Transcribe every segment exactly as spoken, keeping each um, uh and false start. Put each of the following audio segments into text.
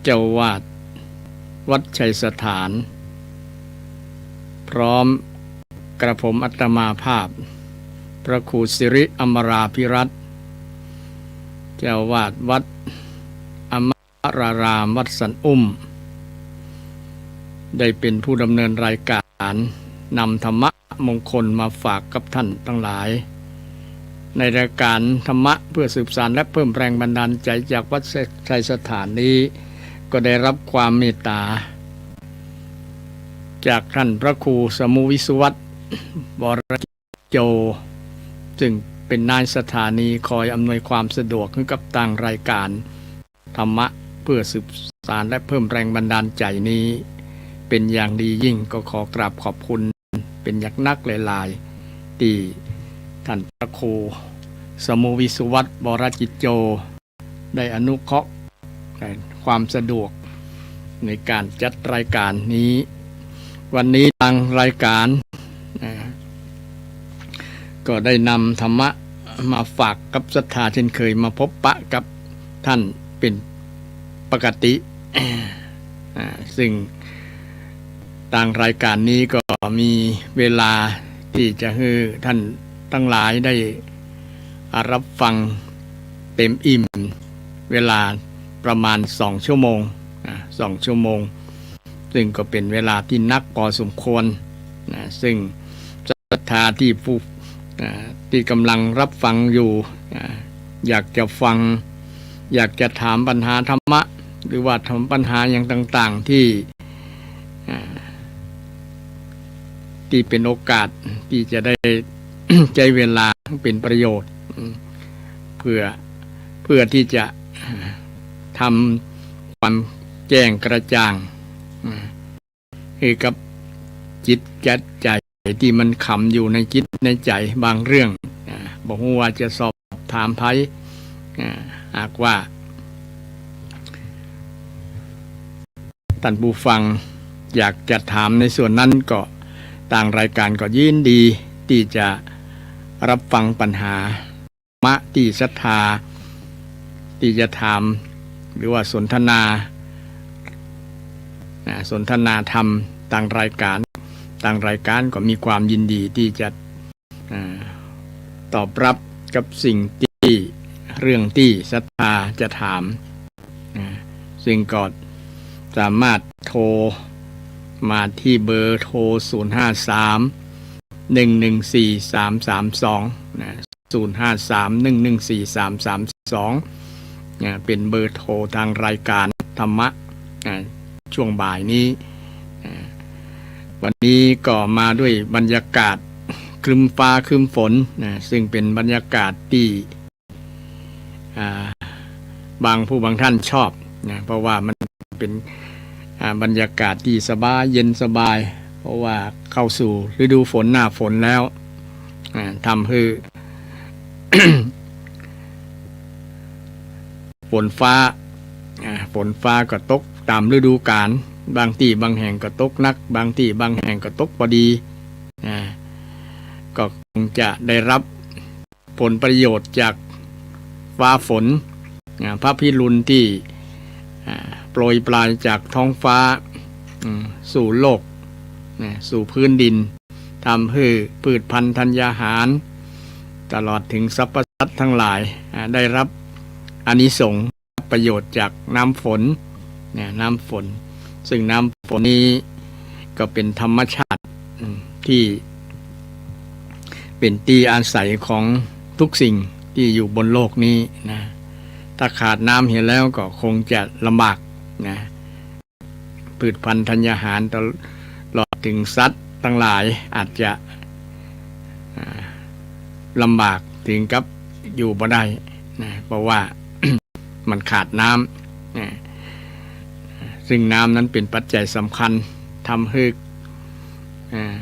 เจ้าอาวาสวัดชัยสถาน พร้อมกระผมอาตมาภาพ พระครูสิริอมราภิรัตน์ เจ้าอาวาสวัดอมรารามวัดสันอุ้ม ได้เป็นผู้ดำเนินรายการนำธรรมะมงคลมาฝากกับท่านตังหลาย ในรายการธรรมะเพื่อสืบสานและเพิ่มแรงบันดาลใจจากวัดชัยสถานนี้ ก็ได้รับความเมตตา จากท่านพระครูสมุวิสุวัต วรกิจโจ ซึ่งเป็นนายสถานีคอยอำนวยความสะดวกให้กับตางรายการธรรมะเพื่อสืบสานและเพิ่มแรงบันดาลใจนี้ เป็นอย่างดียิ่ง ก็ขอกราบขอบคุณเป็นอย่างนักหลายๆ ตี้ท่านพระครูสมุวิสุวัต วรกิจโจ ได้อนุเคราะห์ความสะดวกในการจัดรายการนี้ วันนี้ตางรายการ อ่า ก็ได้นำธรรมะมาฝากกับศรัทธาเช่นเคย มาพบปะกับท่านเป็นปกติ อ่า ซึ่งตางรายการนี้ก็มีเวลาตี้จะหื้อท่านตังหลายได้ อ่า รับฟังเต็มอิ่ม เวลาประมาณสองชั่วโมง อ่า สองชั่วโมง ซึ่งก็เป็นเวลาตี้นักพอสมควร นะ ซึ่งศรัทธาตี้ผู้ อ่า ตี้กำลังรับฟังอยู่ อ่า อยากจะฟัง อยากจะถามปัญหาธรรมะ หรือว่าถามปัญหาอย่างต่างๆ ตี้ อ่า ตี้เป็นโอกาสตี้จะได้ ใจ๊เวลาเป็นประโยชน์ อืม เพื่อ เพื่อตี้จะ อ่า ทำความแจ้งกระจ่าง อ่า หื้อกับจิตกับใจ๋ตี้มันขำอยู่ในจิตในใจ๋บางเรื่อง อ่า บ่ฮู้ว่าจะสอบถามใผ อ่า หากว่า ท่านผู้ฟังอยากจะถามในส่วนนั้นก็ ตางรายการก็ยินดีตี้จะรับฟังปัญหาธรรมะตี้ศรัทธาตี้จะถาม หรือว่าสนทนา อ่า สนทนาธรรมตางรายการ ตางรายการก็มีความยินดีตี้จะ อ่า ตอบรับกับสิ่งตี้ เรื่องตี้ศรัทธาจะถาม อ่า ซึ่งก็สามารถโทรมาตี้เบอร์โทร ศูนย์ห้าสาม หนึ่งหนึ่งสี่ สามสามสอง นะ ศูนย์ห้าสาม หนึ่งหนึ่งสี่ สามสามสอง นะ เป็นเบอร์โทรตางรายการธรรมะ อ่า ช่วงบ่ายนี้ อ่า วันนี้ก็มาด้วยบรรยากาศครึ้มฟ้าครึ้มฝน นะ ซึ่งเป็นบรรยากาศตี้ อ่า บางผู้บางท่านชอบ นะ เพราะว่ามันเป็น อ่า บรรยากาศตี้สบาย เย็นสบาย เพราะว่าเข้าสู่ฤดูฝน หน้าฝนแล้ว อ่า ทำหื้อ ฝนฟ้า อ่า ฝนฟ้าก็ตกต๋ามฤดูกาล บางตี้บางแห่งก็ตกหนัก บางตี้บางแห่งก็ตกปอดี อ่า ก็คงจะได้รับผลประโยชน์จากฟ้าฝน อ่า พระพิรุณตี้ อ่า โปรยปรายจากท้องฟ้า อืม สู่โลก นะ สู่พื้นดิน ทำหื้อพืชพันธุ์ธัญญาหาร ตลอดถึงสรรพสัตว์ทั้งหลาย อ่า ได้รับอานิสงส์ ประโยชน์จากน้ำฝน นะ น้ำฝน ซึ่งน้ำฝนนี้ก็เป็นธรรมชาติ อืม ตี้เป็นตี้อาศัยของทุกสิ่งตี้อยู่บนโลกนี้ นะ ถ้าขาดน้ำเหียแล้วก็คงจะลำบาก นะ พืชพันธุ์ธัญญาหารตลอดถึงสัตว์ทั้งหลายอาจจะ อ่า ลำบากถึงกับอยู่บ่ได้ นะ เพราะว่า มันขาดน้ำ นะ ซึ่งน้ำนั้นเป็นปัจจัยสำคัญ ทำหื้อ อ่า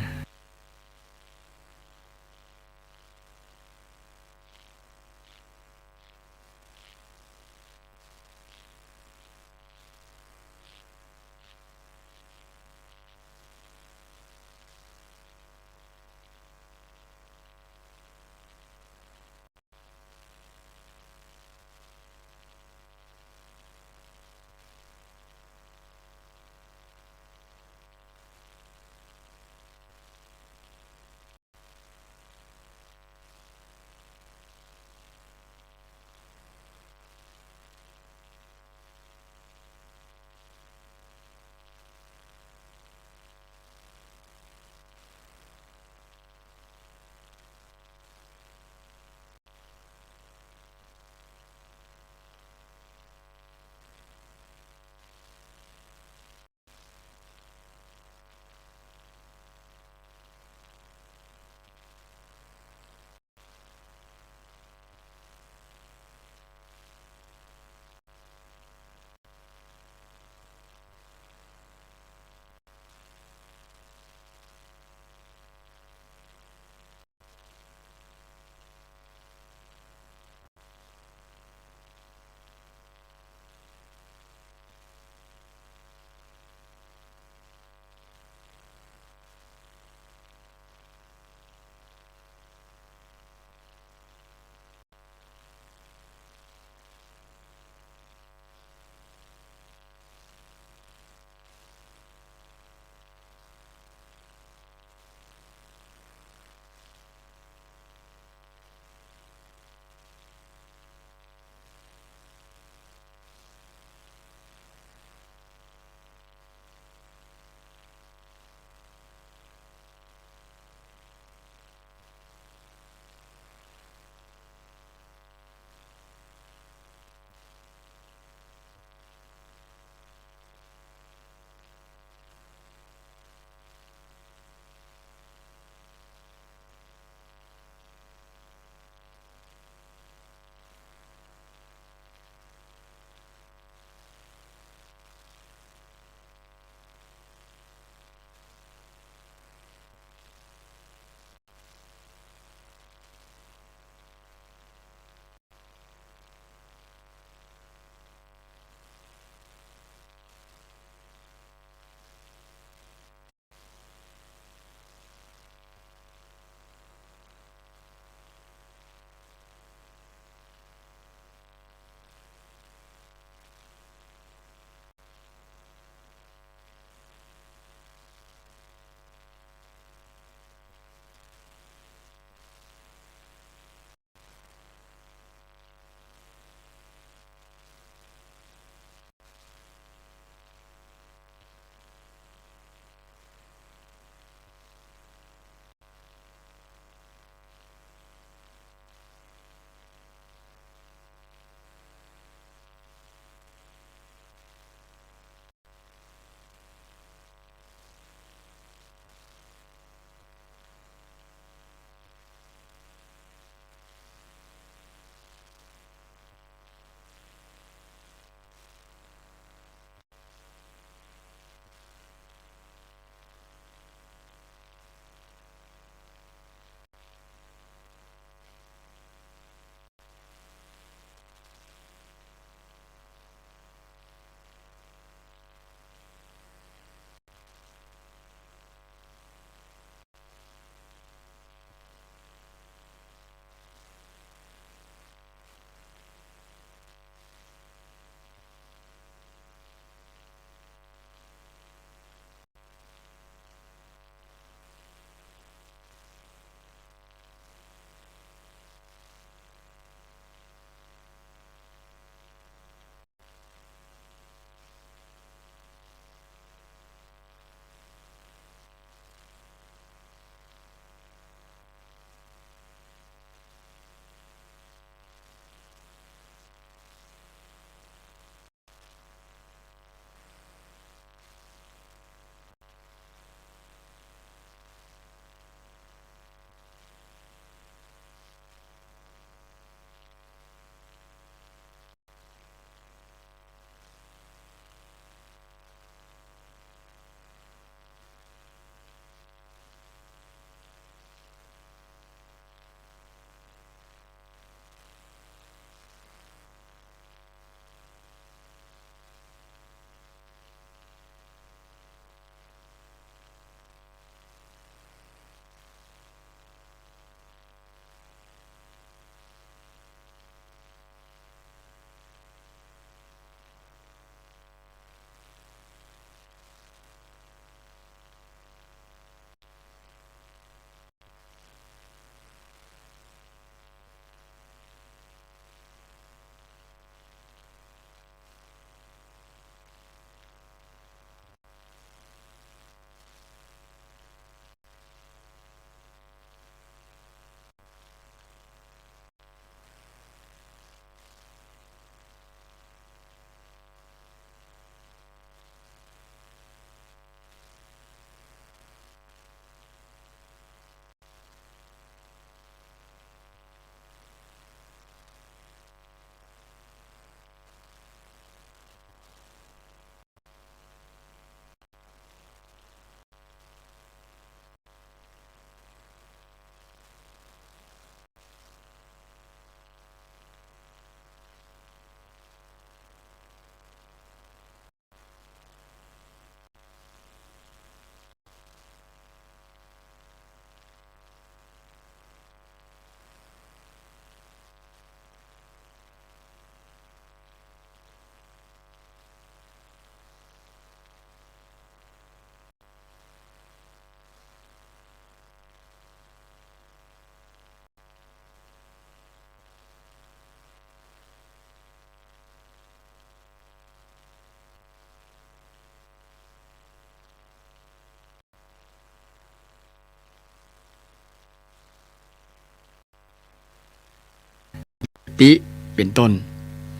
ตี้เป็นต้น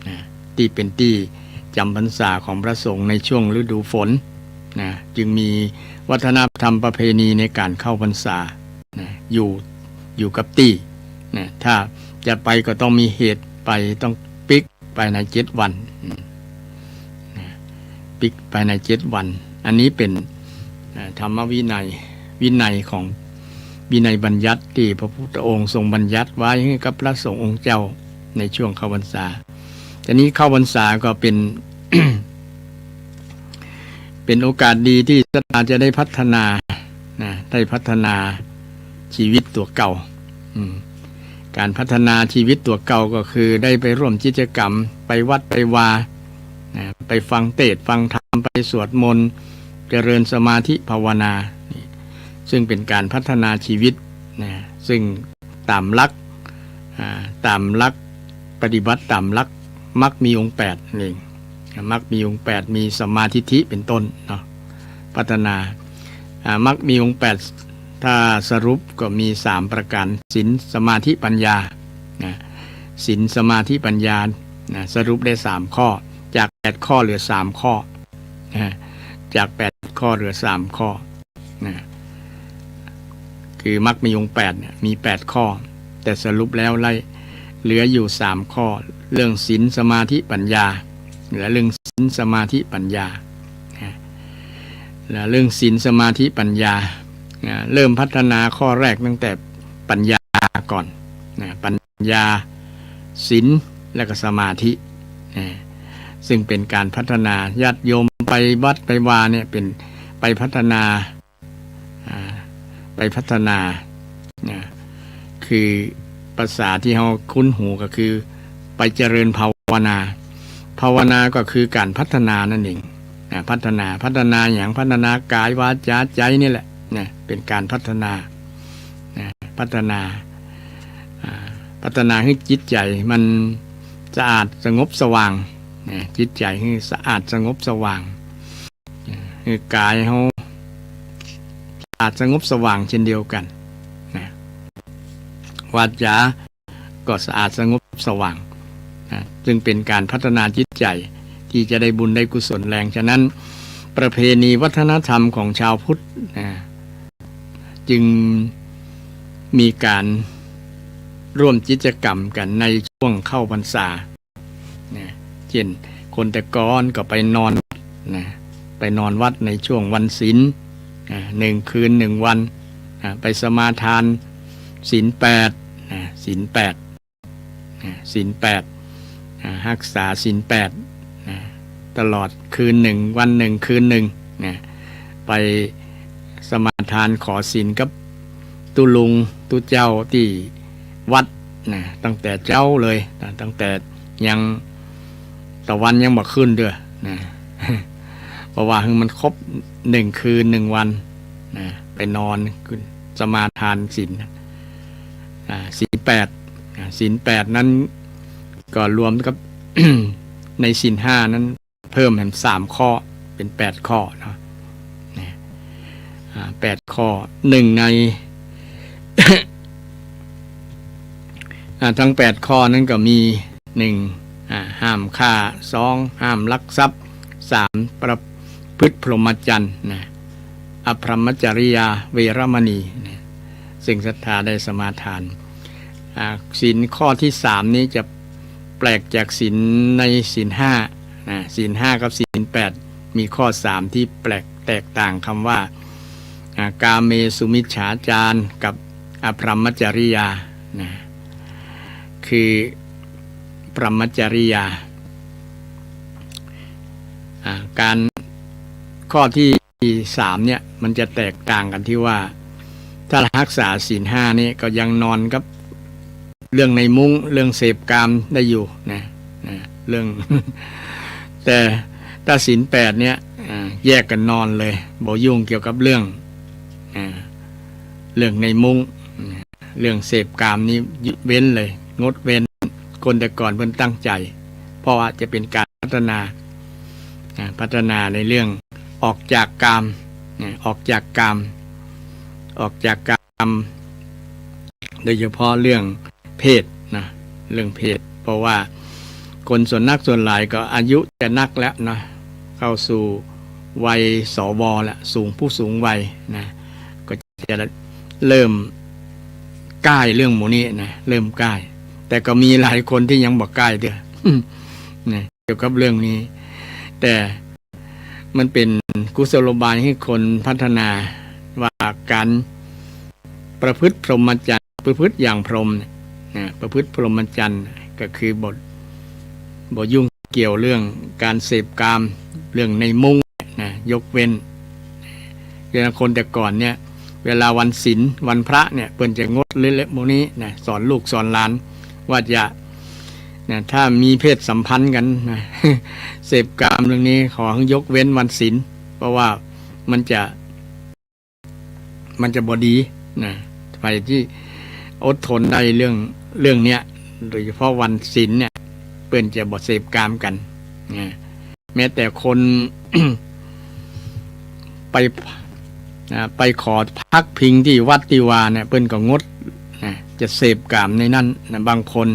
นะ ตี้เป็นตี้จ๋ำพรรษาของพระสงฆ์ในช่วงฤดูฝนนะ จึงมีวัฒนธรรมประเพณีในการเข้าพรรษานะ อยู่ อยู่กับตี้นะ ถ้าจะไปก็ต้องมีเหตุไป ต้องปิ๊กภายในเจ็ดวันอืมนะ ปิ๊กภายในเจ็ดวัน อันนี้เป็น อ่า ธรรมวินัย วินัยของ วินัยบัญญัติตี้พระพุทธองค์ทรงบัญญัติไว้หื้อกับพระสงฆ์องค์เจ้าในช่วงเข้าพรรษา ทีนี้เข้าพรรษาก็เป็น เป็นโอกาสดีตี้ศรัทธาจะได้พัฒนานะ ได้พัฒนาชีวิตตั๋วเก่าอืม การพัฒนาชีวิตตั๋วเก่าก็คือได้ไปร่วมกิจกรรม ไปวัดไปวานะ ไปฟังเตสน์ฟังธรรม ไปสวดมนต์ เจริญสมาธิภาวนา นี่ ซึ่งเป็นการพัฒนาชีวิตนะ ซึ่งต๋ามหลัก อ่า ต๋ามหลักปฏิบัติ ต๋ามหลักมรรคมีองค์แปดนั่นเอง มรรคมีองค์แปด มีสัมมาทิฏฐิเป็นต้นเนาะ พัฒนา อ่า มรรคมีองค์แปด ถ้าสรุปก็มีสามประการ ศีล สมาธิ ปัญญา นะ ศีล สมาธิ ปัญญา นะ สรุปได้สามข้อ จากแปดข้อเหลือสามข้อ นะ จากแปดข้อเหลือสามข้อ นะ คือมรรคมีองค์แปดเนี่ย มีแปดข้อ แต่สรุปแล้วไล่ เหลืออยู่สามข้อ เรื่องศีล สมาธิ ปัญญา เหลือเรื่องศีล สมาธิ ปัญญา นะ และเรื่องศีล สมาธิ ปัญญา นะ เริ่มพัฒนาข้อแรกตั้งแต่ปัญญาก่อน นะ ปัญญา ศีล และก็สมาธิ นะ ซึ่งเป็นการพัฒนา ญาติโยมไปวัดไปวาเนี่ย เป็นไปพัฒนา อ่า ไปพัฒนา นะ คือภาษาตี้เฮาคุ้นหูก็คือไปเจริญภาวนา ภาวนาก็คือการพัฒนานั่นเอง นะ พัฒนา พัฒนาหยัง พัฒนากาย วาจา ใจนี่แหละ นะ เป็นการพัฒนา นะ พัฒนา อ่า พัฒนาหื้อจิตใจ๋มันสะอาดสงบสว่าง นะ จิตใจ๋หื้อสะอาดสงบสว่าง นะ หื้อกายเฮาสะอาดสงบสว่างเช่นเดียวกั๋น นะ วาจา ก็สะอาดสงบสว่าง นะ ซึ่งเป็นการพัฒนาจิตใจ๋ตี้จะได้บุญได้กุศลแรง ฉะนั้นประเพณีวัฒนธรรมของชาวพุทธ นะ จึงมีการร่วมกิจกรรมกั๋นในช่วงเข้าพรรษา นะ เช่น คนแต่ก่อนก็ไปนอนวัด นะ ไปนอนวัดในช่วงวันศีล นะ หนึ่งคืนหนึ่งวัน นะ ไปสมาทานศีลแปด นะ ศีลแปด นะ ศีลแปด นะ ฮักษาศีลแปด นะ ตลอดคืนหนึ่ง วันหนึ่ง คืนหนึ่ง นะ ไปสมาทานขอศีลกับตุ๊ลุงตุ๊เจ้าตี้วัด นะ ตั้งแต่เจ๊าเลย นะ ตั้งแต่ยังตะวันยังบ่ขึ้นเตื้อ นะ เพราะว่าหื้อมันครบหนึ่งคืนหนึ่งวัน นะ ไปนอนสมาทานศีล อ่า ศีลแปด อ่า ศีลแปดนั้นก็รวมกับ ในศีลห้านั้นเพิ่มแหมสามข้อ เป๋นแปดข้อเนาะ นะ อ่า แปดข้อ หนึ่งใน อ่า ทั้งแปดข้อนั้นก็มี หนึ่ง อ่า ห้ามฆ่า สอง ห้ามลักทรัพย์ สาม ประพฤติพรหมจรรย์ นะ อพรหมจริยา เวรมณี นะ ซึ่งศรัทธาได้สมาทาน อ่า ศีลข้อที่สามนี้จะแปลกจากศีลในศีลห้า นะ ศีลห้ากับศีลแปด มีข้อสามที่แปลกแตกต่าง คำว่า อ่า กาเมสุมิจฉาจารกับอพรหมจริยา นะ คือพรหมจริยา อ่า การ ข้อที่สามเนี่ย มันจะแตกต่างกั๋นตี้ว่า ถ้าฮักษาศีลห้านี่ก็ยังนอนกับเรื่องในมุ้ง เรื่องเสพกามได้อยู่นะ นะ เรื่อง แต่ถ้าศีลแปดเนี่ย อ่า แยกกั๋นนอนเลย บ่ยุ่งเกี่ยวกับเรื่อง อ่า เรื่องในมุ้ง เรื่องเสพกามนี้เว้นเลย งดเว้น คนแต่ก่อนเปิ้นตั้งใจ๋ เพราะว่าจะเป๋นการพัฒนา อ่า พัฒนาในเรื่องออกจากกาม นะ ออกจากกาม ออกจากกาม โดยเฉพาะเรื่องเพศนะ เรื่องเพศ พ ราะว่าคนส่วนนักส่วนหลายก็อายุจะนักแล้วนะ เข้าสู่วัย สว แล้ว สูง ผู้สูงวัยนะ ก็จะเริ่มก้ายเรื่องหมู่นี้นะ เริ่มก้าย แต่ก็มีหลายคนตี้ยังบ่ก้ายเตื้อ นะ เกี่ยวกับเรื่องนี้ แต่มันเป๋นกุศโลบายหื้อคนพัฒนา ว่าก๋านประพฤติพรหมจรรย์ ประพฤติอย่างพรหมเนี่ยนะ ประพฤติพรหมจรรย์ก็คือบ่ บ่ยุ่งเกี่ยวเรื่องก๋านเสพกาม เรื่องในมุ้งนะ ยกเว้น อย่างคนแต่ก่อนเนี่ย เวลาวันศีล วันพระเนี่ย เปิ้นจะงดเรื่องหมู่นี้นะ สอนลูกสอนหลาน ว่าจะ นะ ถ้ามีเพศสัมพันธ์กั๋นนะ เสพกามเรื่องนี้ ขอหื้อยกเว้นวันศีล เพราะว่ามันจะ มันจะบ่ดีนะ ใผตี้อดทนได้เรื่อง เรื่องเนี้ย โดยเฉพาะวันศีลเนี่ย เปิ้นจะบ่เสพกามกั๋นนะ แม้แต่คน ไป นะ ไปขอพักพิงตี้วัดตี้วาเนี่ย เปิ้นก็งดนะ จะเสพกามในนั้นนะ บางคน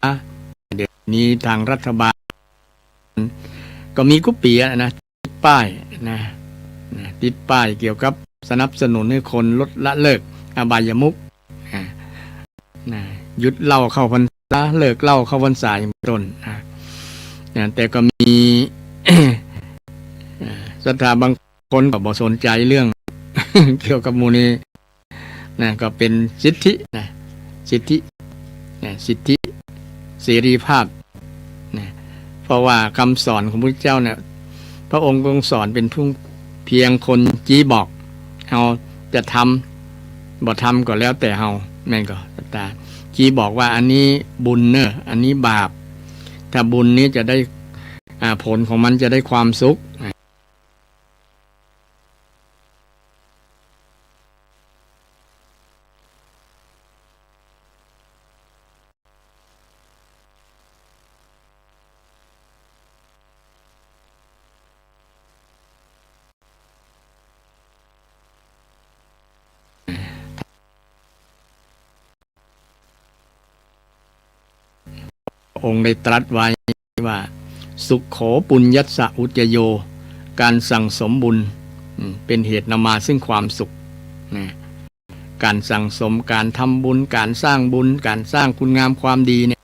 อ่ะ เดี๋ยวนี้ตางรัฐบาลก็มีกู้ปี๋อะนะ ติดป้ายนะ นะ ติดป้ายเกี่ยวกับสนับสนุนหื้อคนลดละเลิกอบายมุข นะ นะ หยุดเหล้าเข้าพรรษา เลิกเหล้าเข้าพรรษาอย่างเป๋นต้นนะ นะ แต่ก็มี อ่า ศรัทธาบางคนก็บ่สนใจ๋เรื่อง เกี่ยวกับหมู่นี้ นะ ก็เป๋นสิทธินะ สิทธินะ สิทธิเสรีภาพนะ เพราะว่ากำสอนของพระพุทธเจ้าเนี่ย พระองค์ทรงสอนเป๋นผู้เพียงคนจี๊บอก เฮาจะทำบ่ทำก็แล้วแต่เฮา แม่นก่อ ตา จี๊บอกว่าอันนี้บุญเน่อ อันนี้บาป ถ้าบุญนี้จะได้ อ่า ผลของมันจะได้ความสุข อ่า องค์ได้ตรัสไว้ว่า สุขโข ปุญญัสสะอุจจโย การสั่งสมบุญ อืม เป็นเหตุนำมาซึ่งความสุข นะ การสั่งสม การทำบุญ การสร้างบุญ การสร้างคุณงามความดีเนี่ย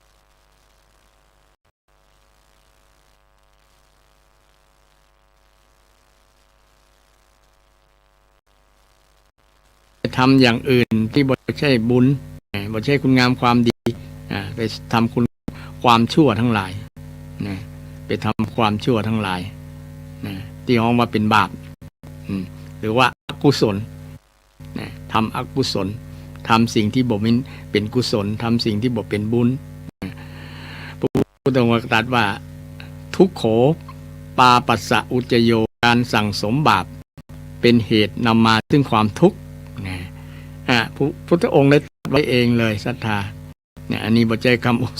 ไปทำอย่างอื่นตี้บ่ใจ้บุญ อ่า บ่ใจ้คุณงามความดี อ่า ไปทำคุณ ความชั่วทั้งหลาย นะ ไปทำความชั่วทั้งหลาย นะ ตี้ฮ้องว่าเป๋นบาป อืม หรือว่าอกุศล นะ ทำอกุศล ทำสิ่งตี้บ่เป๋น เป๋นกุศล ทำสิ่งตี้บ่เป๋นบุญ นะ พระพุทธองค์ตรัสว่า ทุกโข ปาปัสสะอุจจโย การสั่งสมบาป เป๋นเหตุนำมาซึ่งความทุกข์ นะ อ่ะ พระพุทธองค์ได้ตรัสไว้เองเลย ศรัทธา เนี่ย อันนี้บ่ใจ้กำอู้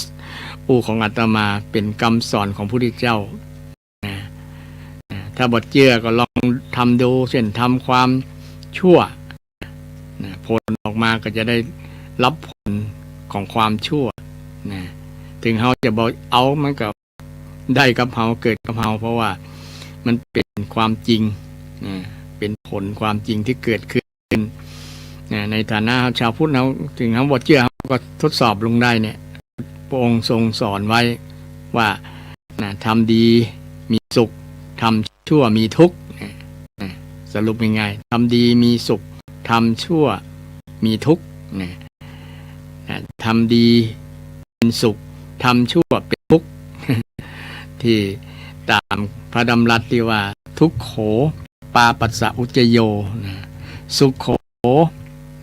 อู้ของอาตมา เป๋นกำสอนของพระพุทธเจ้า นะ นะ ถ้าบ่เจื้อก็ลองทำดู เช่น ทำความชั่ว นะ ผลออกมาก็จะได้รับผลของความชั่ว นะ เถิงเฮาจะบ่เอา มันก็ได้กับเฮา เกิดกับเฮา เพราะว่ามันเป๋นความจริง นะ เป๋นผลความจริงตี้เกิดขึ้น นะ ในฐานะเฮาชาวพุทธ เฮา เถิงเฮาบ่เจื้อ เฮาก็ทดสอบลงได้เนี่ย พระองค์ทรงสอนไว้ว่า นะ ทำดีมีสุข ทำชั่วมีทุกข์ นะ นะ สรุปง่ายๆ ทำดีมีสุข ทำชั่วมีทุกข์ นะ นะ ทำดีเป๋นสุข ทำชั่วเป๋นทุกข์ ตี้ต๋ามพระดำรัสตี้ว่า ทุกโข ปาปัสสะอุจจโย นะ สุขโข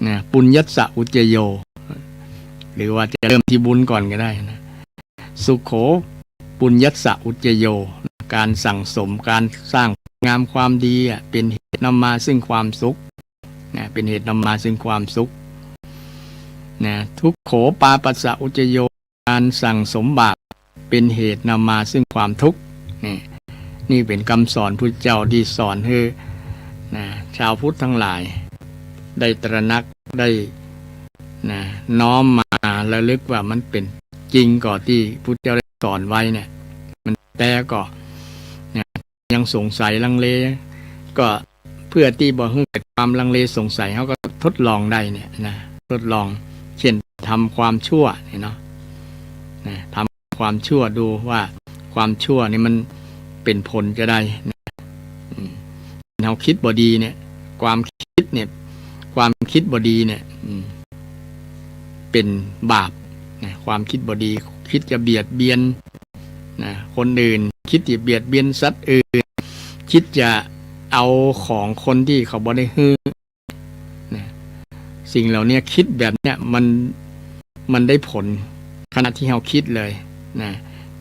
นะ ปุญญัสสะอุจจโย หรือว่าจะเริ่มตี้บุญก่อนก็ได้นะ สุขโข ปุญญัสสะอุจจโย การสั่งสม การสร้างงามความดีอะ เป๋นเหตุนำมาซึ่งความสุข นะ เป๋นเหตุนำมาซึ่งความสุข นะ ทุกโข ปาปัสสะอุจจโย การสั่งสมบาปเป๋นเหตุนำมาซึ่งความทุกข์ นี่ นี่เป๋นกำสอนพุทธเจ้าตี้สอนหื้อ นะ ชาวพุทธตังหลาย ได้ตระหนัก ได้ นะ น้อมมาระลึกว่ามันเป๋นจริงก่อตี้พุทธเจ้าได้สอนไว้เนี่ย มันแต๊ก่อ นะ ยังสงสัยลังเล ก็เพื่อตี้บ่หื้อเกิดความลังเลสงสัย เฮาก็ทดลองได้เนี่ยนะ ทดลอง เช่น ทำความชั่วเนี่ยเนาะ นะ ทำความชั่วดูว่าความชั่วนี่มันเป๋นผลจาใดนะ อืม เฮาคิดบ่ดีเนี่ย ความคิดเนี่ย ความคิดบ่ดีเนี่ย อืม เป๋นบาปนะ ความคิดบ่ดี คิดจะเบียดเบียน นะ คนอื่น คิดจะเบียดเบียนสัตว์อื่น คิดจะเอาของคนตี้เขาบ่ได้หื้อ นะ สิ่งเหล่านี้คิดแบบเนี้ยมัน มันได้ผลขณะตี้เฮาคิดเลย นะ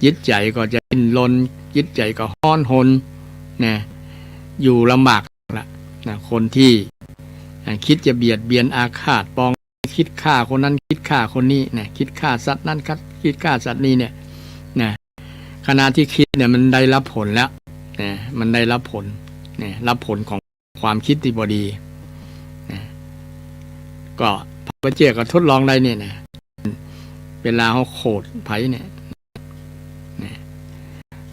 จิตใจ๋ก็จะดิ้นรน จิตใจ๋ก็ฮ้อนฮน นะ อยู่ลำบากละ นะ คนตี้ อ่า คิดจะเบียดเบียนอาฆาตปอง คิดฆ่าคนนั้น คิดฆ่าคนนี้ นะ คิดฆ่าสัตว์นั้น คิดฆ่าสัตว์นี้เนี่ย นะ ขณะตี้คิดเนี่ยมันได้รับผลแล้ว นะ มันได้รับผล นะ รับผลของความคิดตี้บ่ดี นะ ก็พระพุทธเจ้าก็ทดลองได้เนี่ยนะ เวลาเฮาโขดใผเนี่ย นะ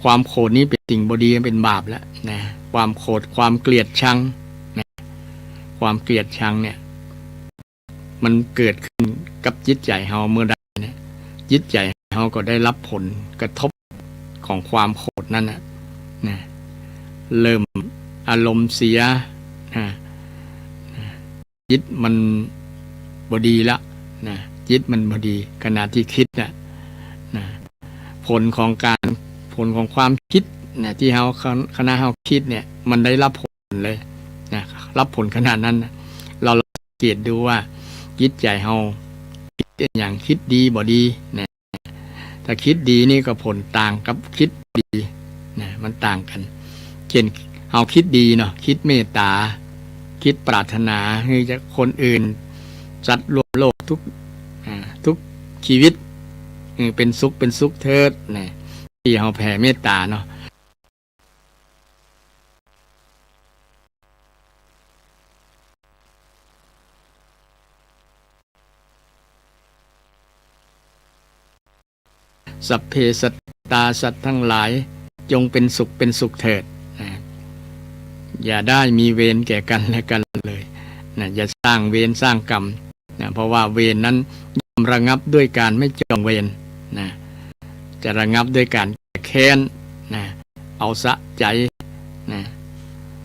ความโขดนี้เป๋นสิ่งบ่ดี เป๋นบาปแล้ว นะ ความโขด ความเกลียดชัง นะ ความเกลียดชังเนี่ย มันเกิดขึ้นกับจิตใจ๋เฮาเมื่อใดเนี่ย จิตใจ๋เฮาก็ได้รับผลกระทบของความโขดนั้นน่ะ นะ เริ่มอารมณ์เสีย นะ จิตมันบ่ดีละ นะ จิตมันบ่ดี ขณะตี้คิดน่ะ นะ ผลของการ ผลของความคิดน่ะ ตี้เฮา ขณะเฮาคิดเนี่ย มันได้รับผลเลย นะ รับผลขนาดนั้นน่ะ เราลองสังเกตดูว่าจิตใจ๋เฮาคิดอะหยัง คิดดีบ่ดีนะ ถ้าคิดดีนี่ก็ผลต่างกับคิดบ่ดีนะ มันต่างกั๋น เช่น เฮาคิดดีเนาะ คิดเมตต๋า คิดปรารถนาหื้อจะคนอื่น สัตว์ร่วมโลกทุก อ่า ทุกชีวิต เออ เป๋นสุข เป๋นสุขเถิดนะ ตี้เฮาแผ่เมตต๋าเนาะ สัพเพสัตตา สัตว์ทั้งหลาย จงเป็นสุขเป็นสุขเถิด นะ อย่าได้มีเวรแก่กันและกันเลย นะ อย่าสร้างเวรสร้างกรรม นะ เพราะว่าเวรนั้นย่อมระงับด้วยการไม่จองเวร นะ จะระงับด้วยการแก้แค้น นะ เอาสะใจ นะ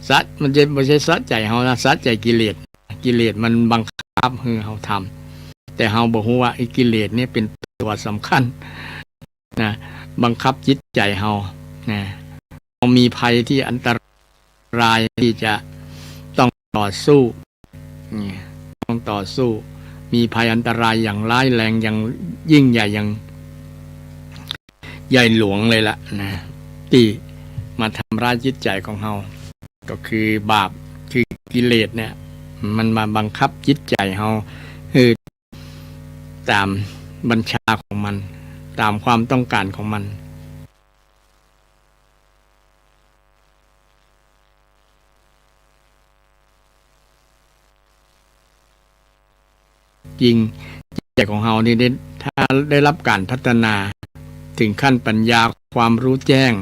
สะ มันจะบ่ใจ้สะใจเฮานะ สะใจกิเลส กิเลสมันบังคับหื้อเฮาทำ แต่เฮาบ่ฮู้ว่าไอ้กิเลสเนี่ยเป๋นตั๋วสำคัญ นะ บังคับจิตใจ๋เฮา นะ เฮามีภัยตี้อันตรายตี้จะต้องต่อสู้ เนี่ย ต้องต่อสู้ มีภัยอันตรายอย่างร้ายแรง อย่างยิ่งใหญ่ อย่างใหญ่หลวงเลยล่ะนะ ตี้มาทำร้ายจิตใจ๋ของเฮา ก็คือบาป คือกิเลสเนี่ย มันมาบังคับจิตใจ๋เฮา คือต๋ามบัญชาของมัน ต๋ามความต้องการของมัน จริง จิตใจ๋ของเฮานี่ได้ ถ้าได้รับการพัฒนาถึงขั้นปัญญา ความรู้แจ้ง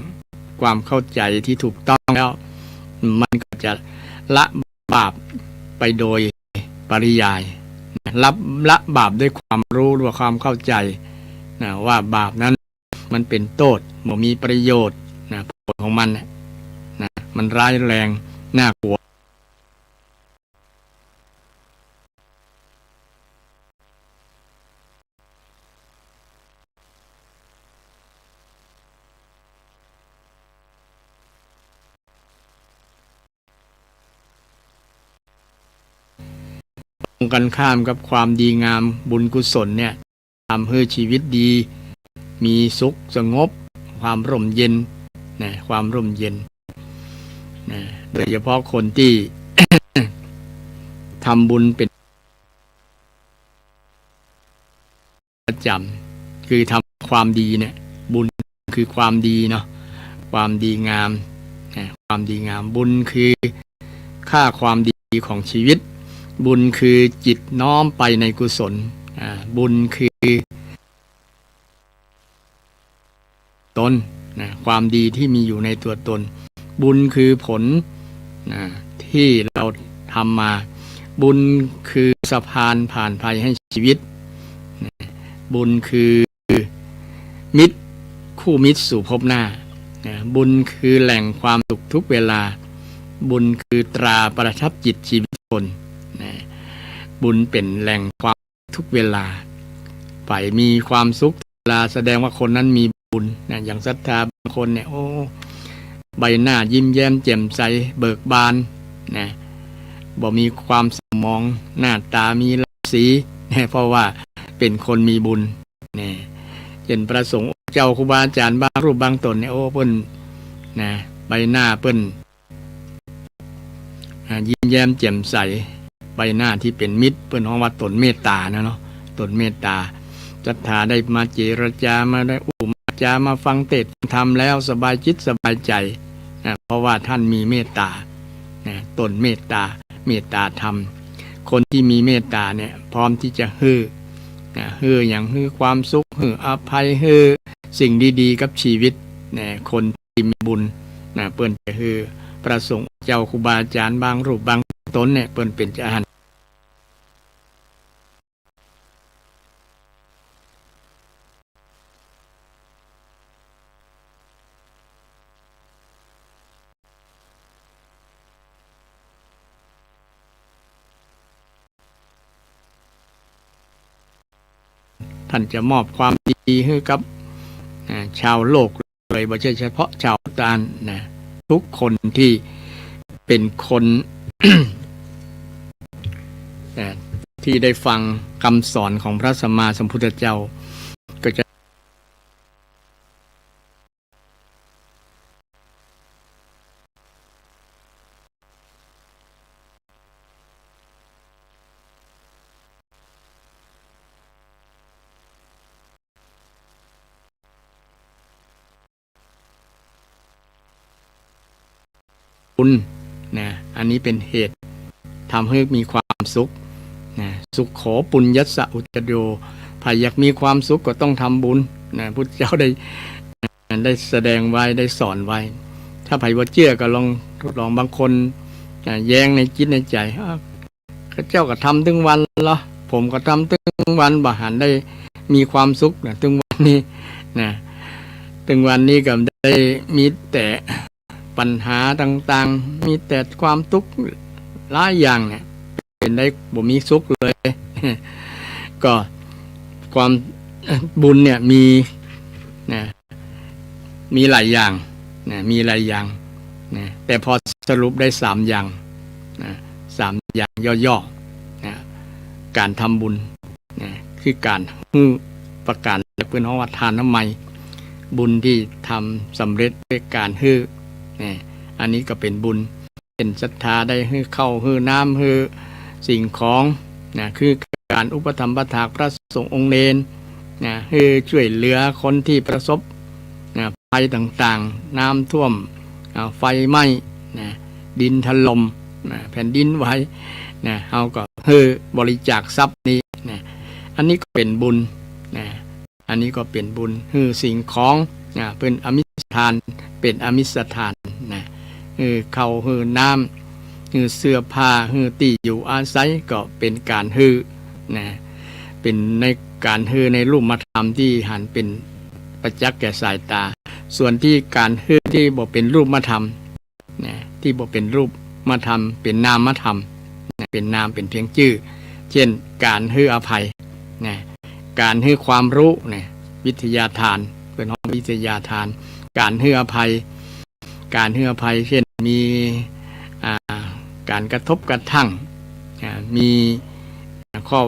ความเข้าใจ๋ตี้ถูกต้องแล้ว มันก็จะละบาปไปโดยปริยาย นะ ละ ละบาปด้วยความรู้ หรือว่าความเข้าใจ๋ นะ ว่าบาปนั้นมันเป๋นโต้ษ บ่มีประโยชน์ นะ ผลของมันน่ะ นะ มันร้ายแรง น่ากลัว ตรงกันข้ามกับความดีงาม บุญกุศลเนี่ย ทำหื้อชีวิตดี มีสุขสงบ ความร่มเย็น นะ ความร่มเย็น นะ โดยเฉพาะคนตี้ ทำบุญเป๋นประจ๋ำ คือทำความดีเนี่ย บุญคือความดีเนาะ ความดีงาม นะ ความดีงาม บุญคือค่าความดีของชีวิต บุญคือจิตน้อมไปในกุศล อ่า บุญคือ ตน นะ ความดีที่มีอยู่ในตัวตน บุญคือผล นะ ที่เราทำมา บุญคือสะพานผ่านภัยให้ชีวิต นะ บุญคือมิตร คู่มิตรสู่ภพหน้า นะ บุญคือแหล่งความสุขทุกเวลา บุญคือตราประทับจิตชีวิตคน นะ บุญเป๋นแหล่งความ ทุกเวลา ใผมีความสุขเวลา แสดงว่าคนนั้นมีบุญนะ อย่างศรัทธาบางคนเนี่ย โอ้ ใบหน้ายิ้มแย้มแจ่มใส เบิกบานนะ บ่มีความเศร้าหมอง หน้าต๋ามีราศีนะ เพราะว่าเป๋นคนมีบุญนะ เช่นพระสงฆ์องค์เจ้า ครูบาอาจ๋ารย์บางรูปบางต๋นเนี่ย โอ้ เปิ้นนะ ใบหน้าเปิ้น อ่า ยิ้มแย้มแจ่มใส ใบหน้าตี้เป๋นมิตร เปิ้นฮ้องว่าต๋นเมตต๋านะเนาะ ต๋นเมตต๋า ศรัทธาได้มาเจรจา มาได้อู้มาจา มาฟังเตสน์ธรรมแล้วสบายจิตสบายใจ๋นะ เพราะว่าต้านมีเมตต๋านะ ต๋นเมตต๋า เมตต๋าธรรม คนตี้มีเมตต๋าเนี่ย พร้อมตี้จะหื้อนะ หื้อหยัง หื้อความสุข หื้ออภัย หื้อสิ่งดีๆ กับชีวิตนะ คน ตี้มีบุญนะ เปิ้นจะหื้อ พระสงฆ์เจ้า ครูบาอาจ๋ารย์บางรูปบางต๋นเนี่ย เปิ้นเป๋นจะหั้น ต้านจะมอบความดีหื้อกับ อ่า ชาวโลกเลย บ่ใจ้เฉพาะชาวพุทธะนะ ทุกคนตี้เป๋นคน อ่า ตี้ได้ฟังกำสอนของพระสัมมาสัมพุทธเจ้า ก็จะ บุญนะ อันนี้เป๋นเหตุทำหื้อมีความสุขนะ สุโข ปุญญัสสะ อุจจโย ใผอยากมีความสุขก็ต้องทำบุญ นะ พุทธเจ้าได้ ได้แสดงไว้ ได้สอนไว้ ถ้าใผบ่เจื้อก็ลองทดลอง บางคน อ่า แย้งในจิตในใจ๋ อ้าว ข้าเจ้าก็ทำตึงวันลอ ผมก็ทำตึงวัน บ่หันได้มีความสุขนะ ตึงวันนี้นะ ตึงวันนี้ก็ได้มีแต่ปัญหาต่างๆ มีแต่ความตุ๊กข์หลายอย่างเนี่ย เป๋นได้บ่มีสุขเลย ก็ความ บุญเนี่ยมีนะ มีหลายอย่างนะ มีหลายอย่างนะ แต่พอสรุปได้สามอย่างนะ สามอย่างย่อๆ นะ ก๋านทำบุญนะ คือก๋านหื้อประก๋านแรก เปิ้นฮ้องว่าทานมัย บุญตี้ทำสำเร็จด้วยก๋านหื้อนะ อันนี้ก็เป๋นบุญ เป๋นศรัทธา ได้หื้อข้าวหื้อน้ำหื้อสิ่งของนะ คือก๋านอุปถัมภ์ถากพระสงฆ์องค์เณรนะ หื้อจ้วยเหลือคนตี้ประสบนะ ภัยต่างๆ น้ำท่วม อ่า ไฟไหม้นะ ดินถล่มนะ แผ่นดินไหวนะ เฮาก็หื้อบริจาคทรัพย์นี้นะ อันนี้ก็เป๋นบุญนะ อันนี้ก็เป๋นบุญ หื้อสิ่งของนะ เป๋นอามิสทาน เป๋นอามิสทานนะ หื้อข้าวหื้อน้ำ หื้อเสื้อผ้า หื้อตี้อยู่อาศัย ก็เป๋นก๋านหื้อนะ เป๋นในก๋านหื้อในรูปธรรมตี้หันเป๋นประจักษ์แก่สายต๋า ส่วนตี้ก๋านหื้อตี้บ่เป๋นรูปธรรมนะ ตี้บ่เป๋นรูปธรรม เป๋นนามธรรมนะ เป๋นนามเป๋นเพียงจื้อ เจ้น ก๋านหื้ออภัยนะ ก๋านหื้อความฮู้นะ วิทยาทาน เปิ้นฮ้องวิทยาทาน ก๋านหื้ออภัย ก๋านหื้ออภัย เจ้นมี อ่า ก๋านกระทบกระทั่ง อ่า มีข้อ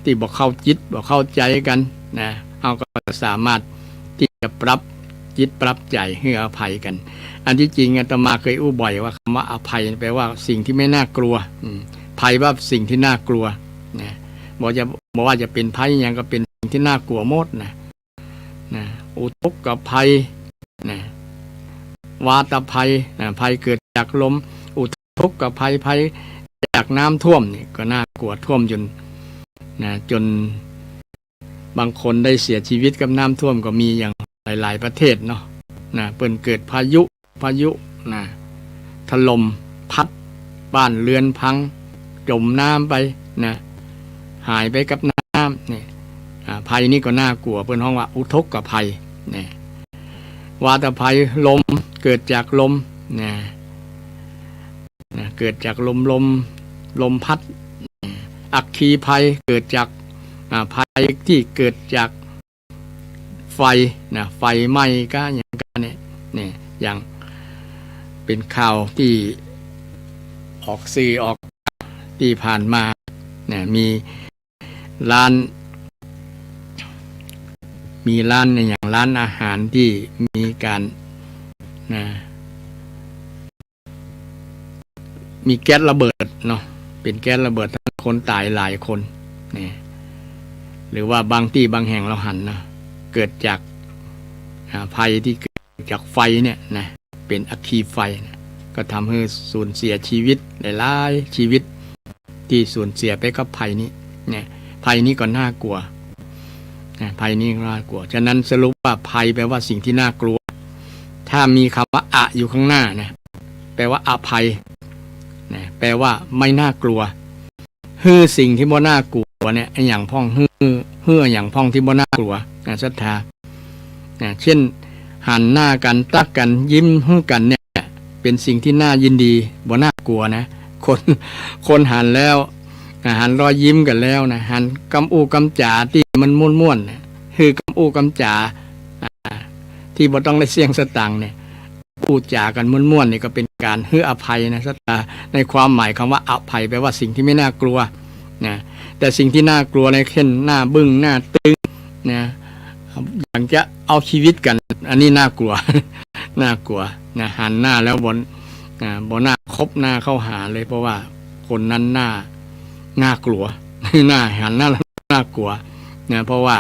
ตี้บ่เข้าจิตบ่เข้าใจ๋กั๋นนะ เฮาก็สามารถตี้จะปรับจิตปรับใจ๋หื้ออภัยกั๋น อันตี้จริงอาตมาเกยอู้บ่อยว่าคำว่าอภัยแปลว่าสิ่งตี้ไม่น่ากลัว อืม ภัยว่าสิ่งตี้น่ากลัวนะ บ่จะ บ่ว่าจะเป๋นภัยหยังก็เป๋นสิ่งตี้น่ากลัวหมดนะ นะ อุทกภัยนะ วาตภัยนะ ภัยเกิดจากลม อุทกภัย ภัยจากน้ำท่วมนี่ก็น่ากลัว ท่วมจ๋นนะ จ๋นบางคนได้เสียชีวิตกับน้ำท่วมก็มีอย่างหลายๆ ประเทศเนาะนะ เปิ้นเกิดพายุ พายุนะ ถล่มพัด บ้านเรือนพัง จ๋มน้ำไปนะ หายไปกับน้ำนี่ อ่า ภัยนี้ก็น่ากลัว เปิ้นฮ้องว่าอุทกภัยนะ วาตภัย ลม เกิดจากลมนะ นะ เกิดจากลม ลม ลมพัด อัคคีภัย เกิดจาก อ่า ภัยตี้เกิดจาก ไฟนะ ไฟไหม้กาหยังกาเนี่ย เนี่ย อย่างเป๋นข่าวตี้ออกสื่อออกตี้ผ่านมาเนี่ย มีร้าน มีร้านเนี่ย อย่างร้านอาหารตี้มีก๋านนะ มีแก๊สระเบิดเนาะ เป๋นแก๊สระเบิด ทำคนต๋ายหลายคนเนี่ย หรือว่าบางตี้บางแห่งเฮาหันนะ เกิดจาก อ่า ภัยตี้เกิดจากไฟเนี่ยนะ เป๋นอัคคีไฟนะ ก็ทำหื้อสูญเสียชีวิตหลายๆ ชีวิตตี้สูญเสียไปกับภัยนี้เนี่ย ภัยนี้ก็น่ากลัวนะ ภัยนี้ก็น่ากลัว ฉะนั้นสรุปว่าภัยแปลว่าสิ่งตี้น่ากลัว ถ้ามีคำว่าอะอยู่ข้างหน้านะ แปลว่าอภัยนะ แปลว่าไม่น่ากลัว หื้อสิ่งตี้บ่น่ากลัวเนี่ย อะหยังพ่อง หื้อ หื้ออะหยังพ่องตี้บ่น่ากลัวนะ ศรัทธานะ เจ้น หันหน้ากั๋น ตั๊กกั๋น ยิ้มหื้อกั๋นเนี่ย เป๋นสิ่งตี้น่ายินดี บ่น่ากลัวนะ คน คนหันแล้วนะ หันรอยยิ้มกั๋นแล้วนะ หันกำอู้กำจ๋าตี้มันม่วนๆ นะ หื้อกำอู้กำจ๋า อ่า ตี้บ่ต้องได้เสี้ยงสตางค์เนี่ย อู้จ๋ากั๋นม่วนๆ นี่ก็เป๋นก๋านหื้ออภัยนะ ศรัทธา ในความหมายคำว่าอภัยแปลว่าสิ่งตี้ไม่น่ากลัวนะ แต่สิ่งตี้น่ากลัวในเช่นหน้าบึ้ง หน้าตึงนะ อย่างจะเอาชีวิตกั๋น อันนี้น่ากลัว น่ากลัวนะ หันหน้าแล้วบ่ อ่า บ่น่าคบหน้าเข้าหาเลย เพราะว่าคนนั้นน่า น่ากลัว น่าหันหน้าแล้วน่ากลัวนะ เพราะว่า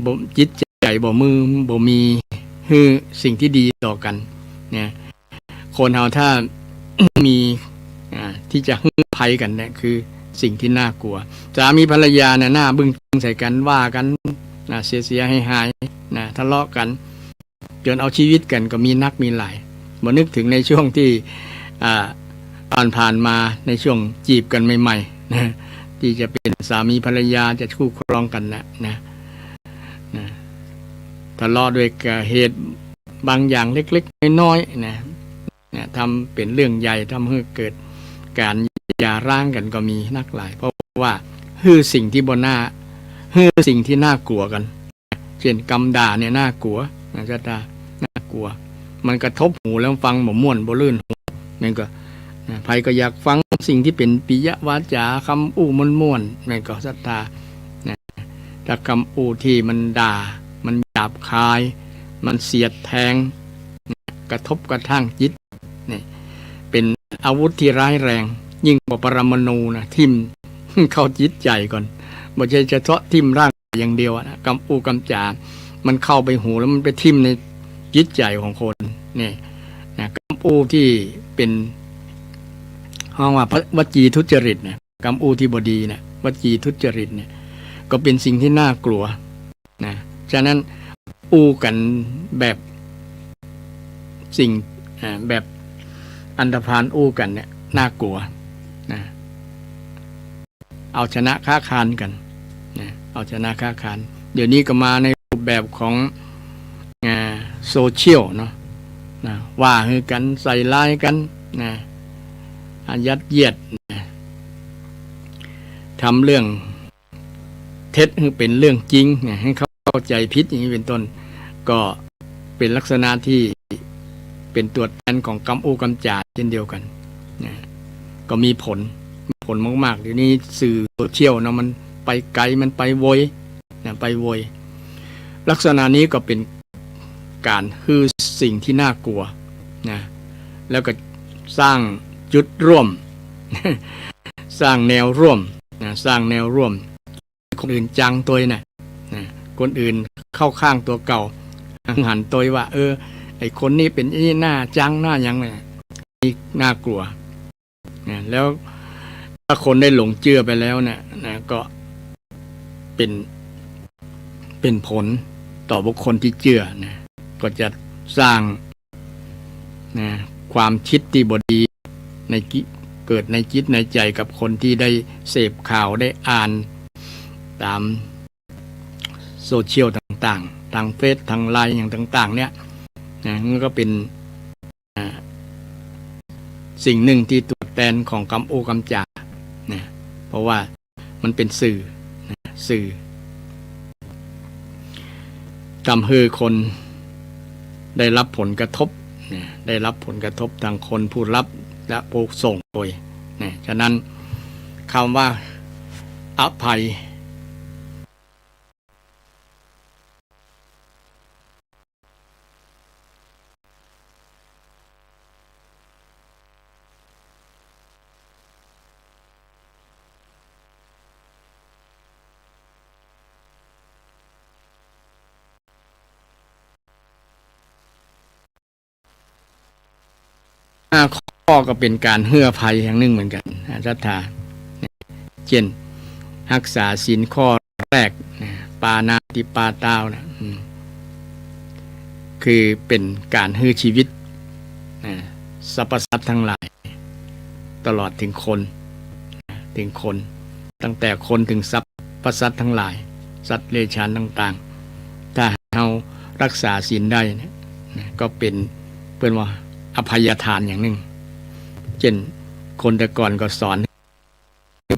บ่ จิตใจ๋บ่มี บ่มีหื้อสิ่งตี้ดีต่อกั๋นนะ คนเฮาถ้า มี อ่า ตี้จะหื้ออภัยกั๋นเนี่ย คือสิ่งตี้น่ากลัว สามีภรรยาเนี่ย หน้าบึ้งตึงใส่กั๋น ว่ากั๋น นะ เสียๆ หายๆ นะ ทะเลาะกั๋น จ๋นเอาจีวิตกั๋นก็มีนักมีหลาย บ่นึกเถิงในช่วงตี้ อ่า ผ่านๆ มา ในช่วงจีบกั๋นใหม่ๆ นะ ตี้จะเป๋นสามีภรรยา จะคู่ครองกั๋นน่ะ นะ นะ ทะเลาะด้วยกับเหตุบางอย่างเล็กๆ น้อยๆ นะ นะ ทำเป๋นเรื่องใหญ่ ทำหื้อเกิดก๋านหย่าร้างกั๋นก็มีนักหลาย เพราะว่าหื้อสิ่งตี้บ่น่า หื้อสิ่งตี้น่ากั๋วกั๋น เจ้นกำด่าเนี่ยน่ากลัวนะ ศรัทธา น่ากลัว มันกระทบหูแล้วฟังบ่ม่วนบ่ลื่นหู มันก็นะ ใผก็อยากฟังสิ่งตี้เป๋นปิยวาจา กำอู้ม่วนๆ มันก็ศรัทธานะ ถ้ากำอู้ตี้มันด่า มันหยาบคาย มันเสียดแทง กระทบกระทั่งจิต นี่เป๋นอาวุธตี้ร้ายแรง ยิ่งกว่าปรมาณูนะ ทิ่มเข้าจิตใจ๋ก่อน บ่ใจ้เฉพาะทิ่มร่างอย่างเดียวอะนะ กำอู้กำจ๋า มันเข้าไปหูแล้วมันไปทิ่มในจิตใจ๋ของคน นี่นะ กำอู้ตี้เป๋น ฮ้องว่าวจีทุจริตนะ กำอู้ตี้บ่ดีนะ วจีทุจริตเนี่ย ก็เป๋นสิ่งตี้น่ากลัวนะ ฉะนั้นอู้กั๋นแบบสิ่ง อ่า แบบอันธพาลอู้กั๋นเนี่ย น่ากลัวนะ เอาชนะค้าคารกั๋นนะ เอาชนะค้าคาร เดี๋ยวนี้ก็มาในรูปแบบของ อ่า โซเชียลเนาะ นะ ว่าหื้อกั๋น ใส่ร้ายกั๋น นะ อ่า ยัดเยียด นะ ทำเรื่องเท็จหื้อเป๋นเรื่องจริง นะ หื้อเข้าใจ๋ผิดอย่างนี้เป๋นต้น ก็เป๋นลักษณะตี้เป๋นตั๋วแตนของกำอู้กำจ๋าเจ้นเดียวกั๋น นะ ก็มีผล มีผลมากๆ เดี๋ยวนี้สื่อโซเชียลเนาะ มันไปไก๋ มันไปไวนะ ไปไว ลักษณะนี้ก็เป๋นก๋านหื้อสิ่งตี้น่ากลัวนะ แล้วก็สร้างจุดร่วม สร้างแนวร่วมนะ สร้างแนวร่วม คนอื่นจังตวยนะ นะ คนอื่นเข้าข้างตั๋วเก่า หันตวยว่า เออ ไอ้คนนี้เป๋นอี้หน้าจังหน้าหยังเนี่ย นี่น่ากลัว นะ แล้วถ้าคนได้หลงเจื้อไปแล้วเนี่ย นะ ก็เป๋น เป๋นผลต่อบุคคลตี้เจื้อนะ ก็จะสร้าง นะ ความคิดตี้บ่ดีในกิ เกิดในจิตในใจ๋กับคนตี้ได้เสพข่าว ได้อ่านต๋ามโซเชียลต่างๆ ตางเฟซ ตางไลน์ อย่างต่างๆ เนี่ย นะ มันก็เป๋น อ่า สิ่งนึ่งตี้ตั๋วแตนของกำอู้กำจ๋า นะ เพราะว่ามันเป๋นสื่อ นะ สื่อ ทำหื้อคนได้รับผลกระทบ นะ ได้รับผลกระทบตังคนผู้รับและผู้ส่งตวย นะ ฉะนั้นกำว่าอภัย ห้าข้อก็เป๋นก๋านหื้ออภัยอย่างนึ่งเหมือนกั๋นนะ ศรัทธา เจ้น ฮักษาศีลข้อแรกนะ ปาณาติปาตานะ อืม คือเป๋นก๋านหื้อจีวิตนะ สรรพสัตว์ตังหลาย ตลอดเถิงคนนะ เถิงคน ตั้งแต่คนเถิงสรรพสัตว์ตังหลาย สัตว์เดรัจฉานต่างๆ ถ้าเฮาฮักษาศีลได้เนี่ยนะ ก็เป๋น เปิ้นว่าอภัยทานอย่างนึ่ง เจ้นคนแต่ก่อนก็สอน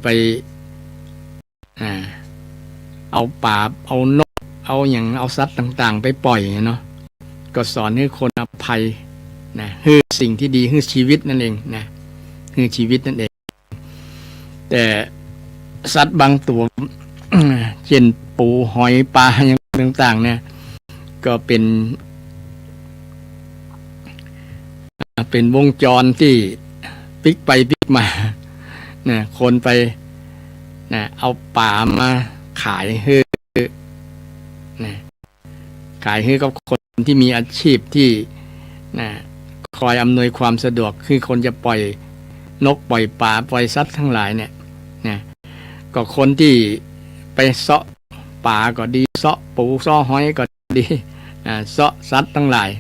ไป อ่า เอาป๋า เอานก เอาหยัง เอาสัตว์ต่างๆ ไปปล่อยเนาะ ก็สอนหื้อคนอภัยนะ หื้อสิ่งตี้ดี หื้อจีวิตนั่นเองนะ หื้อจีวิตนั่นเอง แต่สัตว์บางตั๋ว เจ้นปู หอย ปลา อย่างต่างๆ เนี่ย ก็เป๋น อ่า เป๋นวงจรตี้ปิ๊กไปปิ๊กมา นะ คนไป นะ เอาป๋ามาขายหื้อ นะ ขายหื้อกับคนตี้มีอาชีพตี้ นะ คอยอำนวยความสะดวก คือคนจะปล่อยนกปล่อยป๋าปล่อยสัตว์ตังหลายเนี่ย นะ ก็คนตี้ไปเซาะป๋าก็ดี เซาะปูเซาะหอยก็ดี อ่า เซาะสัตว์ตังหลาย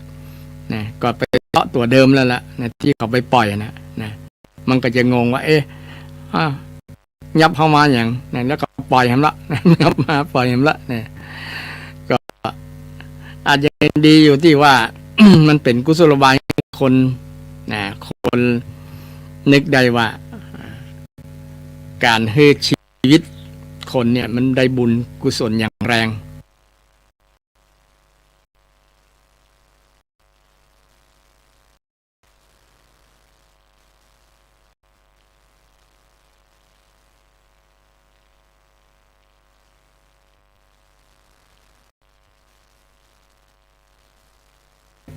นะ ก็ไปเซาะตั๋วเดิมแล้วล่ะ นะ ตี้เขาไปป่อยน่ะ นะ มันก็จะงงว่า เอ๊ะ อ้าว ยับเข้ามาหยัง นะ แล้วก็ป่อยแหมละ ยับมาป่อยแหมละ นะ ก็อาจจะเห็นดีอยู่ตี้ว่า มันเป๋นกุศโลบายคน นะ คนนึกได้ว่า ก๋านหื้อชีวิตคนเนี่ย มันได้บุญกุศลอย่างแรง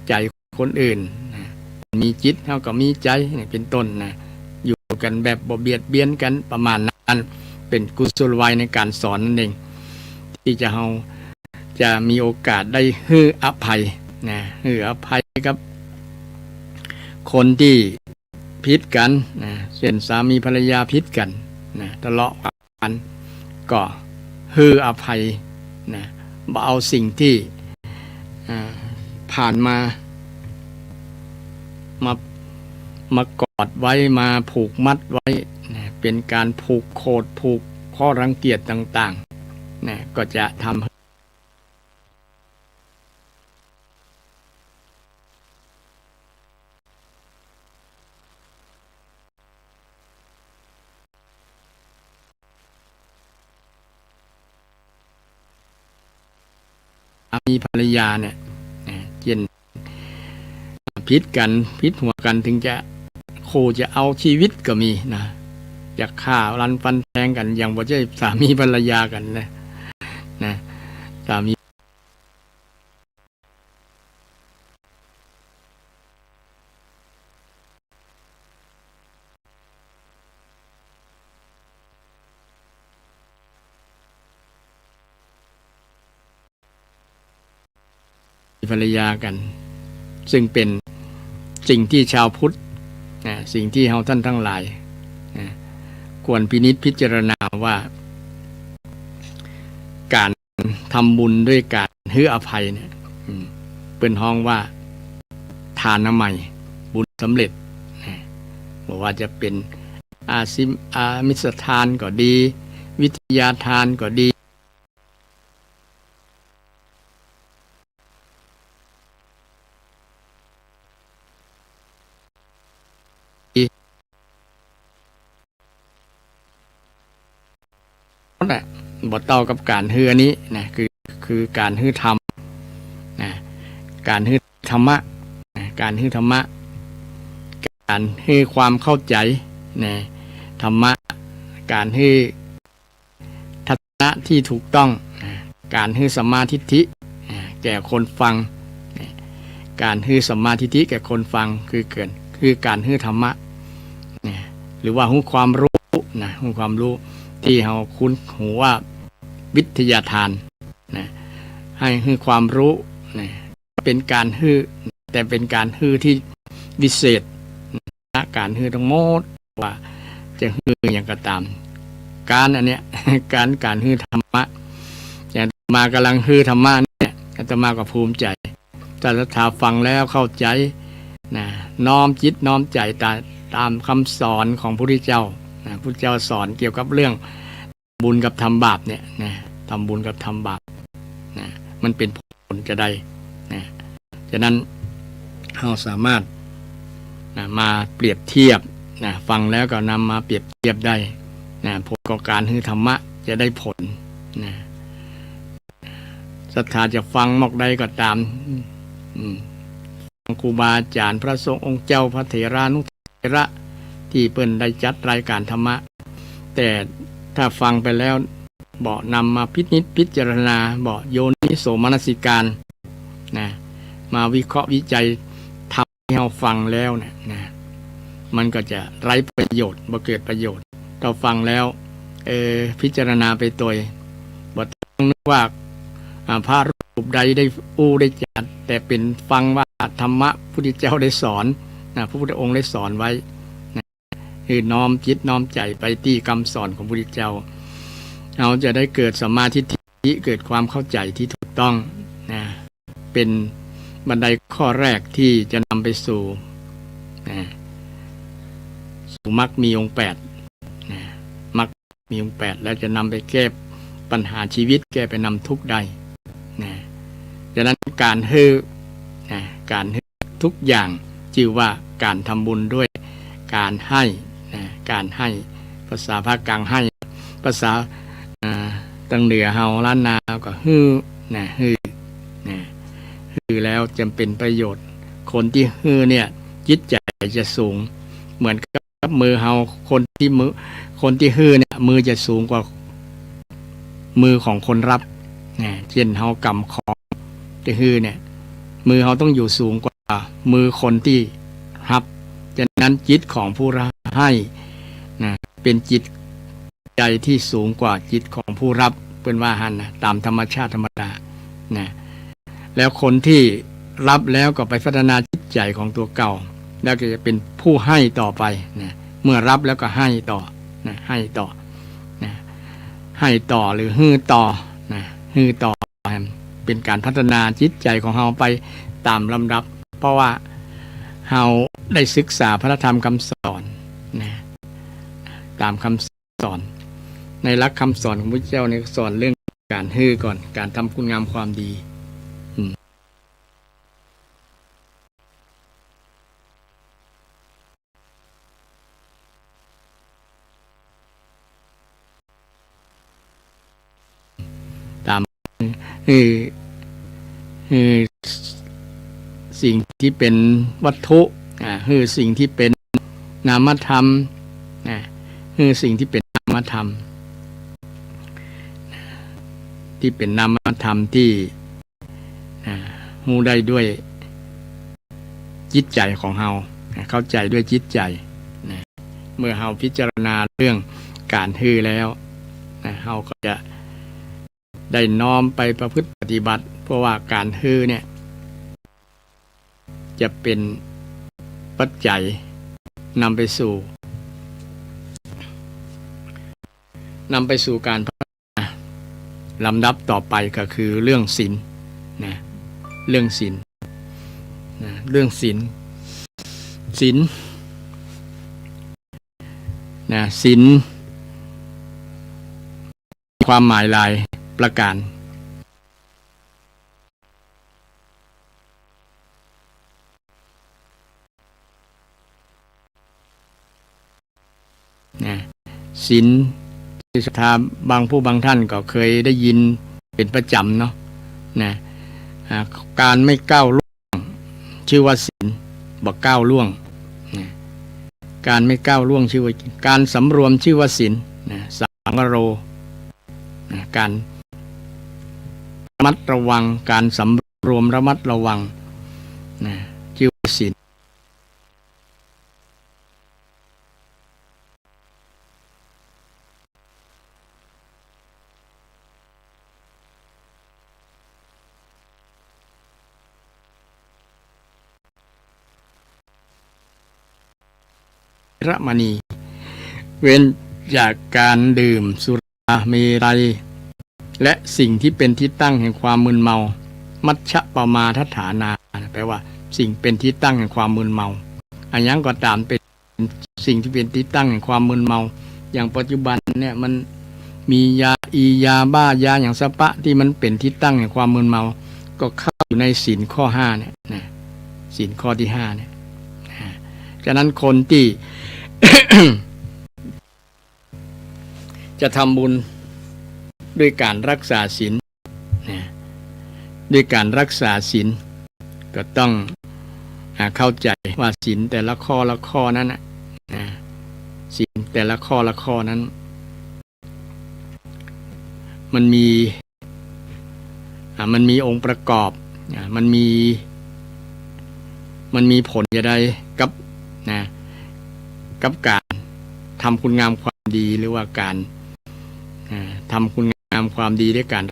ใจ๋คนอื่นนะ มีจิตเฮาก็มีใจ๋ เนี่ย เป๋นต้นนะ อยู่กั๋นแบบบ่เบียดเบียนกั๋น ประมาณนั้น เป๋นกุศโลบายในก๋านสอนนั่นเอง ตี้จะเฮาจะมีโอกาสได้หื้ออภัยนะ หื้ออภัยกับคนตี้ผิดกั๋นนะ เช่นสามีภรรยาผิดกั๋นนะ ทะเลาะกั๋น ก็หื้ออภัยนะ บ่เอาสิ่งตี้ อ่า ผ่านมา มา มากอดไว้ มาผูกมัดไว้นะ เป๋นก๋านผูกโขด ผูกข้อรังเกียจต่างๆ นะ ก็จะทำให้ สามีภรรยาเนี่ย นะ เช่น ผิดกั๋น ผิดหัวกั๋น เถิงจะ คู่จะเอาชีวิตก็มีนะ จะฆ่าลันฟันแทงกั๋น ยังบ่ใจ้สามีภรรยากั๋นนะ นะ สามี ภรรยากั๋น ซึ่งเป๋นสิ่งตี้ชาวพุทธนะ สิ่งตี้เฮาต้านตังหลายนะ ควรพินิจพิจารณาว่า ก๋านทำบุญด้วยก๋านหื้ออภัยเนี่ย อืม เปิ้นฮ้องว่า ทานมัย บุญสำเร็จนะ บ่ว่าจะเป๋นอาซิม อามิสทานก็ดี วิทยาทานก็ดี นั่นแหละ บ่เต้ากับก๋านหื้ออันนี้นะ คือ คือก๋านหื้อธรรมนะ ก๋านหื้อธรรมะนะ ก๋านหื้อธรรมะ ก๋านหื้อความเข้าใจ๋นะ ธรรมะ ก๋านหื้อ ทัศนะตี้ถูกต้องนะ ก๋านหื้อสัมมาทิฏฐินะ แก่คนฟังนะ ก๋านหื้อสัมมาทิฏฐิแก่คนฟัง คือเกิด คือก๋านหื้อธรรมะนะ หรือว่าฮู้ความฮู้นะ ฮู้ความฮู้ตี้เฮาคุ้นหูว่าวิทยาทานนะ หื้อความฮู้นะ เป๋นก๋านหื้อ แต่เป๋นก๋านหื้อตี้วิเศษ ก๋านหื้อตังหมด ว่าจะหื้อหยังก็ต๋าม ก๋านอันเนี้ย ก๋าน ก๋านหื้อธรรมะ อย่างอาตมาก่ำลังหื้อธรรมะเนี่ย อาตมาก็ภูมิใจ๋ ถ้าศรัทธาฟังแล้วเข้าใจ๋นะ น้อมจิตน้อมใจ๋ต๋าม ต๋ามกำสอนของพระพุทธเจ้านะ พระพุทธเจ้าสอนเกี่ยวกับเรื่อง บุญกับทำบาปเนี่ยนะ ทำบุญกับทำบาปนะ มันเป๋นผลจะใดนะ ฉะนั้นเฮาสามารถนะ มาเปรียบเทียบนะ ฟังแล้วก็นำมาเปรียบเทียบได้นะ ผลของก๋านหื้อธรรมะจะได้ผลนะ ศรัทธาจะฟังหมอกใดก็ต๋าม อืม ครูบาอาจ๋ารย์ พระสงฆ์องค์เจ้า พระเถรานุเถระ ตี้เปิ้นได้จัดรายก๋านธรรมะ แต่ถ้าฟังไปแล้ว บ่นำมาพินิจพิจารณา บ่โยนิโสมนสิการนะ มาวิเคราะห์วิจัยธรรมตี้เฮาฟังแล้วเนี่ยนะ มันก็จะไร้ประโยชน์ บ่เกิดประโยชน์ ถ้าฟังแล้ว เออ พิจารณาไปตวย บ่ต้องนึกว่า อ่า พระรูปใดได้อู้ได้จ๋า แต่เป๋นฟังว่าธรรมะพุทธเจ้าได้สอนนะ พระพุทธองค์ได้สอนไว้นะ คือน้อมจิตน้อมใจ๋ไปตี้กำสอนของพระพุทธเจ้า เฮาจะได้เกิดสัมมาทิฏฐิ ธิ เกิดความเข้าใจ๋ตี้ถูกต้องนะ เป๋นบันไดข้อแรกตี้จะนำไปสู่นะ สู่มรรคมีองค์แปดนะ มรรคมีองค์แปด แล้วจะนำไปแก้ปัญหาชีวิต แก้ไปนำทุกข์ได้นะ ฉะนั้นก๋านหื้อนะ ก๋านหื้อทุกอย่างจื้อว่าก๋านทำบุญด้วยก๋านหื้อนะ ก๋านหื้อ ภาษาภาคกลางหื้อ ภาษา อ่า ตางเหนือเฮาล้านนาก็หื้อนะ หื้อนะ หื้อแล้วจะเป๋นประโยชน์ คนตี้หื้อเนี่ยจิตใจ๋จะสูง เหมือนกับมือเฮา คนตี้มือ คนตี้หื้อเนี่ยมือจะสูงกว่ามือของคนฮับนะ เจ้นเฮากำของตี้หื้อเนี่ย มือเฮาต้องอยู่สูงกว่ามือคนตี้ฮับ ฉะนั้นจิตของผู้หื้อนะ เป๋นจิต ใจ๋ตี้สูงกว่าจิตของผู้ฮับ เปิ้นว่าหั้นนะ ต๋ามธรรมชาติธรรมดานะ แล้วคนตี้ฮับแล้วก็ไปพัฒนาจิตใจ๋ของตั๋วเก่า แล้วก็จะเป๋นผู้หื้อต่อไปนะ เมื่อฮับแล้วก็หื้อต่อนะ หื้อต่อนะ หื้อต่อหรือหื้อต่อนะ หื้อต่อ เป๋นก๋านพัฒนาจิตใจ๋ของเฮาไปต๋ามลำดับ เพราะว่าเฮาได้ศึกษาพระธรรมคำสอนนะ ต๋ามคำ สอน ในหลักคำสอนของพระเจ้าเนี่ยสอนเรื่องก๋านหื้อก่อน ก๋านทำคุณงามความดี อืม ต๋าม หื้อ หื้อสิ่งตี้เป๋นวัตถุ อ่า หื้อสิ่งตี้เป๋นนามธรรม อ่า หื้อสิ่งตี้เป๋นนามธรรม ตี้เป๋นนามธรรมตี้ อ่า ฮู้ได้ด้วยจิตใจ๋ของเฮา อ่า เข้าใจ๋ด้วยจิตใจ๋ นะ เมื่อเฮาพิจารณาเรื่องก๋านหื้อแล้ว นะ เฮาก็จะ ได้น้อมไปประพฤติปฏิบัติ เพราะว่าก๋านหื้อเนี่ย จะเป๋นปัจจัยนำไปสู่ นำไปสู่ก๋านพัฒนา ลำดับต่อไปก็คือเรื่องศีลนะ เรื่องศีลนะ เรื่องศีล ศีลนะ ศีล ความหมายหลายประก๋านนะ ศีล ศรัทธาบางผู้บางท่านก็เคยได้ยินเป๋นประจ๋ำเนาะ นะ อ่า ก๋านไม่ก้าวล่วง ชื่อว่าศีล บ่ก้าวล่วง นะ ก๋านไม่ก้าวล่วงชื่อว่า ก๋านสำรวมชื่อว่าศีล นะ สังวโร นะ ก๋านระมัดระวัง ก๋านสำรวมระมัดระวัง นะ ชื่อว่าศีล รมณี เว้นจากก๋านดื่มสุราเมรัย และสิ่งตี้เป๋นตี้ตั้งแห่งความมึนเมา มัชฌปมาทฐานา แปลว่าสิ่งเป๋นตี้ตั้งแห่งความมึนเมา อะหยังก็ต๋ามเป๋น สิ่งตี้เป๋นตี้ตั้งแห่งความมึนเมา อย่างปัจจุบันเนี่ยมันมียาอี ยาบ้า ยาหยังสะปะตี้มันเป๋นตี้ตั้งแห่งความมึนเมา ก็เข้าอยู่ในศีลข้อห้าเนี่ยนะ ศีลข้อตี้ห้าเนี่ยนะ ฉะนั้นคนตี้ จะทำบุญด้วยก๋านรักษาศีล นะ ด้วยก๋านรักษาศีล ก็ต้อง อ่า เข้าใจ๋ว่าศีลแต่ละข้อละข้อนั้นน่ะ นะ ศีลแต่ละข้อละข้อนั้น มันมี อ่า มันมีองค์ประกอบ อ่า มันมี มันมีผลจะได้กับ นะ กับก๋านทำคุณงามความดี หรือว่าก๋าน อ่า ทำคุณงามความดีด้วยก๋าน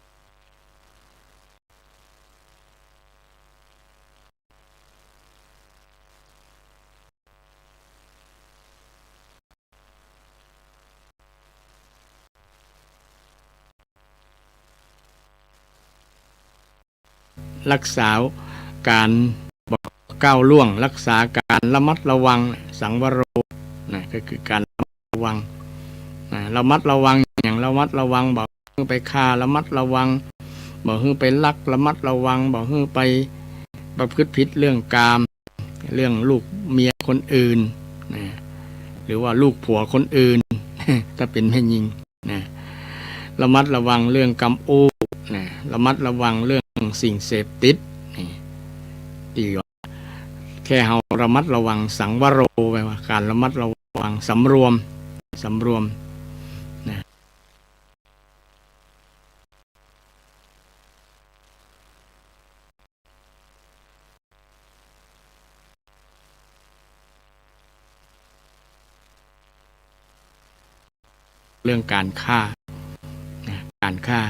รักษาก๋านบ่ก้าวล่วง รักษาก๋านระมัดระวัง สังวโร นะ ก็คือก๋านระมัดระวัง นะ ระมัดระวังหยัง ระมัดระวังบ่หื้อไปฆ่า ระมัดระวังบ่หื้อไปลัก ระมัดระวังบ่หื้อไปประพฤติผิดเรื่องกาม เรื่องลูกเมียคนอื่น นะ หรือว่าลูกผัวคนอื่น ถ้าเป๋นแม่ญิง นะ ระมัดระวังเรื่องกำอู้ นะ ระมัดระวังเรื่องสิ่งเสพติด นี่ ตี้ว่าแค่เฮาระมัดระวัง สังวโร แปลว่าก๋านระมัดระวัง สำรวม สำรวม นะ เรื่องก๋านฆ่า นะ ก๋านฆ่า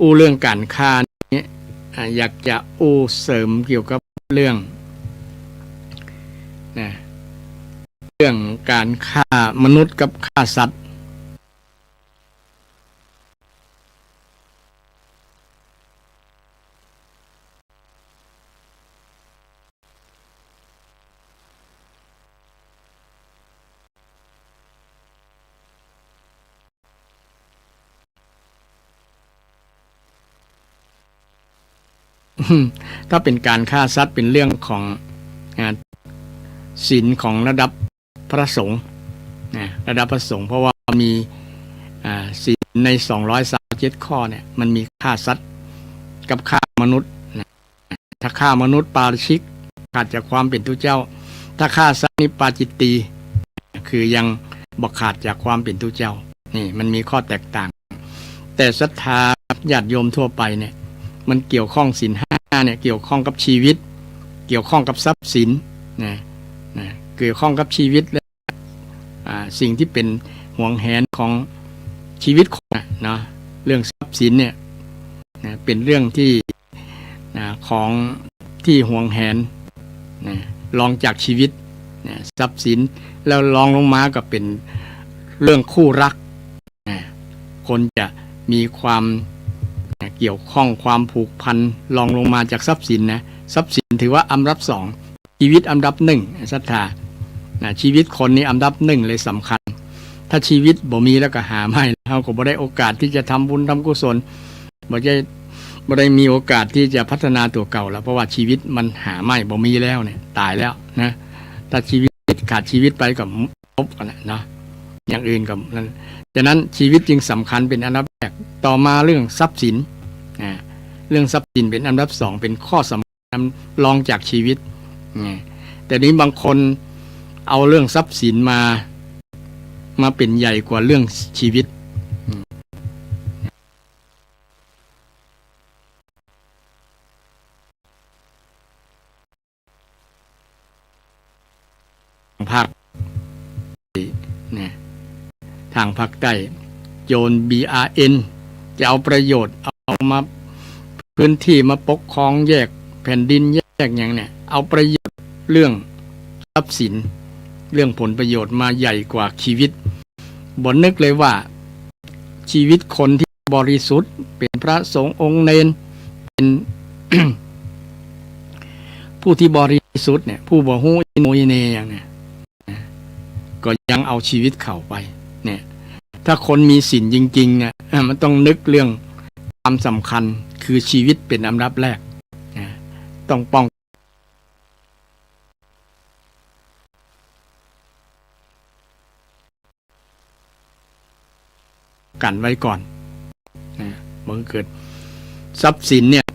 อู้เรื่องก๋านฆ่านี้ อ่า อยากจะอู้เสริมเกี่ยวกับเรื่อง นะ เรื่องก๋านฆ่ามนุษย์กับฆ่าสัตว์ ถ้าเป๋นก๋านฆ่าสัตว์เป๋นเรื่องของ อ่า ศีลของระดับพระสงฆ์ นะ ระดับพระสงฆ์ เพราะว่ามี อ่า ศีลในสองร้อยสามสิบเจ็ดข้อเนี่ย มันมีฆ่าสัตว์กับฆ่ามนุษย์ นะ ถ้าฆ่ามนุษย์ปาราชิก ขาดจากความเป๋นตุ๊เจ้า ถ้าฆ่าสัตว์นี่ปาจิตตี คือยังบ่ขาดจากความเป๋นตุ๊เจ้า นี่มันมีข้อแตกต่าง แต่ศรัทธาญาติโยมทั่วไปเนี่ย มันเกี่ยวข้องศีลห้าเนี่ย เกี่ยวข้องกับชีวิต เกี่ยวข้องกับทรัพย์สิน นะ นะ เกี่ยวข้องกับชีวิตและ อ่า สิ่งที่เป๋นหวงแหนของชีวิตคนน่ะเนาะ เรื่องทรัพย์สินเนี่ย นะ เป๋นเรื่องที่ นะ ของที่หวงแหน นะ รองจากชีวิต นะ ทรัพย์สิน แล้วรองลงมาก็เป๋นเรื่องคู่รัก นะ คนจะมีความ นะ เกี่ยวข้องความผูกพัน รองลงมาจากทรัพย์สินนะ ทรัพย์สินถือว่าอันดับสอง ชีวิตอันดับหนึ่ง ศรัทธา นะ ชีวิตคนนี่อันดับหนึ่งเลยสำคัญ ถ้าชีวิตบ่มีแล้วก็หาไม่ เฮาก็บ่ได้โอกาสที่จะทำบุญทำกุศล บ่ได้ บ่ได้มีโอกาสที่จะพัฒนาตั๋วเก่าแล้ว เพราะว่าชีวิตมันหาไม่ บ่มีแล้วเนี่ย ต๋ายแล้วนะ ถ้าชีวิตขาดชีวิตไปก็จบกั๋นแหละเนาะ อย่างอื่นก็นั่น ฉะนั้นชีวิตจึงสำคัญเป๋นอันดับแรก ต่อมาเรื่องทรัพย์สิน นะ เรื่องทรัพย์สินเป๋นอันดับสอง เป๋นข้อสำคัญรองจากชีวิต นะ แต่นี้บางคนเอาเรื่องทรัพย์สินมา มาเป๋นใหญ่กว่าเรื่องชีวิต ภาค เนี่ย ตางภาคใต้ โจร บีอาร์เอ็น จะเอาประโยชน์ เอามาพื้นที่มาปกครองแยกแผ่นดินแยกหยังเนี่ย เอาประโยชน์เรื่องทรัพย์สิน เรื่องผลประโยชน์มาใหญ่กว่าชีวิต บ่นึกเลยว่าชีวิตคนที่บริสุทธิ์ เป๋นพระสงฆ์องค์เณร เป๋น ผู้ที่บริสุทธิ์เนี่ย ผู้บ่ฮู้อิโหนอิเหน่หยังเนี่ย ก็ยังเอาชีวิตเขาไป เนี่ย ถ้าคนมีศีลจริงๆ เนี่ย มันต้องนึกเรื่องความสำคัญ คือชีวิตเป๋นอันดับแรก นะ ต้องป้อง กั๋นไว้ก่อน นะ มันเกิดทรัพย์สินเนี่ย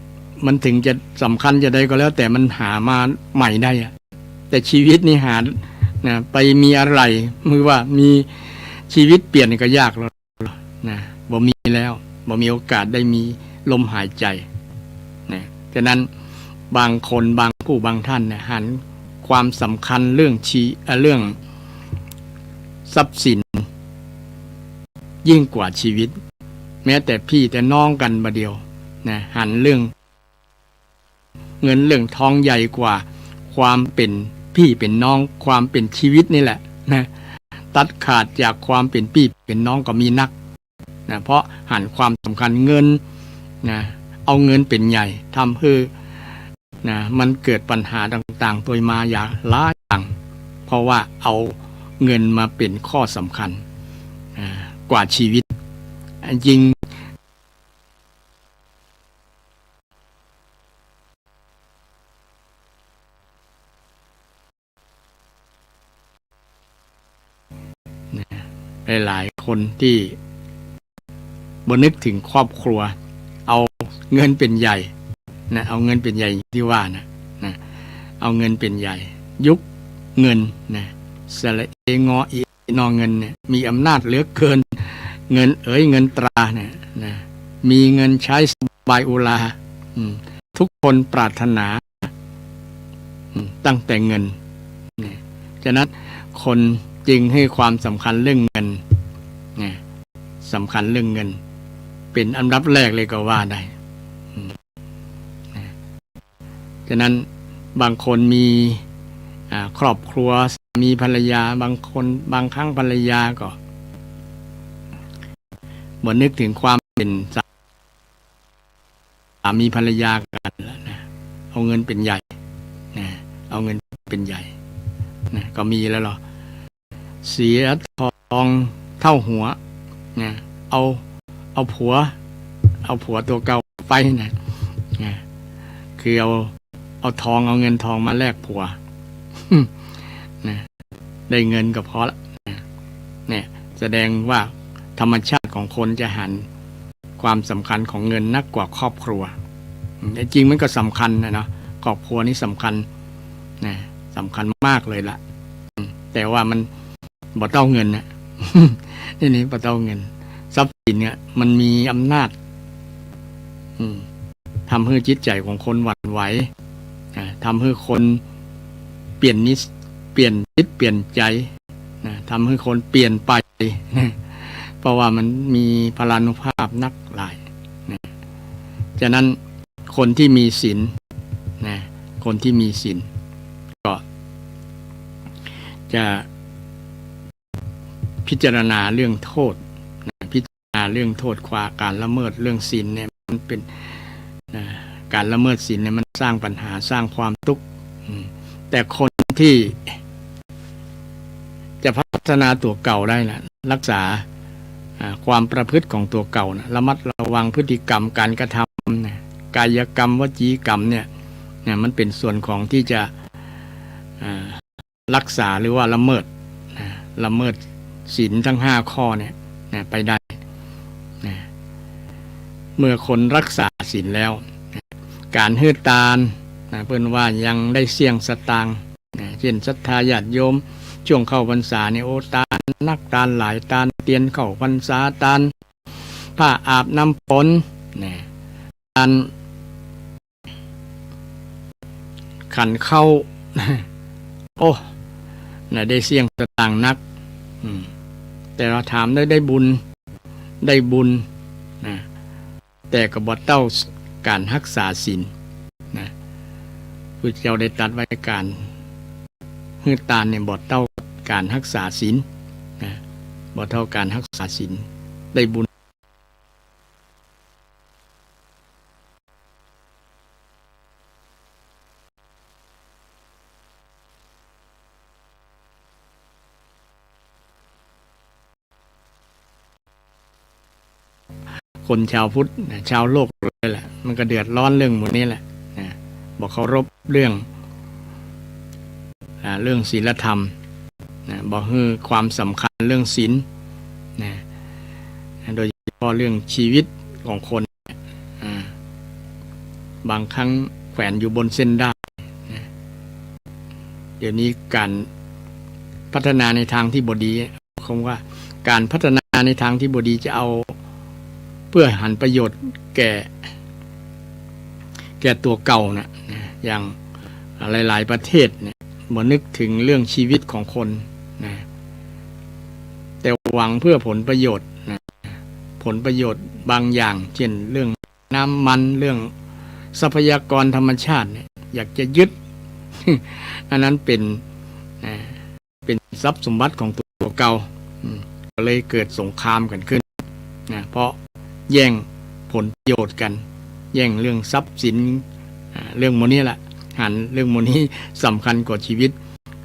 มันถึงจะสำคัญจะใดก็แล้ว แต่มันหามาใหม่ได้อะ แต่ชีวิตนี่หา นะ ไปมีอะไร หรือว่ามีชีวิตเปลี่ยนก็ยากแล้ว นะ บ่มีแล้ว บ่มีโอกาสได้มีลมหายใจ นะ ฉะนั้นบางคนบางผู้บางท่านเนี่ย หันความสำคัญเรื่องชี เอ่อ เรื่องทรัพย์สินยิ่งกว่าชีวิต แม้แต่พี่แต่น้องกั๋นบ่าเดี่ยว นะ หันเรื่อง เงินเรื่องทองใหญ่กว่าความเป๋นพี่เป๋นน้อง ความเป๋นชีวิตนี่แหละนะ ตัดขาดจากความเป๋นพี่เป๋นน้องก็มีนักนะ เพราะหันความสำคัญเงินนะ เอาเงินเป๋นใหญ่ ทำหื้อ นะ มันเกิดปัญหาต่างๆ ตวยมาอย่างหลายอย่าง เพราะว่าเอาเงินมาเป๋นข้อสำคัญ อ่า กว่าชีวิต จริง นะ หลายๆ คนตี้บ่นึกเถิงครอบครัว เอาเงินเป๋นใหญ่นะ เอาเงินเป๋นใหญ่ตี้ว่านะ นะ เอาเงินเป๋นใหญ่ ยุคเงินนะ สระเอ งออี นอ เงินเนี่ย มีอำนาจเหลือเกิน เงินเอ๋ย เงินตราเนี่ยนะ มีเงินใช้สบายอุรา อืม ทุกคนปรารถนา อืม ตั้งแต่เงิน เนี่ย ฉะนั้นคนจึงหื้อความสำคัญเรื่องเงิน เนี่ย สำคัญเรื่องเงิน เป๋นอันดับแรกเลยก็ว่าได้ อืม นะ ฉะนั้นบางคนมี อ่า ครอบครัว สามีภรรยา บางคน บางครั้งภรรยาก็บ่นึกเถิงความเป๋นสา สามีภรรยากั๋นแล้วนะ เอาเงินเป๋นใหญ่นะ เอาเงินเป๋นใหญ่นะ ก็มีแล้วเหรอ เสียทองเต้าหัวนะ เอา เอาผัว เอาผัวตั๋วเก่าไปนะ นะ คือเอา เอาทอง เอาเงินทองมาแลกผัว นะ ได้เงินก็พอละนะ เนี่ย แสดงว่าธรรมชาติของคนจะหันความสำคัญของเงินนักกว่าครอบครัว อืม แต่จริงมันก็สำคัญนะเนาะ ครอบครัวนี่สำคัญนะ สำคัญมากเลยละ อืม แต่ว่ามันบ่เต้าเงินนะ นี่ นี่บ่เต้าเงิน ทรัพย์สินเนี่ยมันมีอำนาจ อืม ทำหื้อจิตใจ๋ของคนหวั่นไหว อ่า ทำหื้อคนเปลี่ยนนิส- เปลี่ยนจิตเปลี่ยนใจ๋นะ ทำหื้อคนเปลี่ยนไปนะ เพราะว่ามันมีพลานุภาพนักหลายนะ ฉะนั้นคนที่มีศีลนะ คนที่มีศีลก็จะพิจารณาเรื่องโทษนะ พิจารณาเรื่องโทษ ความ การละเมิดเรื่องศีลเนี่ย มันเป็น นะ การละเมิดศีลเนี่ยมันสร้างปัญหา สร้างความทุกข์ อืม แต่คนที่จะพัฒนาตั๋วเก่าได้นะ รักษา อ่า ความประพฤติของตั๋วเก่านะ ระมัดระวังพฤติกรรมการกระทำนะ กายกรรม วจีกรรมเนี่ย เนี่ย มันเป๋นส่วนของที่จะ อ่า รักษาหรือว่าละเมิดนะ ละเมิดศีลทั้งห้าข้อเนี่ยนะ ไปได้นะ เมื่อคนรักษาศีลแล้วนะ การหื้อตานนะ เปิ้นว่ายังได้เสี้ยงสตางค์นะ เช่นศรัทธาญาติโยม ช่วงเข้าพรรษาเนี่ย โอ้ ตานนัก ตานหลาย ตานเตียนเข้าพรรษา ตานผ้าอาบน้ำฝนนะ ตาน ขันข้าว โอ้ นะ ได้เสี้ยงสตางค์นัก อืม แต่ว่าถามได้ ได้บุญ ได้บุญ นะ แต่ก็บ่เต้าการฮักษาศีล นะ พุทธเจ้าได้ตรัสไว้ การหื้อตานเนี่ยบ่เต้าการฮักษาศีล นะ บ่เต้าการฮักษาศีล ได้บุญ คนชาวพุทธนะ ชาวโลกเลยแหละ มันก็เดือดร้อนเรื่องหมู่นี้แหละนะ บ่เคารพเรื่อง อ่า เรื่องศีลธรรมนะ บ่หื้อความสำคัญเรื่องศีลนะ โดยเฉพาะเรื่องชีวิตของคน อ่า บางครั้งแขวนอยู่บนเส้นด้ายนะ เดี๋ยวนี้การพัฒนาในทางที่บ่ดี คำว่าการพัฒนาในทางที่บ่ดีจะเอาเพื่อหันประโยชน์แก่ แก่ตั๋วเก่านะ นะ อย่างหลายๆ ประเทศเนี่ย บ่นึกเถิงเรื่องชีวิตของคนนะ แต่หวังเพื่อผลประโยชน์นะ ผลประโยชน์บางอย่าง เช่นเรื่องน้ำมัน เรื่องทรัพยากรธรรมชาติเนี่ย อยากจะยึด อันนั้นเป๋น อ่า เป๋นทรัพย์สมบัติของตั๋วเก่า อืม ก็เลยเกิดสงครามกั๋นขึ้นนะ เพราะแย่งผลประโยชน์กั๋น แย่งเรื่องทรัพย์สิน อ่า เรื่องหมู่นี้แหละ หันเรื่องหมู่นี้สำคัญกว่าชีวิต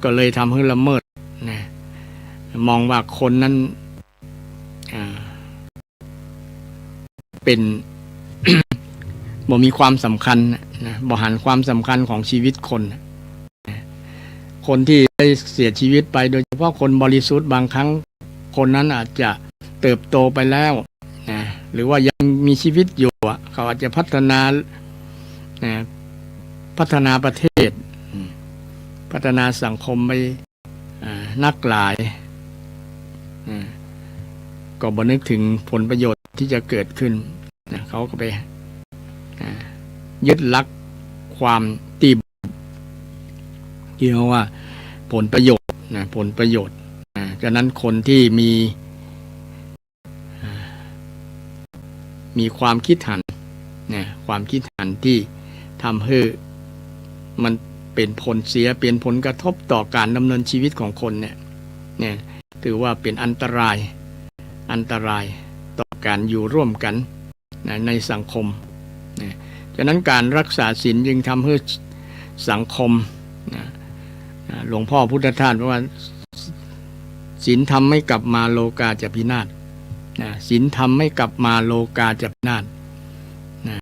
ก็เลยทำหื้อละเมิดนะ มองว่าคนนั้น อ่า เป๋น บ่มีความสำคัญนะ บ่หันความสำคัญของชีวิตคนนะ คนตี้ได้เสียชีวิตไป โดยเฉพาะคนบริสุทธิ์ บางครั้งคนนั้นอาจจะเติบโตไปแล้วนะ หรือว่ายังมีชีวิตอยู่อะ เขาอาจจะพัฒนานะ พัฒนาประเทศ อืม พัฒนาสังคมไป อ่า นักหลาย อ่า ก็บ่นึกถึงผลประโยชน์ที่จะเกิดขึ้นนะ เขาก็ไป อ่า ยึดหลักความตี้ ตี้เฮาว่าผลประโยชน์นะ ผลประโยชน์นะ ฉะนั้นคนที่มี อ่า มีความคิดหันนะ ความคิดหันที่ทำหื้อมันเป๋นผลเสีย เป๋นผลกระทบต่อการดำเนินชีวิตของคนเนี่ย เนี่ย ถือว่าเป๋นอันตราย อันตรายต่อการอยู่ร่วมกันนะ ในสังคมนะ ฉะนั้นการรักษาศีลจึงทำหื้อสังคมนะ อ่า หลวงพ่อพุทธทาสบอกว่า ศีลธรรมไม่กลับมา โลกาจะพินาศนะ ศีลธรรมไม่กลับมา โลกาจะพินาศนะ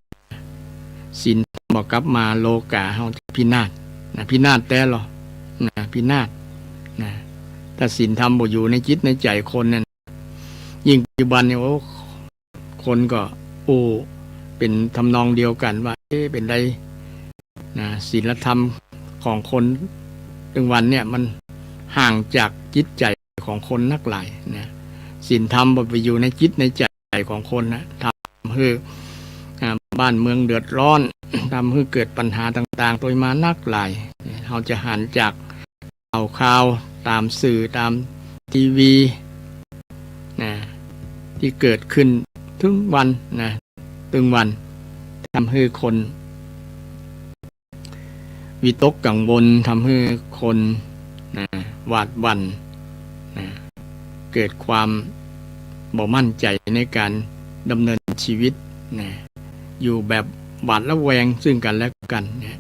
ศีลธรรมบ่กลับมา โลกาเฮาจะพินาศนะ พินาศแต๊ลอนะ พินาศนะ ถ้าศีลธรรมบ่อยู่ในจิตในใจ๋คนเนี่ย ยิ่งปัจจุบันเนี่ย โอ้ คนก็อู้เป๋นทำนองเดียวกั๋นว่า เอ๊ะ เป๋นใดนะ ศีลธรรมของคนตึงวันเนี่ย มันห่างจากจิตใจ๋ของคนนักหลายนะ ศีลธรรมบ่ไปอยู่ในจิตในใจ๋ของคนนะ ทำหื้อ อ่า บ้านเมืองเดือดร้อน ทำหื้อเกิดปัญหาต่างๆ โตยมานักหลาย เฮาจะหันจาก ข่าว ข่าวต๋ามสื่อ ต๋ามทีวีนะ ตี้เกิดขึ้นตึงวันนะ ตึงวัน ทำหื้อคนวิตกกังวล ทำหื้อคนนะ หวาดหวั่นนะ เกิดความบ่มั่นใจ๋ในการดำเนินชีวิตนะ อยู่แบบหวาดระแวงซึ่งกั๋นและกั๋นเนี่ย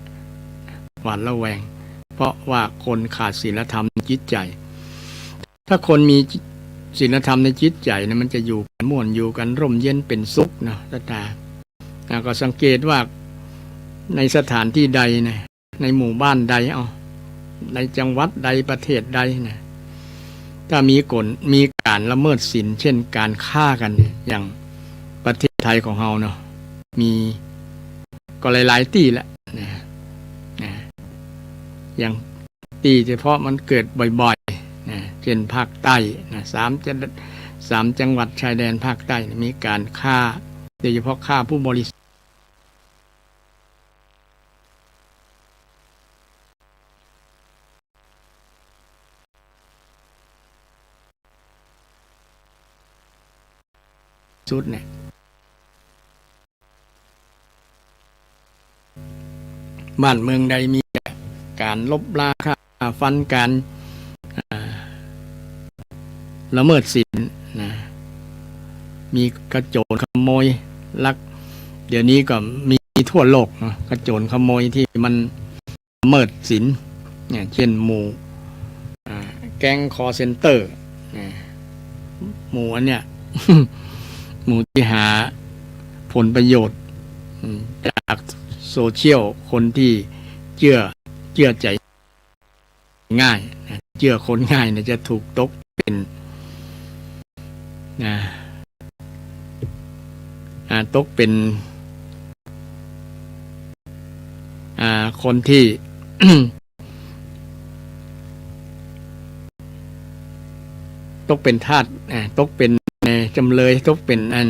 หวาดระแวง เพราะว่าคนขาดศีลธรรมในจิตใจ๋ ถ้าคนมีศีลธรรมในจิตใจ๋นะ มันจะอยู่กั๋นม่วน อยู่กั๋นร่มเย็นเป๋นสุขเนาะ ศรัทธา อ่า ก็สังเกตว่าในสถานที่ใดนะ ในหมู่บ้านใด เอ้า ในจังหวัดใด ประเทศใดนะ ถ้ามีก๋น มีก๋านละเมิดศีล เช่น ก๋านฆ่ากั๋นเนี่ย อย่างประเทศไทยของเฮาเนาะ มี ก็หลายๆ ตี้แหละนะ นะ อย่างตี้เฉพาะมันเกิดบ่อยๆ นะ เช่น ภาคใต้นะ สามจัง สามจังหวัดชายแดนภาคใต้นะ มีก๋านฆ่า โดยเฉพาะฆ่าผู้บริสุทธิ์ สุดเนี่ย บ้านเมืองใดมีแต่ก๋านลบล้าง ฆ่าฟัน ก๋าน อ่า ละเมิดศีลนะ มีขโจรขโมยลัก เดี๋ยวนี้ก็มีทั่วโลกนะ ขโจรขโมยที่มันละเมิดศีลเนี่ย เช่นหมู่ อ่า แก๊งคอลเซ็นเตอร์นะ หมู่อันเนี้ย หมู่ตี้หาผลประโยชน์ อืม จากโซเชียล คนตี้เจื้อ เจื้อใจ๋ง่ายนะ เจื้อคนง่ายนะ จะถูกตกเป๋น นะ อ่า ตกเป๋น อ่า คนตี้ ตกเป๋นทาส อ่า ตกเป๋น เอ่อ จ๋ำเลย ตกเป๋นอัน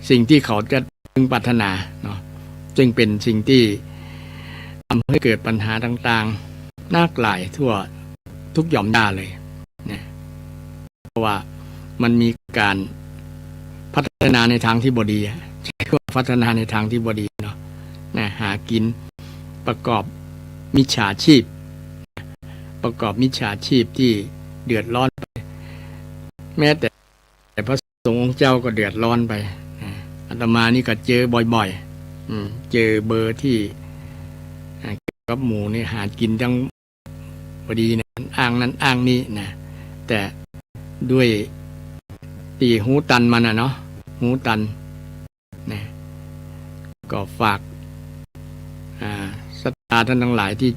สิ่งตี้เขาจะพึงปรารถนาเนาะ ซึ่งเป๋นสิ่งตี้ทำหื้อเกิดปัญหาต่างๆ นักหลายทั่วทุกหย่อมหญ้าเลยนะ เพราะว่ามันมีก๋านพัฒนาในตางตี้บ่ดีอะ ใจ๊ว่าพัฒนาในตางตี้บ่ดีเนาะ นะ หากิ๋น ประกอบมิจฉาชีพ ประกอบมิจฉาชีพตี้เดือดร้อนไป แม้แต่พระสงฆ์องค์เจ้าก็เดือดร้อนไปนะ อาตมานี่ก็เจอบ่อย อืม เจอเบอร์ตี้ อ่า เกี่ยวกับหมู่นี่หากิ๋นตังบ่ดีนะ อ้างนั้นอ้างนี้นะ แต่ด้วยตี้ฮูตันมันน่ะเนาะ ฮูตันนะ ก็ฝาก อ่า ศรัทธาต้านตังหลายตี้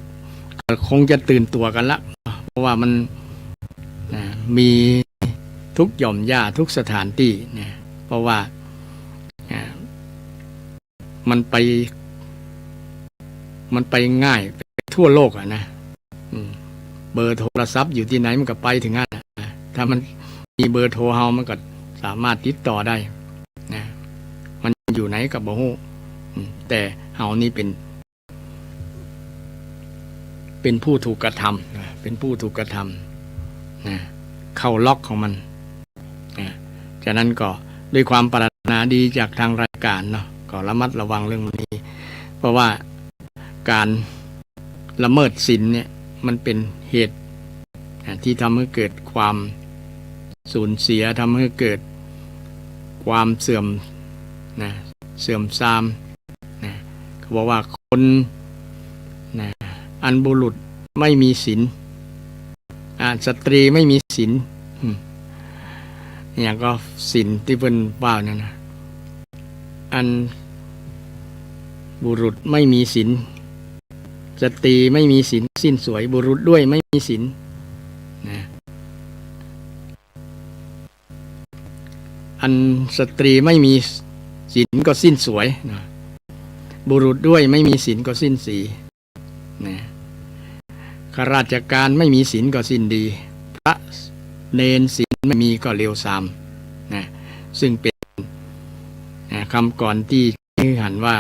ก็คงจะตื่นตั๋วกั๋นละ เพราะว่ามัน นะ มีทุกหย่อมหญ้าทุกสถานตี้นะ เพราะว่า อ่า มันไป มันไปง่ายไปทั่วโลกอะนะ อืม เบอร์โทรศัพท์อยู่ตี้ไหนมันก็ไปเถิงหั้นอะนะ ถ้ามันมีเบอร์โทรเฮามันก็สามารถติดต่อได้นะ มันอยู่ไหนก็บ่ฮู้ อืม แต่เฮานี่เป๋น เป๋นผู้ถูกกระทำนะ เป๋นผู้ถูกกระทำนะ เข้าล็อกของมันนะ ฉะนั้นก็ด้วยความปรารถนาดีจากทางรายการเนาะ ก็ระมัดระวังเรื่องนี้ เพราะว่าก๋านละเมิดศีลเนี่ยมันเป๋นเหตุนะ ตี้ทำหื้อเกิดความสูญเสีย ทำหื้อเกิดความเสื่อมนะ เสื่อมทราม นะ เขาบอกว่าคน นะ อันบุรุษไม่มีศีล อ่า สตรีไม่มีศีล อืม อย่างก็ศีลตี้เปิ้นว่านั่นนะ อันบุรุษไม่มีศีล สตรีไม่มีศีลสิ้นสวย บุรุษด้วยไม่มีศีล นะ อันสตรีไม่มีศีลก็สิ้นสวยนะ บุรุษด้วยไม่มีศีลก็สิ้นสีนะ ข้าราชการไม่มีศีลก็สิ้นดี พระเณรศีลไม่มีก็เลวทรามนะ ซึ่งเป๋น นะ กำกรอนตี้ หื้อหันว่า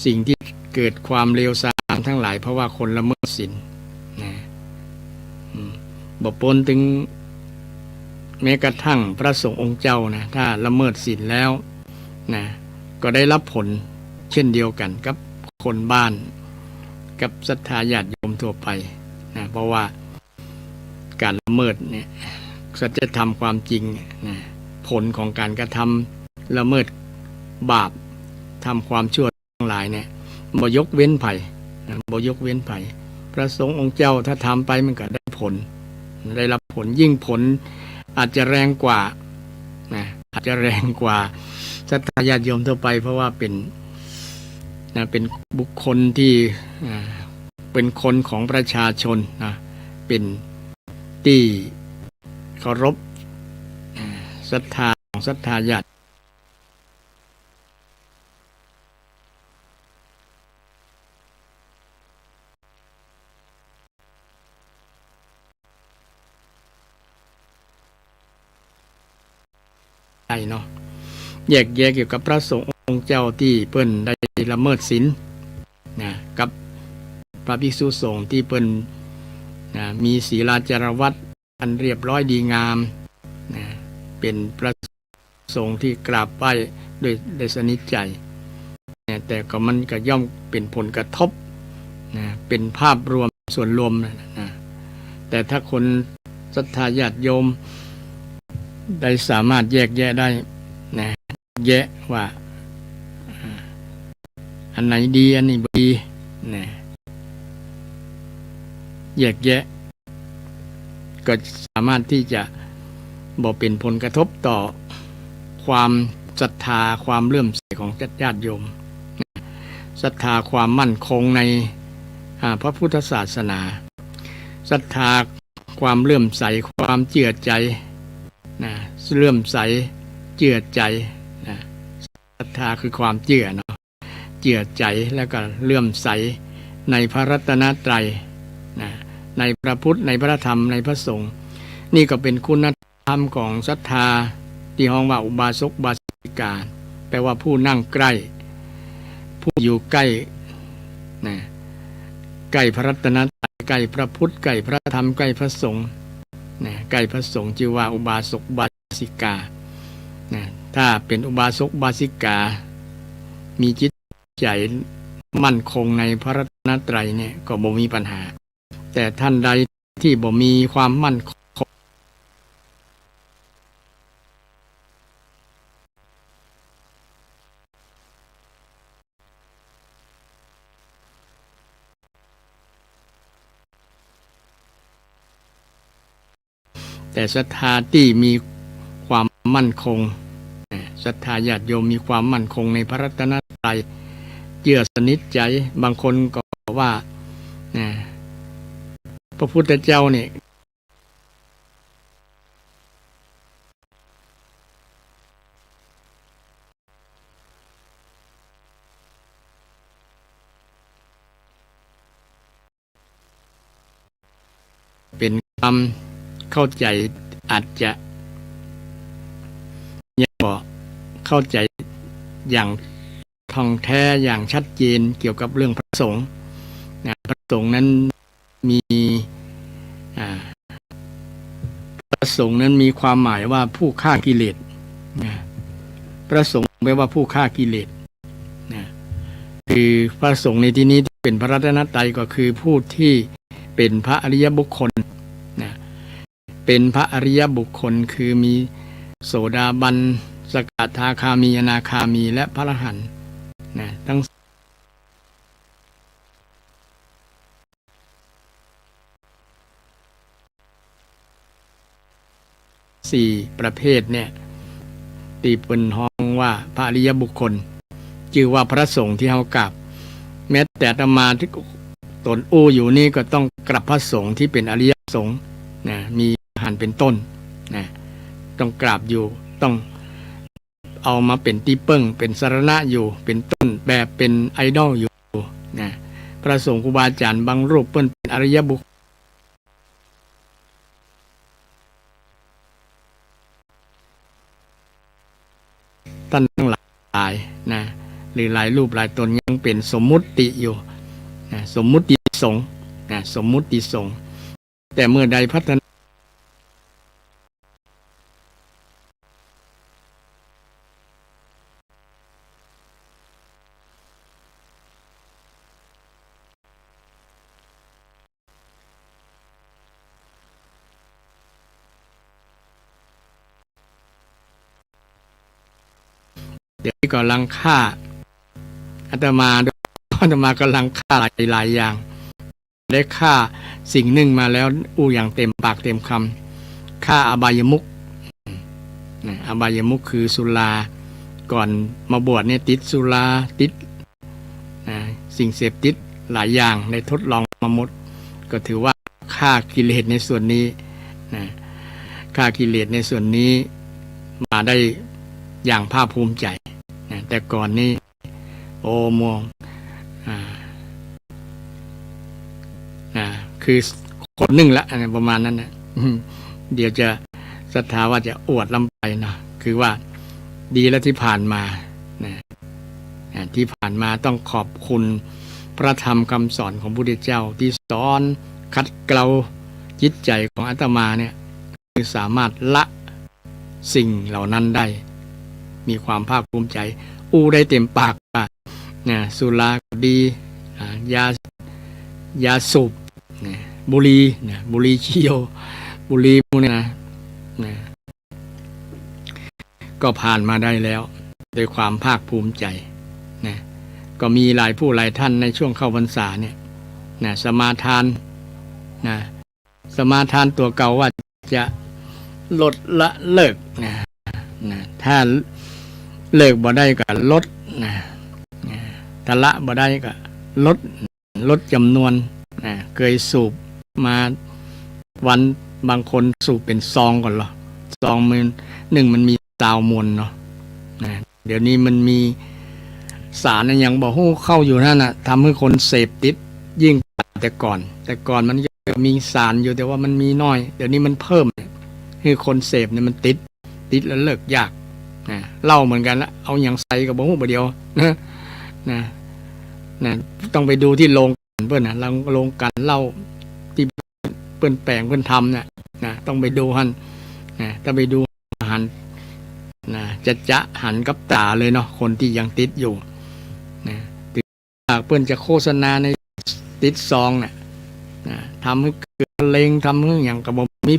สิ่งตี้เกิดความเลวทรามตังหลาย เพราะว่าคนละเมิดศีลนะ อืม บ่ปนเถิงแม้กระทั่งพระสงฆ์องค์เจ้านะ ถ้าละเมิดศีลแล้วนะ ก็ได้รับผลเช่นเดียวกั๋นกับคนบ้าน กับศรัทธาญาติโยมทั่วไปนะ เพราะว่า ก๋านละเมิดเนี่ย สัจธรรมความจริงเนี่ยนะ ผลของก๋านกระทำละเมิดบาป ทำความชั่วตังหลายเนี่ย บ่ยกเว้นใผนะ บ่ยกเว้นใผ พระสงฆ์องค์เจ้าถ้าทำไปมันก็ได้ผล ได้รับผล ยิ่งผลอาจจะแรงกว่านะ อาจจะแรงกว่าศรัทธาญาติโยมทั่วไป เพราะว่าเป๋นนะ เป๋นบุคคลตี้ อ่า เป๋นคนของประชาชนนะ เป๋นตี้เคารพ อ่า ศรัทธาของศรัทธาญาติได้เนาะ แยกแยะเกี่ยวกับพระสงฆ์องค์เจ้าตี้เปิ้นได้ละเมิดศีล นะ กับพระภิกษุสงฆ์ตี้เปิ้น นะ มีศีลาจารวัตรอันเรียบร้อยดีงาม นะ เป๋นพระสงฆ์ตี้กราบไหว้ด้วย ด้วยสนิทใจ๋ นะ แต่ก็มันก็ย่อมเป๋นผลกระทบ นะ เป๋นภาพรวมส่วนรวมนะ นะ แต่ถ้าคนศรัทธาญาติโยมได้สามารถแยกแยะได้ นะ แยะว่า อ่า อันไหนดี อันไหนบ่ดี นะ แยกแยะ ก็สามารถตี้จะบ่เป๋นผลกระทบต่อความศรัทธา ความเลื่อมใสของญาติโยม ศรัทธา ความมั่นคงใน อ่า พระพุทธศาสนา ศรัทธา ความเลื่อมใส ความเจื้อใจ๋ นะ เลื่อมใส เจื้อใจ๋ นะ ศรัทธาคือความเจื้อเนาะ เจื้อใจ๋ แล้วก็เลื่อมใสในพระรัตนตรัย นะ ในพระพุทธ ในพระธรรม ในพระสงฆ์ นี่ก็เป๋นคุณธรรมของศรัทธา ตี้ฮ้องว่าอุบาสกอุบาสิกา แปลว่าผู้นั่งใกล้ ผู้อยู่ใกล้ นะ ใกล้พระรัตนตรัย ใกล้พระพุทธ ใกล้พระธรรม ใกล้พระสงฆ์ นะ ใกล้พระสงฆ์จื้อว่าอุบาสกอุบาสิกา นะ ถ้าเป๋นอุบาสกอุบาสิกา มีจิตใจ๋มั่นคงในพระรัตนตรัยเนี่ย ก็บ่มีปัญหา แต่ท่านใดตี้บ่มีความมั่นคง แต่ศรัทธาตี้มีความมั่นคง นะ ศรัทธาญาติโยมมีความมั่นคงในพระรัตนตรัย เจื้อสนิทใจ๋ บางคนก็ว่า นะ พระพุทธเจ้าเนี่ย เป๋นความเข้าใจ๋ อาจจะยังบ่เข้าใจ๋อย่างถ่องแต๊อย่างชัดเจนเกี่ยวกับเรื่องพระสงฆ์ นะ พระสงฆ์นั้นมี อ่า พระสงฆ์นั้นมีความหมายว่าผู้ฆ่ากิเลส นะ พระสงฆ์แปลว่าผู้ฆ่ากิเลส นะ คือพระสงฆ์ในที่นี้ที่เป๋นพระรัตนตรัยก็คือผู้ที่เป๋นพระอริยบุคคล นะ เป๋นพระอริยบุคคล คือมีโสดาบัน สกทาคามี อนาคามี และพระอรหันต์ นะ ทั้ง สี่ประเภทเนี่ย ตี้เปิ้นฮ้องว่าพระอริยบุคคล จื้อว่าพระสงฆ์ตี้เฮากราบ แม้แต่อาตมาตี้ตนอู้อยู่นี่ก็ต้องกราบพระสงฆ์ตี้เป๋นอริยสงฆ์ นะ มีอรหันต์เป๋นต้น นะ ต้องกราบอยู่ ต้อง เอามาเป๋นตี้เปิ้ง เป๋นสรณะอยู่ เป๋นต้นแบบ เป๋นไอดอลอยู่ นะ พระสงฆ์ครูบาอาจ๋ารย์บางรูปเปิ้นเป๋นอริยบุคคล ต้านตังหลายนะ หรือหลายรูปหลายตนยังเป๋นสมมุติอยู่นะ สมมุติสงฆ์นะ สมมุติสงฆ์ แต่เมื่อใดพัฒนา เดี๋ยวนี้ก่ำลังฆ่า อาตมาด้วย อาตมาก่ำลังฆ่าหลาย หลายอย่าง ได้ฆ่าสิ่งนึ่งมาแล้ว อู้อย่างเต๋มปากเต๋มคำ ฆ่าอบายมุขนะ อบายมุขคือสุรา ก่อนมาบวชเนี่ยติดสุรา ติดนะ สิ่งเสพติดหลายอย่าง ได้ทดลองมาหมด ก็ถือว่าฆ่ากิเลสในส่วนนี้นะ ฆ่ากิเลสในส่วนนี้มาได้อย่างภาคภูมิใจ๋นะ แต่ก่อนนี้ โอ้ มัว อ่า อ่า คือคนนึ่งละ อ่า ประมาณนั้นนะ อืม เดี๋ยวจะศรัทธาว่าจะอวดล้ำไปเนาะ คือว่าดีแล้วตี้ผ่านมานะ อ่า ตี้ผ่านมาต้องขอบคุณพระธรรมคำสอนของพระพุทธเจ้าตี้สอนขัดเกลาจิตใจ๋ของอาตมาเนี่ย คือสามารถละสิ่งเหล่านั้นได้ มีความภาคภูมิใจ๋ อู้ได้เต๋มปากว่านะ สุราก็ดี อ่า ยา ยาสูบนะ บุหรี่นะ บุหรี่เคี้ยว บุหรี่พวกนี้นะ นะ ก็ผ่านมาได้แล้ว ด้วยความภาคภูมิใจ๋นะ ก็มีหลายผู้หลายท่านในช่วงเข้าพรรษาเนี่ยนะ สมาทานนะ สมาทานตั๋วเก่าว่าจะลดละเลิกนะ นะ ถ้าเลิกบ่ได้ก็ลดนะ นะ ถ้าละบ่ได้ก็ลด ลดจ๋ำนวนนะ เกยสูบมาวัน บางคนสูบเป๋นซองก่อนเหรอ ซองมัน นึ่งมันมีซาวมวนเนาะนะ เดี๋ยวนี้มันมีสารอะหยังบ่ฮู้เข้าอยู่หั้นน่ะ ทำหื้อคนเสพติดยิ่งกว่าแต่ก่อน แต่ก่อนมันก็มีสารอยู่ แต่ว่ามันมีน้อย เดี๋ยวนี้มันเพิ่ม หื้อคนเสพเนี่ยมันติด ติดแล้วเลิกยากนะ เหล้าเหมือนกั๋นละ เอาหยังใส่ก็บ่ฮู้บ่าเดี่ยวนะ นะ นะ ต้องไปดูตี้โรงกลั่นเปิ้นนะ โรง โรงกลั่นเหล้าตี้เปิ้นแป๋งเปิ้นทำเนี่ยนะ ต้องไปดูหั้นนะ ถ้าไปดูหันนะ จะ จะหันกับต๋าเลยเนาะ คนตี้ยังติดอยู่นะ ถึงว่าเปิ้นจะโฆษณาในติดซองเนี่ยนะ ทำหื้อเกิดมะเร็ง ทำหื้อหยังก็บ่มี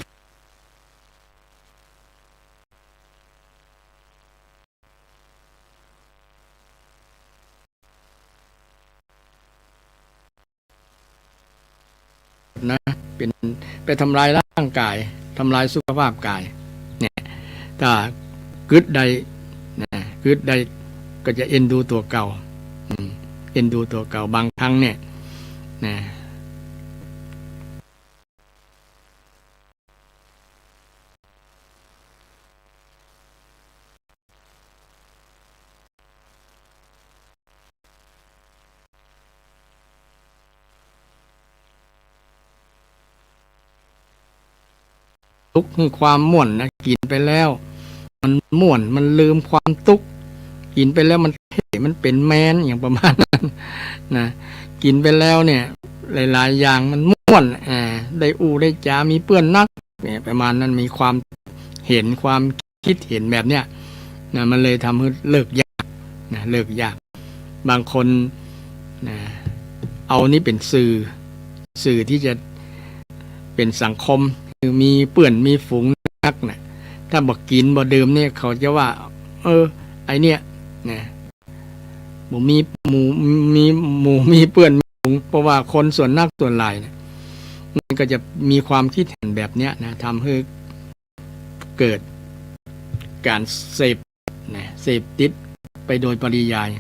นะ เป๋น ไปทำลายร่างกาย ทำลายสุขภาพก๋าย เนี่ย ถ้ากึ๊ดได้ นะ กึ๊ดได้ก็จะเอ็นดูตั๋วเก่า อืม เอ็นดูตั๋วเก่า บางครั้งเนี่ย นะ ตุ๊กข์คือความม่วนนะ กิ๋นไปแล้วมันม่วน มันลืมความตุ๊กข์ กิ๋นไปแล้วมันเท่ มันเป๋นแมน อย่างประมาณนั้นนะ กิ๋นไปแล้วเนี่ย หลายๆ อย่างมันม่วน อ่า ได้อู้ได้จ๋า มีเปื้อนนัก เนี่ย ประมาณนั้น มีความเห็น ความ คิดเห็นแบบเนี้ยนะ มันเลยทำหื้อเลิกยากนะ เลิกยาก บางคนนะ เอานี้เป๋นสื่อ สื่อตี้จะเป๋นสังคม คือมีเปื้อนมีฝูงนักนะ ถ้าบ่กิ๋นบ่ดื่มเนี่ย เขาจะว่า เออ ไอ้เนี่ยนะ บ่มีหมู่ มีหมู่ มีเปื้อนมีฝูง เพราะว่าคนส่วนนักส่วนหลายเนี่ย มันก็จะมีความคิดเห็นแบบเนี้ยนะ ทำหื้อ เกิดก๋านเสพนะ เสพติดไปโดยปริยาย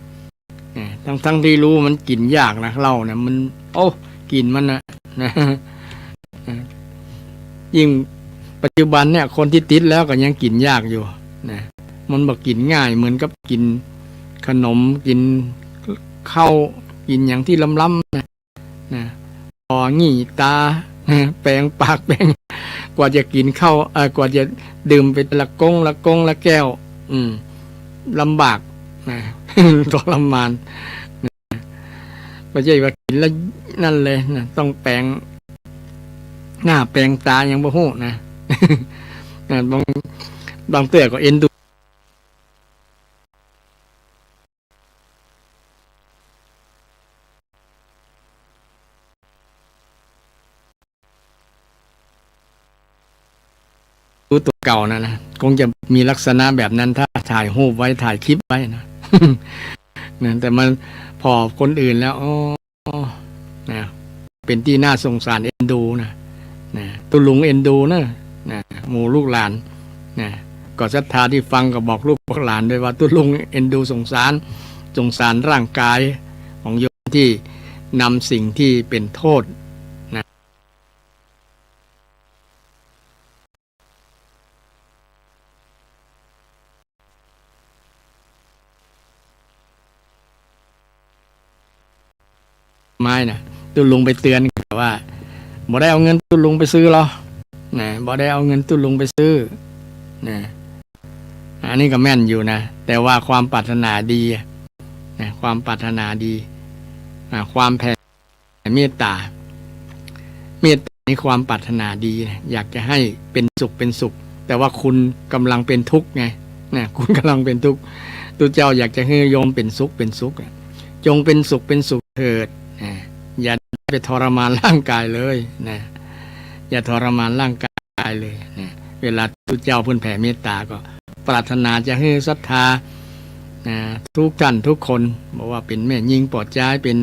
นะ ทั้งๆ ตี้ฮู้มันกิ๋นยากนะ เหล้าเนี่ย มัน โอ้ กิ๋นมันนะ นะ ยิ่งปัจจุบันเนี่ย คนตี้ติดแล้วก็ยังกิ๋นยากอยู่นะ มันบ่กิ๋นง่ายเหมือนกับกิ๋นขนม กิ๋นข้าว กิ๋นอย่างตี้ล้ำๆ นะ นะ ปอหงี้ต๋า แป๋งปากแป๋ง กว่าจะกิ๋นข้าว เอ่อ กว่าจะดื่มไปละก๊งละก๊งละแก้ว อืม ลำบากนะ ทรมานนะ บ่ใจ้ว่ากิ๋นแล้วนั่นเลยนะ ต้องแป๋งหน้าแป๋งต๋ายังบ่ฮู้นะ นะ บาง บางเตื้อก็เอ็นดู ตั๋วเก่านั่นนะ คงจะมีลักษณะแบบนั้น ถ้าถ่ายรูปไว้ ถ่ายคลิปไว้นะ นะ แต่มันผ่อคนอื่นแล้ว โอ้ นะ เป๋นตี้น่าสงสารเอ็นดูนะ นะ ตุ๊ลุงเอ็นดูนะ นะ หมู่ลูกหลานนะ ก็ศรัทธาตี้ฟังก็บอกลูกบอกหลานด้วยว่าตุ๊ลุงเอ็นดูสงสาร สงสารร่างกายของโยมตี้นำสิ่งตี้เป๋นโต้ษนะ ไม้น่ะ ตุ๊ลุงไปเตื๋อนก็ว่า บ่ได้เอาเงินตุ๊ลุงไปซื้อหรอ นะ บ่ได้เอาเงินตุ๊ลุงไปซื้อ นะ อันนี้ก็แม่นอยู่นะ แต่ว่าความปรารถนาดีอะ นะ ความปรารถนาดี อ่า ความแผ่ เมตต๋า เมตต๋านี่ความปรารถนาดีนะ อยากจะหื้อเป๋นสุข เป๋นสุข แต่ว่าคุณก่ำลังเป๋นทุกข์ไง นะ คุณก่ำลังเป๋นทุกข์ ตุ๊เจ้าอยากจะหื้อโยมเป๋นสุข เป๋นสุขอะ จงเป๋นสุข เป๋นสุขเถิด นะ อย่าไปทรมานร่างกายเลย นะ อย่าทรมานร่างกาย ต๋ายเลยนะ เวลาตุ๊เจ้าเปิ้นแผ่เมตต๋าก็ปรารถนาจะหื้อศรัทธานะ ทุกท่านทุกคน บ่ว่าเป๋นแม่ญิงป้อจาย เป๋น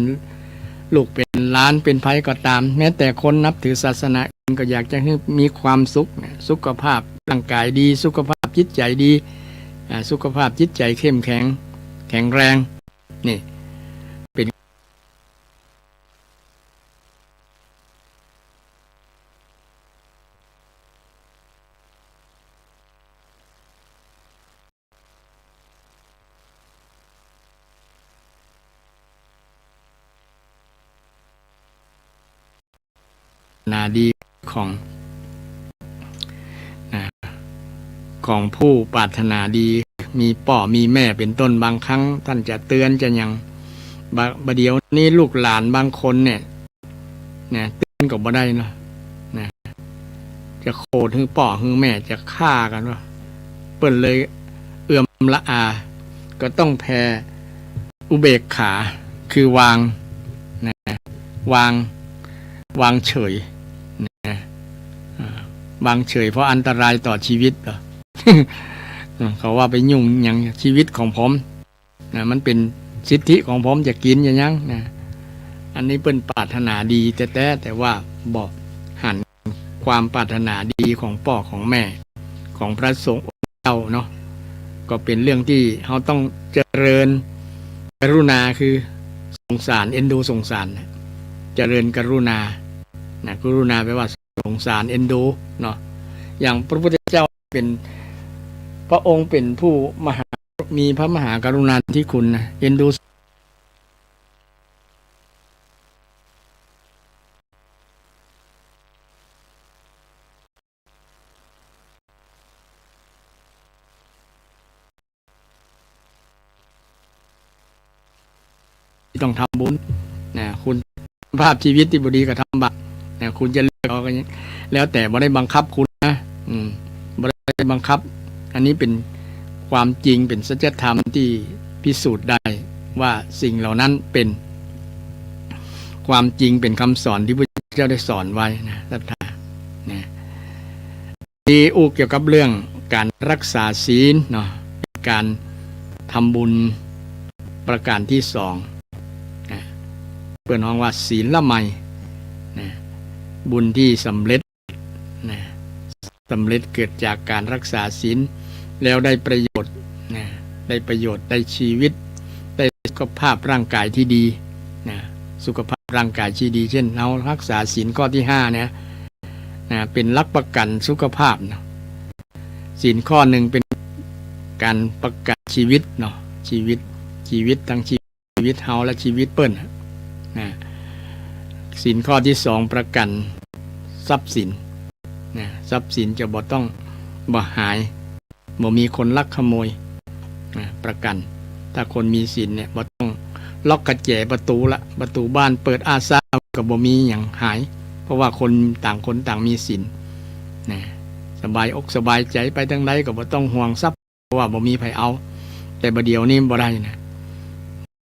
ลูกเป๋นหลาน เป๋นใผก็ต๋าม แม้แต่คนนับถือศาสนาอื่นก็อยากจะหื้อมีความสุขนะ สุขภาพร่างกายดี สุขภาพจิตใจ๋ดี อ่า สุขภาพจิตใจ๋เข้มแข็ง แข็งแรง นี่ เป๋น นาดีของ นะ ของผู้ปรารถนาดี มีป้อมีแม่เป๋นต้น บางครั้งต้านจะเตื๋อนจะหยัง บะ บ่าเดี่ยวนี้ลูกหลานบางคนเนี่ย นะ เตื๋อนก็บ่ได้เนาะ นะ จะโขดหื้อป้อหื้อแม่ จะฆ่ากั๋นเนาะ เปิ้นเลยเอือมละอา ก็ต้องแผ่อุเบกขา คือวาง นะ วาง วางเฉย นะ อ่า วางเฉยเพราะอันตรายต่อชีวิตเหรอ เขาว่าไปยุ่งหยังชีวิตของผม นะ มันเป๋นสิทธิของผมจะกิ๋นจะหยังนะ อันนี้เปิ้นปรารถนาดีแต๊ๆ แต่ว่าบ่หัน ความปรารถนาดีของป้อของแม่ ของพระสงฆ์องค์เจ้าเนาะ ก็เป๋นเรื่องตี้เฮาต้องเจริญกรุณา คือสงสาร เอ็นดูสงสารนะ เจริญกรุณา นะ กรุณาแปลว่าสงสาร เอ็นดูเนาะ อย่างพระพุทธเจ้าเป๋น พระองค์เป๋นผู้มหา มีพระมหากรุณาธิคุณนะ เอ็นดู ต้องทำบุญนะ คุณภาพชีวิตตี้บ่ดีก็ทำบาปนะ คุณจะเลือกเอาก็แล้วแต่ บ่ได้บังคับคุณนะ อืม บ่ได้บังคับ อันนี้เป๋นความจริง เป๋นสัจธรรมตี้พิสูจน์ได้ว่าสิ่งเหล่านั้นเป๋นความจริง เป๋นคำสอนตี้พระพุทธเจ้าได้สอนไว้นะ ศรัทธานะ ตี้อู้เกี่ยวกับเรื่องก๋านรักษาศีลเนาะ ก๋านทำบุญประก๋านตี้สองนะ เปิ้นฮ้องว่าศีลไมยนะ บุญตี้สำเร็จนะ สำเร็จเกิดจากก๋านรักษาศีล แล้วได้ประโยชน์นะ ได้ประโยชน์ ได้ชีวิต ได้สุขภาพร่างกายตี้ดีนะ สุขภาพร่างกายตี้ดี เจ้นเฮารักษาศีลข้อตี้ห้าเนี่ย นะ เป๋นหลักประกั๋นสุขภาพเนาะ ศีลข้อนึ่งเป๋นก๋านประกั๋นชีวิตเนาะ ชีวิต ชีวิตตังชีวิตเฮาและชีวิตเปิ้นน่ะ นะ ศีลข้อตี้สองประกั๋นทรัพย์สินนะ ทรัพย์สินจะบ่ต้อง บ่หาย บ่มีคนลักขโมยนะ ประกั๋น ถ้าคนมีศีลเนี่ย บ่ต้องล็อกกะแจ๋ประตู๋ละ ประตู๋บ้านเปิดอ้าซ่าก็บ่มีหยังหาย เพราะว่าคนต่างคนต่างมีศีลนะ สบายอกสบายใจ๋ ไปตางใดก็บ่ต้องห่วงทรัพย์ เพราะว่าบ่มีใผเอา แต่บ่าเดี่ยวนี้บ่ได้นะ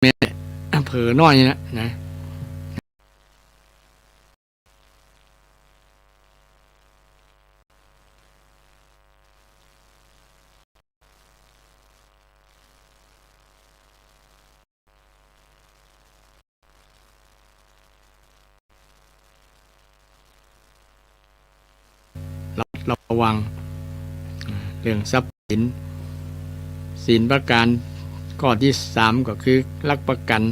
แม่เผลอน้อยนะ นะ ระมัดระวังเรื่องทรัพย์สิน ศีลประกั๋นข้อตี้สามก็คือหลักประกั๋น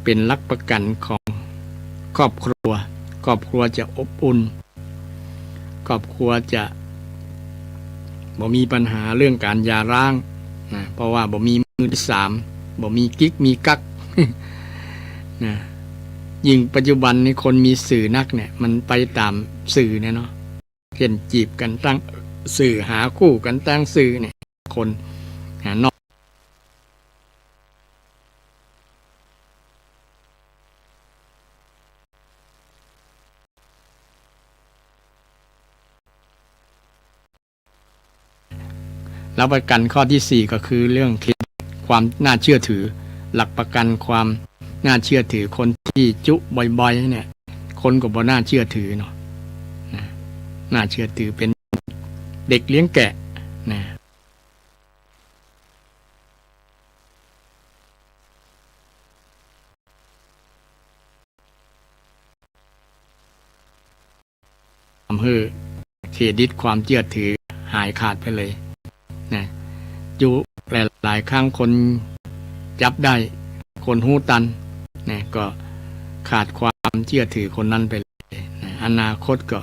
เป๋นหลักประกั๋นของครอบครัว ครอบครัวจะอบอุ่น ครอบครัวจะบ่มีปัญหาเรื่องก๋านหย่าร้างนะ เพราะว่าบ่มีมือตี้สาม บ่มีกิ๊กมีกั๊กนะ ยิ่งปัจจุบันนี้คนมีสื่อนักเนี่ย มันไปต๋ามสื่อเนี่ยเนาะ เห็นจีบกั๋นตางสื่อ หาคู่กั๋นตางสื่อเนี่ย คนหานอก หลักประกั๋นข้อตี้สี่ก็คือเรื่องเครดิต ความน่าเชื่อถือ หลักประกั๋นความน่าเชื่อถือ คนตี้จุ๊บ่อยๆ เนี่ย คนก็บ่น่าเชื่อถือเนาะ นะ น่าเชื่อถือเป๋นเด็กเลี้ยงแกะ นะ ทำหื้อเครดิตความเจื้อถือหายขาดไปเลยนะ จุ๊หลายๆ ครั้งคนจับได้ คนฮู้ตันนะ ก็ขาดความเจื้อถือคนนั้นไปเลยนะ อนาคตก็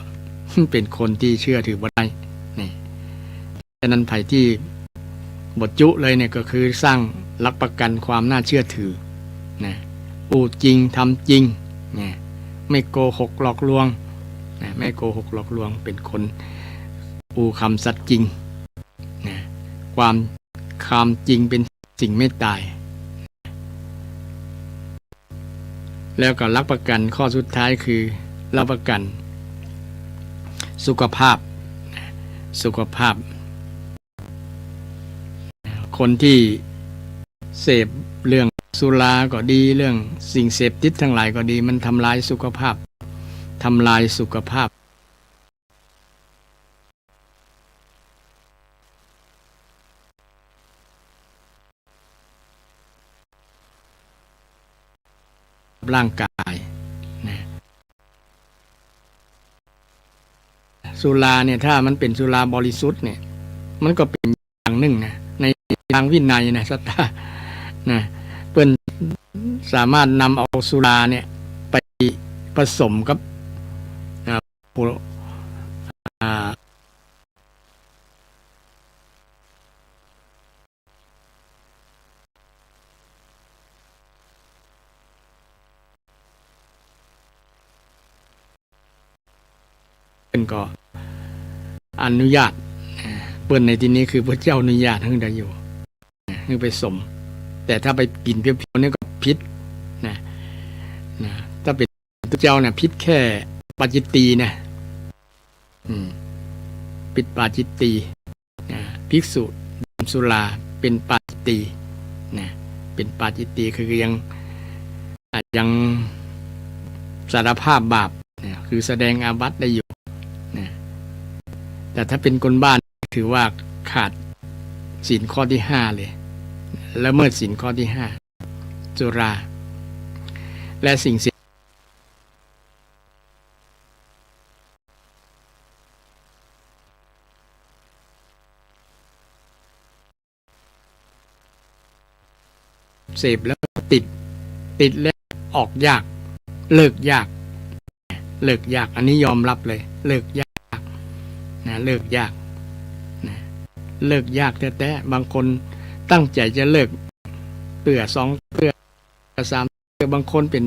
เป๋นคนตี้เจื้อถือบ่ได้นี่ ฉะนั้นใผตี้บ่จุ๊เลยเนี่ย ก็คือสร้างหลักประกั๋นความน่าเจื้อถือนะ อู้จริงทำจริงนะ ไม่โกหกหลอกลวงนะ ไม่โกหกหลอกลวง เป๋นคนอู้กำสัตย์จริงนะ ความ ความจริงเป๋นสิ่งไม่ต๋าย แล้วก็หลักประกั๋นข้อสุดท้ายคือหลักประกั๋นสุขภาพ สุขภาพ คนตี้เสพเรื่องสุราก็ดี เรื่องสิ่งเสพติดตังหลายก็ดี มันทำลายสุขภาพ ทำลายสุขภาพ ร่างกายนะ ส สุราเนี่ย ถ้ามันเป๋นสุราบริสุทธิ์เนี่ย มันก็เป๋นอย่างนึ่งนะ ในตางวินัยนะ ศรัทธา นะ เปิ้นสามารถนำเอาสุราเนี่ยไปผสมกับ อ่า ปุ อ่า เปิ้นก็อนุญาต เปิ้นในตี้นี้คือพระเจ้าอนุญาตหื้อได้อยู่ หื้อไปสม แต่ถ้าไปกิ๋นเพียวๆ นี่ก็ผิดนะ นะ ถ้าเป๋นพระเจ้าเนี่ยผิดแค่ปาจิตตีย์นะ อืม ผิดปาจิตตีย์ อ่า ภิกษุดื่มสุราเป๋นปาจิตตีย์นะ เป๋นปาจิตตีย์คือยัง อ่า ยังสารภาพบาปนะ คือแสดงอาบัติได้อยู่นะ แต่ถ้าเป๋นคนบ้าถือว่าขาดศีลข้อตี้ห้าเลย ละเมิดศีลข้อตี้ห้า สุรา และสิ่งเสพ เสพแล้วติด ติดแล้วออกยาก เลิกยาก เลิกยาก อันนี้ยอมรับเลย เลิกยากนะ เลิกยากนะ เลิกยากแต๊ๆ บางคนตั้งใจ๋จะเลิกเตื้อสองเตื้อ สามเตื้อ บางคนเป๋น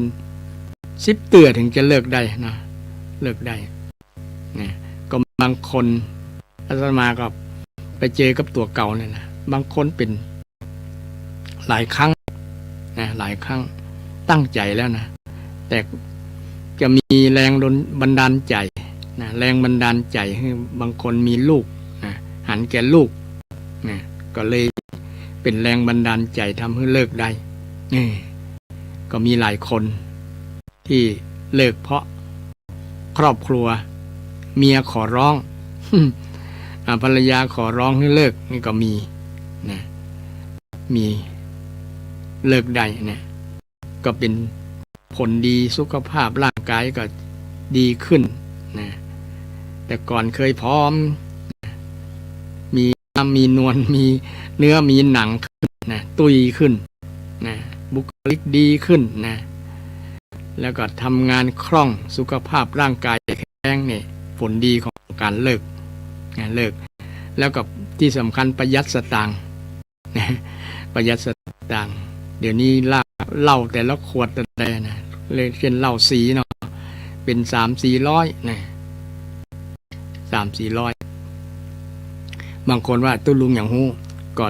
สิบเตื้อเถิงจะเลิกได้นะ เลิกได้นะ ก็บางคน อาตมาก็ไปเจอกับตั๋วเก่าเนี่ยนะ บางคนเป๋นหลายครั้งนะ หลายครั้ง ตั้งใจ๋แล้วนะ แต่จะมีแรงดล บันดาลใจ๋นะ แรงบันดาลใจ๋หื้อบางคนมีลูกนะ หันแก่ลูกนะ ก็เลยเป๋นแรงบันดาลใจ๋ทำหื้อเลิกได้ เออ ก็มีหลายคนตี้เลิกเพราะครอบครัว เมียขอร้อง อ่า ภรรยาขอร้องหื้อเลิก นี่ก็มีนะ มี เลิกได้เนี่ย ก็เป๋นผลดี สุขภาพร่างกายก็ดีขึ้นนะ แต่ก่อนเคยผอม มีน้ำมีนวล มีเนื้อมีหนังขึ้นนะ ตุ้ยขึ้นนะ บุคลิกดีขึ้นนะ แล้วก็ทำงานคล่อง สุขภาพร่างกายแข็งแรง เนี่ย ผลดีของก๋านเลิกนะ เลิก แล้วก็ตี้สำคัญประหยัดสตางค์ ประหยัดสตางค์ เดี๋ยวนี้เหล้า เหล้าแต่ละขวดแต่ละนะ เช่นเหล้าสีเนาะ เป๋นสามสี่ร้อยนะ สามสี่ร้อย บางคนว่าตุ๊ลุงหยังฮู้ ก็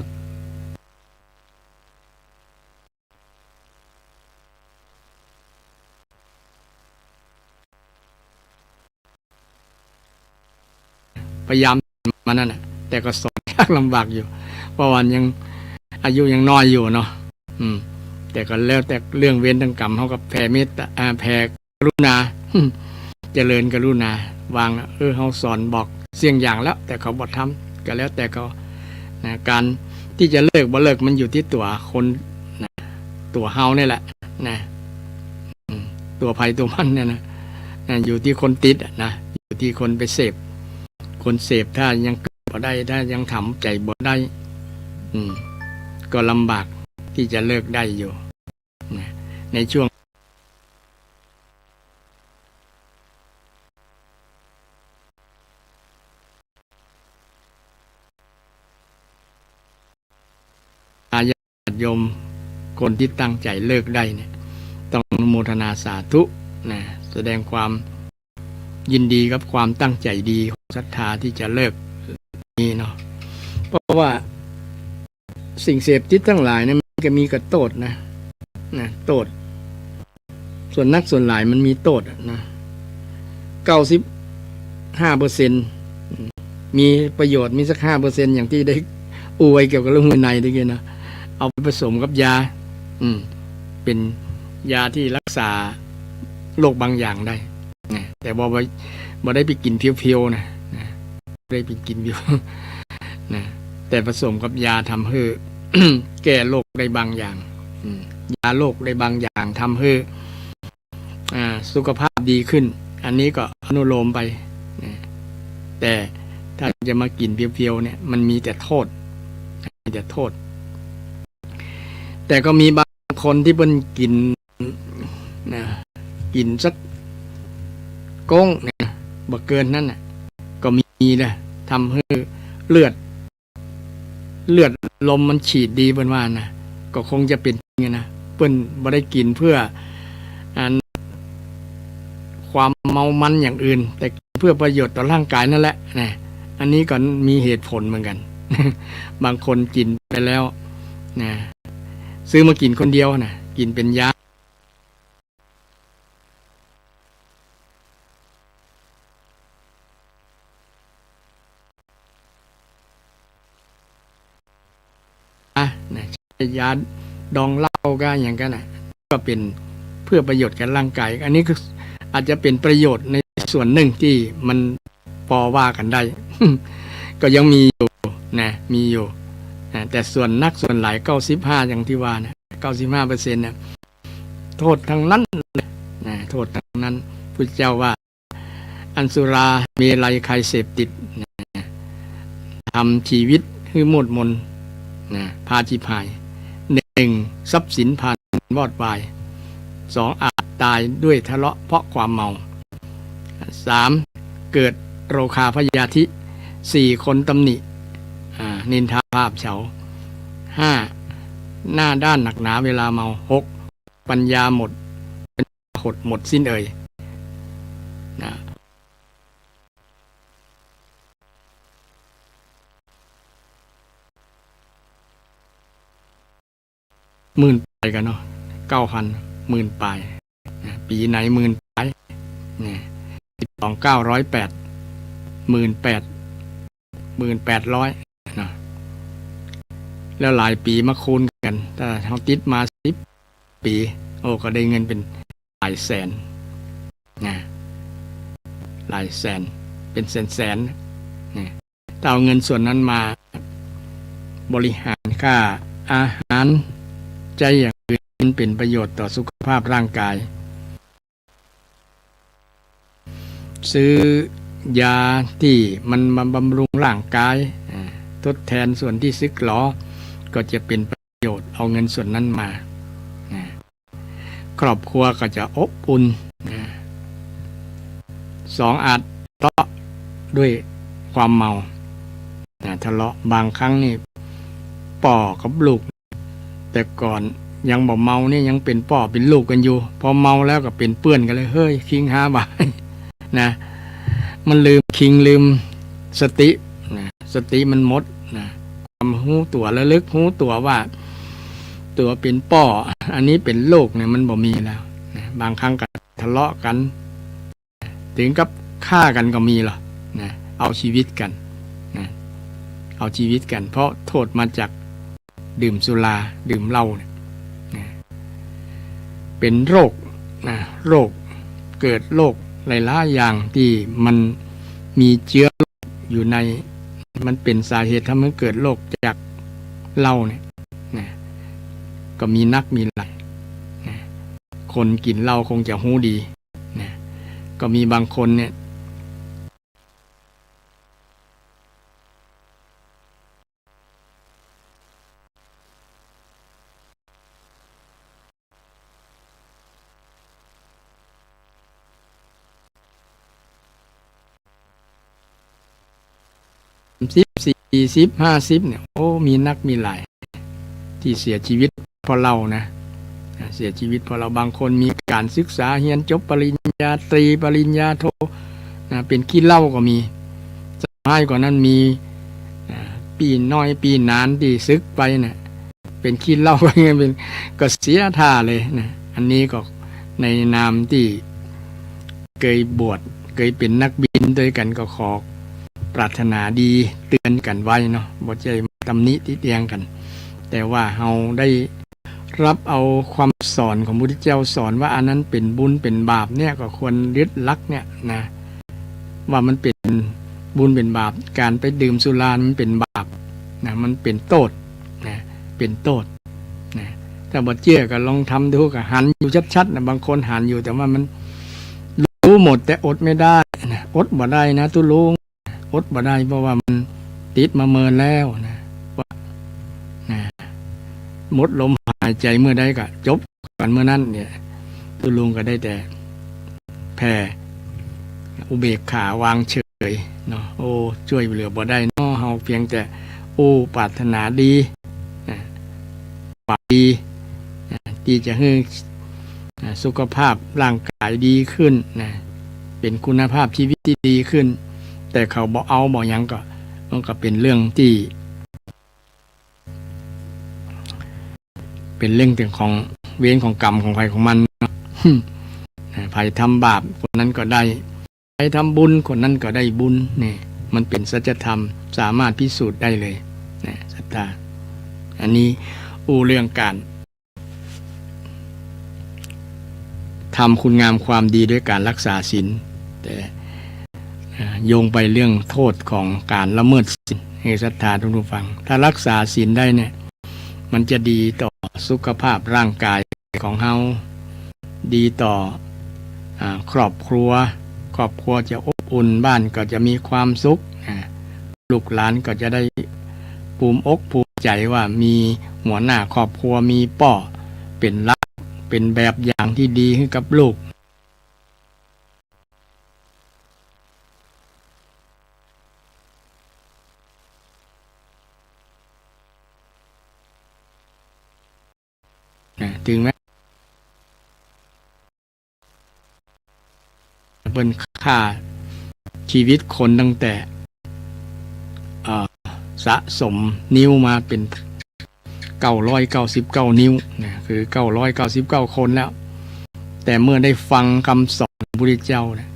พยายามมานั่นน่ะ แต่ก็สอนยากลำบากอยู่ เพราะว่ายังอายุยังน้อยอยู่เนาะ อืม แต่ก็แล้วแต่เรื่องเวรเรื่องกรรม เฮาก็แผ่เมตตา อ่า แผ่กรุณา เจริญกรุณา วางนะ เออ เฮาสอนบอกเสี้ยงอย่างแล้ว แต่เขาบ่ทำ ก็แล้วแต่เขา นะ ก๋านตี้จะเลิกบ่เลิกมันอยู่ตี้ตั๋วคน นะ ตั๋วเฮานี่แหละ นะ อืม ตั๋วใผตั๋วมันเนี่ยนะ นะ อยู่ตี้คนติดอะนะ อยู่ตี้คนไปเสพ คนเสพถ้ายังบ่ได้ ถ้ายังทำใจ๋บ่ได้ อืม ก็ลำบากตี้จะเลิกได้อยู่ นะ ในช่วง อา ญาติโยมคนตี้ตั้งใจ๋เลิกได้เนี่ย ต้องอนุโมทนาสาธุนะ แสดงความยินดีกับความตั้งใจ๋ดีของศรัทธาตี้จะเลิกนี้เนาะ เพราะว่าสิ่งเสพติดตังหลายเนี่ยมันก็มีกระโต้ษนะ นะ โต้ษ ส่วนนักส่วนหลายมันมีโต้ษอะนะ เก้าสิบห้าเปอร์เซ็นต์ มีประโยชน์มีสักห้าเปอร์เซ็นต์ อย่างตี้ได้อู้ไว้เกี่ยวกับเรื่องวินัยตะกี้นะ เอาไปผสมกับยา อืม เป๋นยาตี้รักษาโรคบางอย่างได้นะ แต่บ่ บ่ บ่ได้ไปกิ๋นเพียวๆ นะ นะ บ่ได้ไปกิ๋นเพียว นะ แต่ผสมกับยาทำหื้อ แก้โรคได้บางอย่าง อืม ยาโรคได้บางอย่าง ทำหื้อ อ่า สุขภาพดีขึ้น อันนี้ก็อนุโลมไปนะ แต่ถ้าจะมากิ๋นเพียวๆ เนี่ย มันมีแต่โต้ษ มีแต่โต้ษ แต่ก็มีบางคนตี้เปิ้นกิ๋นนะ กิ๋นสักก๊งนะ บ่เกินนั้นน่ะ ก็มีนะ ทำหื้อเลือด เลือดลมมันฉีดดี เปิ้นว่านะ ก็คงจะเป๋นจริงอะนะ เปิ้นบ่ได้กิ๋นเพื่อ อัน ความเมามันอย่างอื่น แต่กิ๋นเพื่อประโยชน์ต่อร่างกายนั่นแหละนะ อันนี้ก็มีเหตุผลเหมือนกั๋น บางคนกิ๋นไปแล้วนะ ซื้อมากิ๋นคนเดียวนะ กิ๋นเป๋นยา อ่ะ นะ ใช้ยาดองเหล้าก็อย่างนั้นน่ะ ก็เป๋นเพื่อประโยชน์กับร่างกาย อันนี้ก็อาจจะเป๋นประโยชน์ในส่วนนึ่งตี้มันปอว่ากั๋นได้ ก็ยังมีอยู่นะ มีอยู่นะ แต่ส่วนนักส่วนหลาย เก้าสิบห้า อย่างตี้ว่านะ เก้าสิบห้าเปอร์เซ็นต์ น่ะ โต้ษตังนั้นเลยนะ โต้ษตังนั้น พุทธเจ้าว่า อันสุราเมรัยไคยเสพติดนะ ทำชีวิตหื้อมืดมนนะ พาฉิบหาย หนึ่ง ทรัพย์สินพาลวอดวาย สอง อาจตายด้วยทะเลาะเพราะความเมา สาม เกิดโรคาพยาธิ สี่ คนตำหนิ อ่า นินทาผาบเฉา ห้า หน้าด้านหนักหนาเวลาเมา หก ปัญญาหมด หดหมดสิ้นเอ่ยนะ หมื่นปลายกั๋นเนาะ เก้าพัน หมื่นปลายนะ ปี๋ไหนหมื่นปลายนะ สิบสอง เก้าร้อยแปด หมื่นแปด หมื่นแปดร้อยนะ แล้วหลายปี๋มาคูณกั๋น ถ้าเฮาติดมาสิบปี๋ โอ้ ก็ได้เงินเป๋นหลายแสนนะ หลายแสน เป๋นแสนๆ นะ ถ้าเอาเงินส่วนนั้นมาบริหารค่าอาหาร ใจ๊อย่างอื่น มันเป๋นประโยชน์ต่อสุขภาพร่างกาย ซื้อยาตี้มันมาบำรุงร่างกาย อ่า ทดแทนส่วนตี้สึกหรอ ก็จะเป๋นประโยชน์ เอาเงินส่วนนั้นมา อ่า ครอบครัวก็จะอบอุ่น อ่า สอง อาจทะเลาะด้วยความเมา อ่า ทะเลาะ บางครั้งนี่ ป้อกับลูก แต่ก่อนยังบ่เมานี่ยังเป๋นป้อเป๋นลูกกั๋นอยู่ พอเมาแล้วก็เป๋นเปื้อนกั๋นเลย เฮ้ย คิงหาบ่าย นะ มันลืมคิงลืมสตินะ สติมันหมดนะ ความฮู้ตั๋วระลึกฮู้ตั๋วว่า ตั๋วเป๋นป้อ อันนี้เป๋นลูกเนี่ย มันบ่มีแล้วนะ บางครั้งก็ทะเลาะกั๋น เถิงกับฆ่ากั๋นก็มีลอนะ เอาจีวิตกั๋นนะ เอาจีวิตกั๋น เพราะโต้ษมาจากดื่มสุรา ดื่มเหล้าเนี่ยนะ เป๋นโรคนะ โรค เกิดโรคหลายๆ อย่างตี้มันมีเจื๊อโรคอยู่ใน มันเป๋นสาเหตุทำหื้อเกิดโรคจากเหล้าเนี่ยนะ ก็มีนักมีหลายนะ คนกิ๋นเหล้าคงจะฮู้ดี นะ ก็มีบางคนเนี่ย สามสิบ สี่สิบ ห้าสิบ เนี่ย โอ้ มีนักมีหลาย ตี้เสียจีวิตเพราะเหล้านะ อ่า เสียจีวิตเพราะเหล้า บางคนมีก๋านศึกษา เฮียนจบปริญญาตรี ปริญญาโท นะ เป๋นขี้เหล้าก็มี สุดท้ายกว่านั้นมี อ่า ปี้น้อยปี้หนานตี้สึกไปน่ะ เป๋นขี้เหล้าก็ยังเป๋น ก็เสียท่าเลยนะ อันนี้ก็ในนามตี้เกยบวช เกยเป๋นนักบินตวยกั๋น ก็ขอปรารถนาดีเตื๋อนกั๋นไว้เนาะ บ่ใจ้ตำหนิติเตียนกั๋น แต่ว่าเฮาได้รับเอาความสอนของพระพุทธเจ้าสอนว่าอันนั้นเป๋นบุญเป๋นบาปเนี่ย ก็ควรยึดหลักเนี่ยนะ ว่ามันเป๋นบุญเป๋นบาป ก๋านไปดื่มสุรามันเป๋นบาปนะ มันเป๋นโต้ษนะ เป๋นโต้ษนะ ถ้าบ่เจื้อก็ลองทำดู ก็หันอยู่ชัดๆ นะ บางคนหันอยู่ แต่ว่ามันฮู้หมด แต่อดไม่ได้นะ อดบ่ได้นะตุ๊ลุง อดบ่ได้ เพราะว่ามันติดมาเมินแล้วนะ ว่า นะ หมดลมหายใจ๋เมื่อใดก็จบกั๋นเมื่อนั้นเนี่ย ตุ๊ลุงก็ได้แต่แผ่อุเบกขาวางเฉยเนาะ โอ้ จ้วยเหลือบ่ได้เนาะ เฮาเพียงแต่ โอ้ ปรารถนาดีนะ หวังดีนะ ตี้จะหื้อ อ่า สุขภาพร่างกายดีขึ้นนะ เป๋นคุณภาพชีวิตตี้ดีขึ้น แต่เขาบ่เอาบ่หยังก็ มันก็เป๋นเรื่องตี้ เป๋นเรื่องของเวรของกรรมของใผของมันเนาะ นะ ใผทำบาปคนนั้นก็ได้ ใผทำบุญคนนั้นก็ได้บุญ นี่มันเป๋นสัจธรรม สามารถพิสูจน์ได้เลยนะ ศรัทธา อันนี้อู้เรื่องก๋าน ทำคุณงามความดีด้วยก๋านรักษาศีล แต่ อ่า โยงไปเรื่องโทษของก๋านละเมิดศีล หื้อศรัทธาทุกๆ ฟัง ถ้ารักษาศีลได้เนี่ย มันจะดีต่อสุขภาพร่างกายของเฮา ดีต่อ อ่า ครอบครัว ครอบครัวจะอบอุ่น บ้านก็จะมีความสุข อ่า ลูกหลานก็จะได้ภูมิอกภูมิใจ๋ว่ามีหัวหน้าครอบครัว มีป้อเป๋นหลัก เป๋นแบบอย่างตี้ดีหื้อกับลูก นะ ถึงแม้ เปิ้นฆ่าชีวิตคนตั้งแต่ เอ่อ สะสมนิ้วมาเป๋นเก้าร้อยเก้าสิบเก้านิ้วนะ คือเก้าร้อยเก้าสิบเก้าคนแล้ว แต่เมื่อได้ฟังกำสอนของพระพุทธเจ้าเนี่ย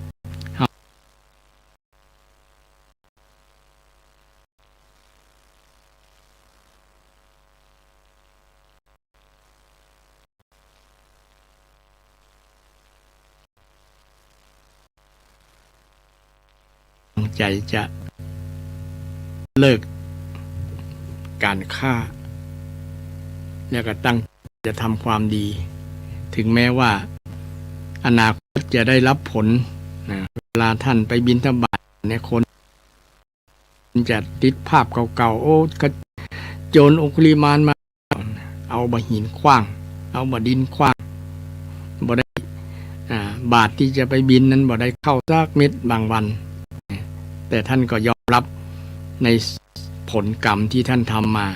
ตั้งใจ๋จะเลิกก๋านฆ่า แล้วก็ตั้งจะทำความดี ถึงแม้ว่าอนาคตจะได้รับผลนะ เวลาท่านไปบิณฑบาตเนี่ย คนจะติดภาพเก่าๆ โอ้ โจรองคุลิมานมา เอาบ่าหินขว้าง เอาบ่าดินขว้าง บ่ได้ อ่า บาตรตี้จะไปบิณนั้นบ่ได้ข้าวสักเม็ดบางวัน แต่ท่านก็ยอมรับในผลกรรมตี้ท่านทำมา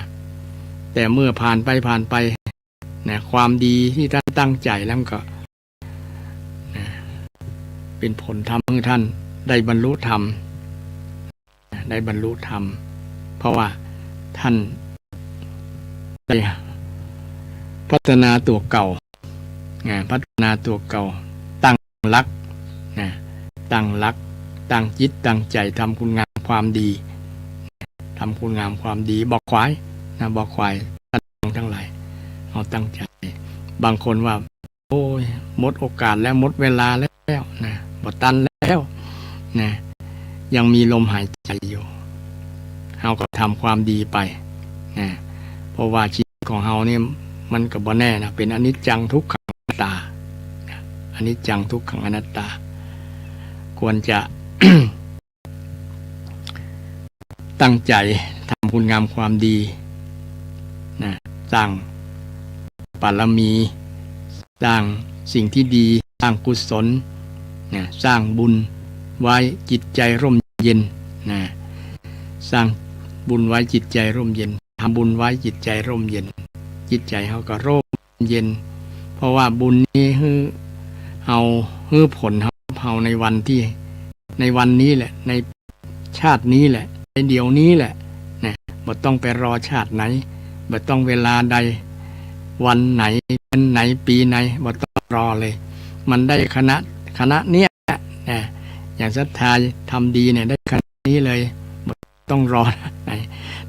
แต่เมื่อผ่านไปผ่านไปนะ ความดีตี้ท่านตั้งใจ๋แล้วมันก็ นะ เป๋นผลทำหื้อท่านได้บรรลุธรรม นะ ได้บรรลุธรรม เพราะว่าท่านได้พัฒนาตั๋วเก่า นะ พัฒนาตั๋วเก่า ตั้งหลัก นะ ตั้งหลัก ตั้งจิตตั้งใจ๋ทำคุณงามความดี ทำคุณงามความดี บ่ขวาย นะ บ่ขวาย ท่านทั้งหลาย เฮาตั้งใจ๋ บางคนว่า โอ้ย หมดโอกาสแล้ว หมดเวลาแล้วนะ บ่ตันแล้วนะ ยังมีลมหายใจ๋อยู่ เฮาก็ทำความดีไปนะ เพราะว่าชีวิตของเฮานี่มันก็บ่แน่นะ เป๋นอนิจจังทุกขังอนัตตานะ อนิจจังทุกขังอนัตตา ควรจะ ตั้งใจ๋ทำคุณงามความดีนะ สร้างบารมี สร้างสิ่งตี้ดี สร้างกุศลนะ สร้างบุญไว้จิตใจ๋ร่มเย็นนะ สร้างบุญไว้จิตใจ๋ร่มเย็น ทำบุญไว้จิตใจ๋ร่มเย็น จิตใจ๋เฮาก็ร่มเย็น เพราะว่าบุญนี้หื้อเฮา หื้อผลเฮา เฮาในวันตี้ ในวันนี้แหละ ในชาตินี้แหละ ในเดี๋ยวนี้แหละนะ บ่ต้องไปรอชาติไหน บ่ต้องเวลาใด วันไหน เดือนไหน ปี๋ไหน บ่ต้องรอเลย มันได้ขณะ ขณะเนี้ยนะ อย่างศรัทธาทำดีเนี่ย ได้ขณะนี้เลย บ่ต้องรอไหน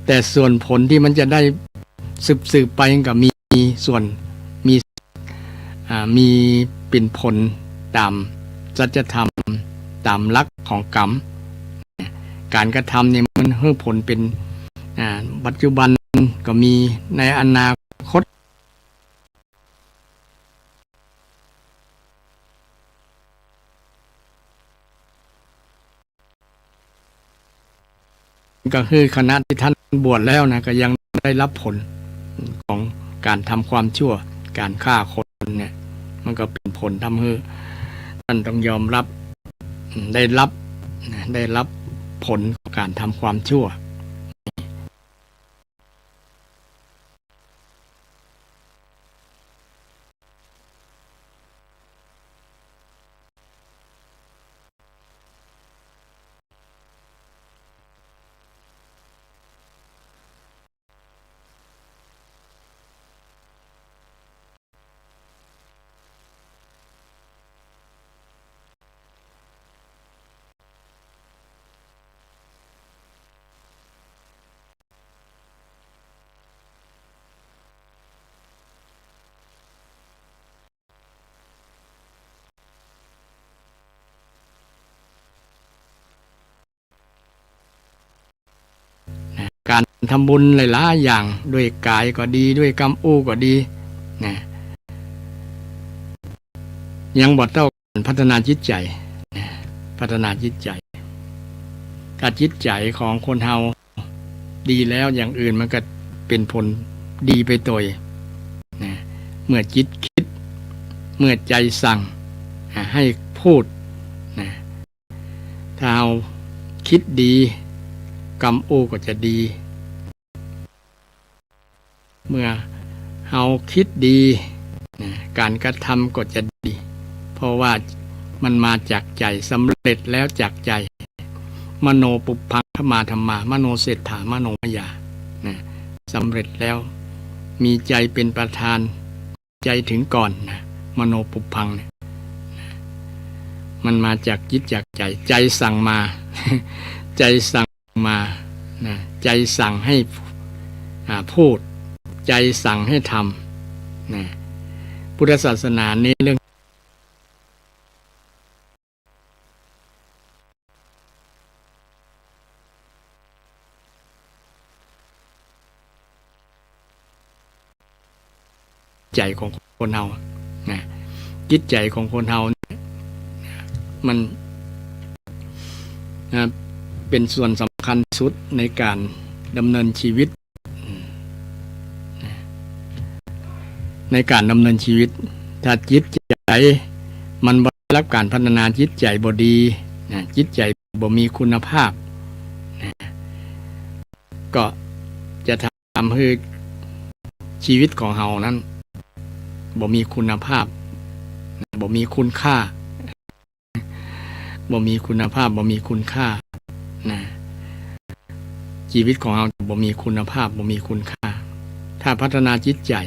แต่ส่วนผลตี้มันจะได้สืบๆ ไปมันก็มีส่วน มี อ่า มีเป๋นผลต๋ามสัจธรรม ต๋ามหลักของกรรม ก๋านกระทำเนี่ยมันหื้อผลเป๋น อ่า ปัจจุบันก็มี ในอนาคต ก็คือขณะตี้ท่านบวชแล้วนะ ก็ยังได้รับผลของการทำความชั่ว การฆ่าคนเนี่ย มันก็เป๋นผลทำหื้อท่านต้องยอมรับ ได้รับนะ ได้รับผลของการทำความชั่วนะ การทำบุญหลายๆ อย่าง ด้วยก๋ายก็ดี ด้วยกำอู้ก็ดี นะ ยังบ่เต้า พัฒนาจิตใจ๋นะ พัฒนาจิตใจ๋ ถ้าจิตใจ๋ของคนเฮาดีแล้ว อย่างอื่นมันก็เป๋นผลดีไปโตยนะ เมื่อจิตคิด เมื่อใจ๋สั่ง อ่ะ หื้อพูดนะ ถ้าเฮาคิดดี กำอู้ก็จะดี เมื่อเฮาคิดดีนะ ก๋านกระทำก็จะดี เพราะว่ามันมาจากใจ๋ สำเร็จแล้วจากใจ๋ มโนปุพพัง ขมาธัมมา มโนเศรษฐา มโนมยานะ สำเร็จแล้ว มีใจ๋เป๋นประธาน ใจ๋เถิงก่อนนะ มโนปุพพังเนี่ยนะ มันมาจากจิตจากใจ๋ ใจ๋สั่งมา ใจ๋สั่งมานะ ใจ๋สั่งให้ อ่า พูด ใจ๋สั่งให้ทำนะ พุทธศาสนาเน้นเรื่อง ใจ๋ของคนเฮานะ จิตใจ๋ของคนเฮาเนี่ย มันนะ เป๋นส่วนสำคัญสุดในก๋านดำเนินชีวิต ในก๋านดำเนินชีวิต ถ้าจิตใจ๋มันบ่ได้รับก๋านพัฒนา จิตใจ๋บ่ดีนะ จิตใจ๋บ่มีคุณภาพนะ ก็จะทำหื้อชีวิตของเฮานั้นบ่มีคุณภาพนะ บ่มีคุณค่า บ่มีคุณภาพ บ่มีคุณค่านะ ชีวิตของเฮาบ่มีคุณภาพ บ่มีคุณค่า ถ้าพัฒนาจิตใจ๋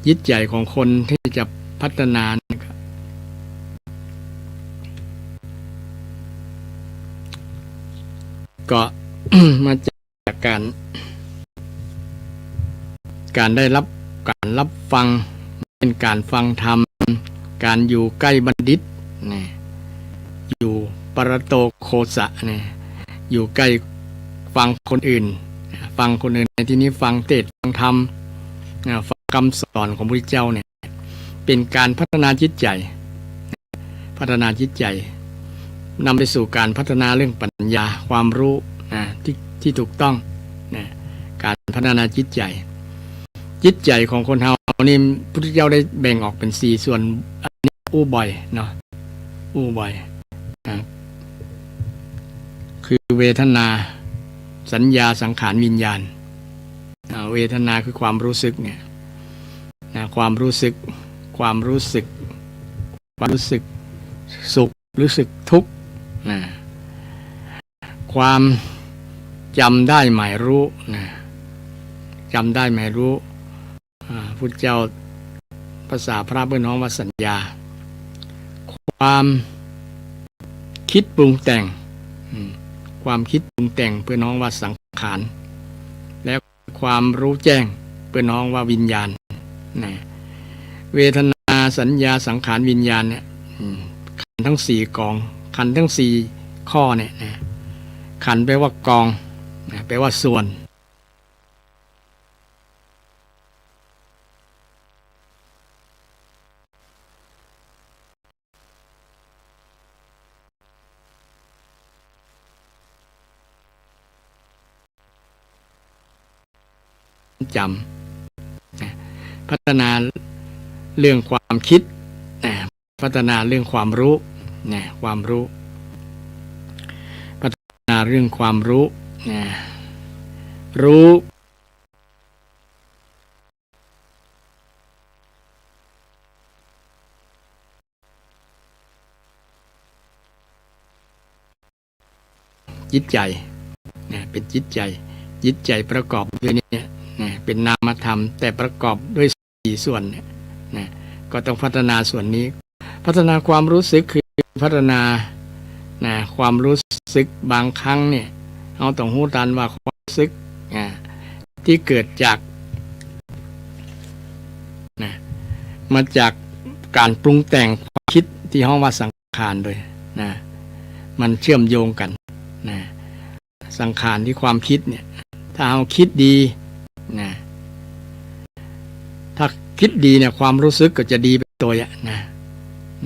จิตใจ๋ของคนที่จะพัฒนานั้นก็ ก็ มาจาก จากก๋าน ก๋านได้รับ ก๋านรับฟัง เป๋นก๋านฟังธรรม ก๋านอยู่ใก้บัณฑิตนะ อยู่ปะระโตโคสะนะ อยู่ใก้ฟังคนอื่น ฟังคนอื่นในที่นี้ฟังเทศน์ฟังธรรมนะ ฟังกำสอนของพระพุทธเจ้าเนี่ย เป๋นก๋านพัฒนาจิตใจ๋ พัฒนาจิตใจ๋ นำไปสู่ก๋านพัฒนาเรื่องปัญญา ความฮู้นะ ตี้ ตี้ถูกต้องนะ ก๋านพัฒนาจิตใจ๋ จิตใจ๋ของคนเฮานี่ พุทธเจ้าได้แบ่งออกเป๋นสี่ส่วน อันนี้อู้บ่อยเนาะ อู้บ่อยนะ คือเวทนา สัญญา สังขาร วิญญาณ อ่า เวทนาคือความรู้สึกเนี่ยนะ ความรู้สึก ความรู้สึก ความรู้สึกสุข รู้สึกทุกข์นะ ความจ๋ำได้หมายรู้นะ จ๋ำได้หมายรู้ อ่า พุทธเจ้า ภาษาพระเปิ้นฮ้องว่าสัญญา ความคิดปรุงแต่ง อืม ความคิดปรุงแต่งเปิ้นฮ้องว่าสังขาร แล้ว ความรู้แจ้งเปิ้นฮ้องว่าวิญญาณนะ เวทนา สัญญา สังขาร วิญญาณเนี่ย อืม ขันธ์ทั้งสี่กอง ขันธ์ทั้งสี่ข้อเนี่ยนะ ขันธ์แปลว่ากองนะ แปลว่าส่วน จำ นะ พัฒนาเรื่องความคิด นะ พัฒนาเรื่องความรู้ นะ ความรู้ พัฒนาเรื่องความรู้ นะ รู้ จิตใจ๋ นะ เป๋นจิตใจ๋ จิตใจ๋ประกอบด้วยเนี่ย นะ เป๋นนามธรรม แต่ประกอบด้วยสี่ส่วนเนี่ย นะ ก็ต้องพัฒนาส่วนนี้ พัฒนาความรู้สึกคือพัฒนา นะ ความรู้สึก บางครั้งเนี่ย เฮาต้องฮู้ตันว่าความรู้สึก นะ ตี้เกิดจาก นะ มาจากก๋านปรุงแต่งความคิดตี้ฮ้องว่าสังขารโดย นะ มันเชื่อมโยงกั๋น นะ สังขารตี้ความคิดเนี่ย ถ้าเฮาคิดดี นะ ถ้าคิดดีเนี่ย ความรู้สึกก็จะดีไปโตยอะ นะ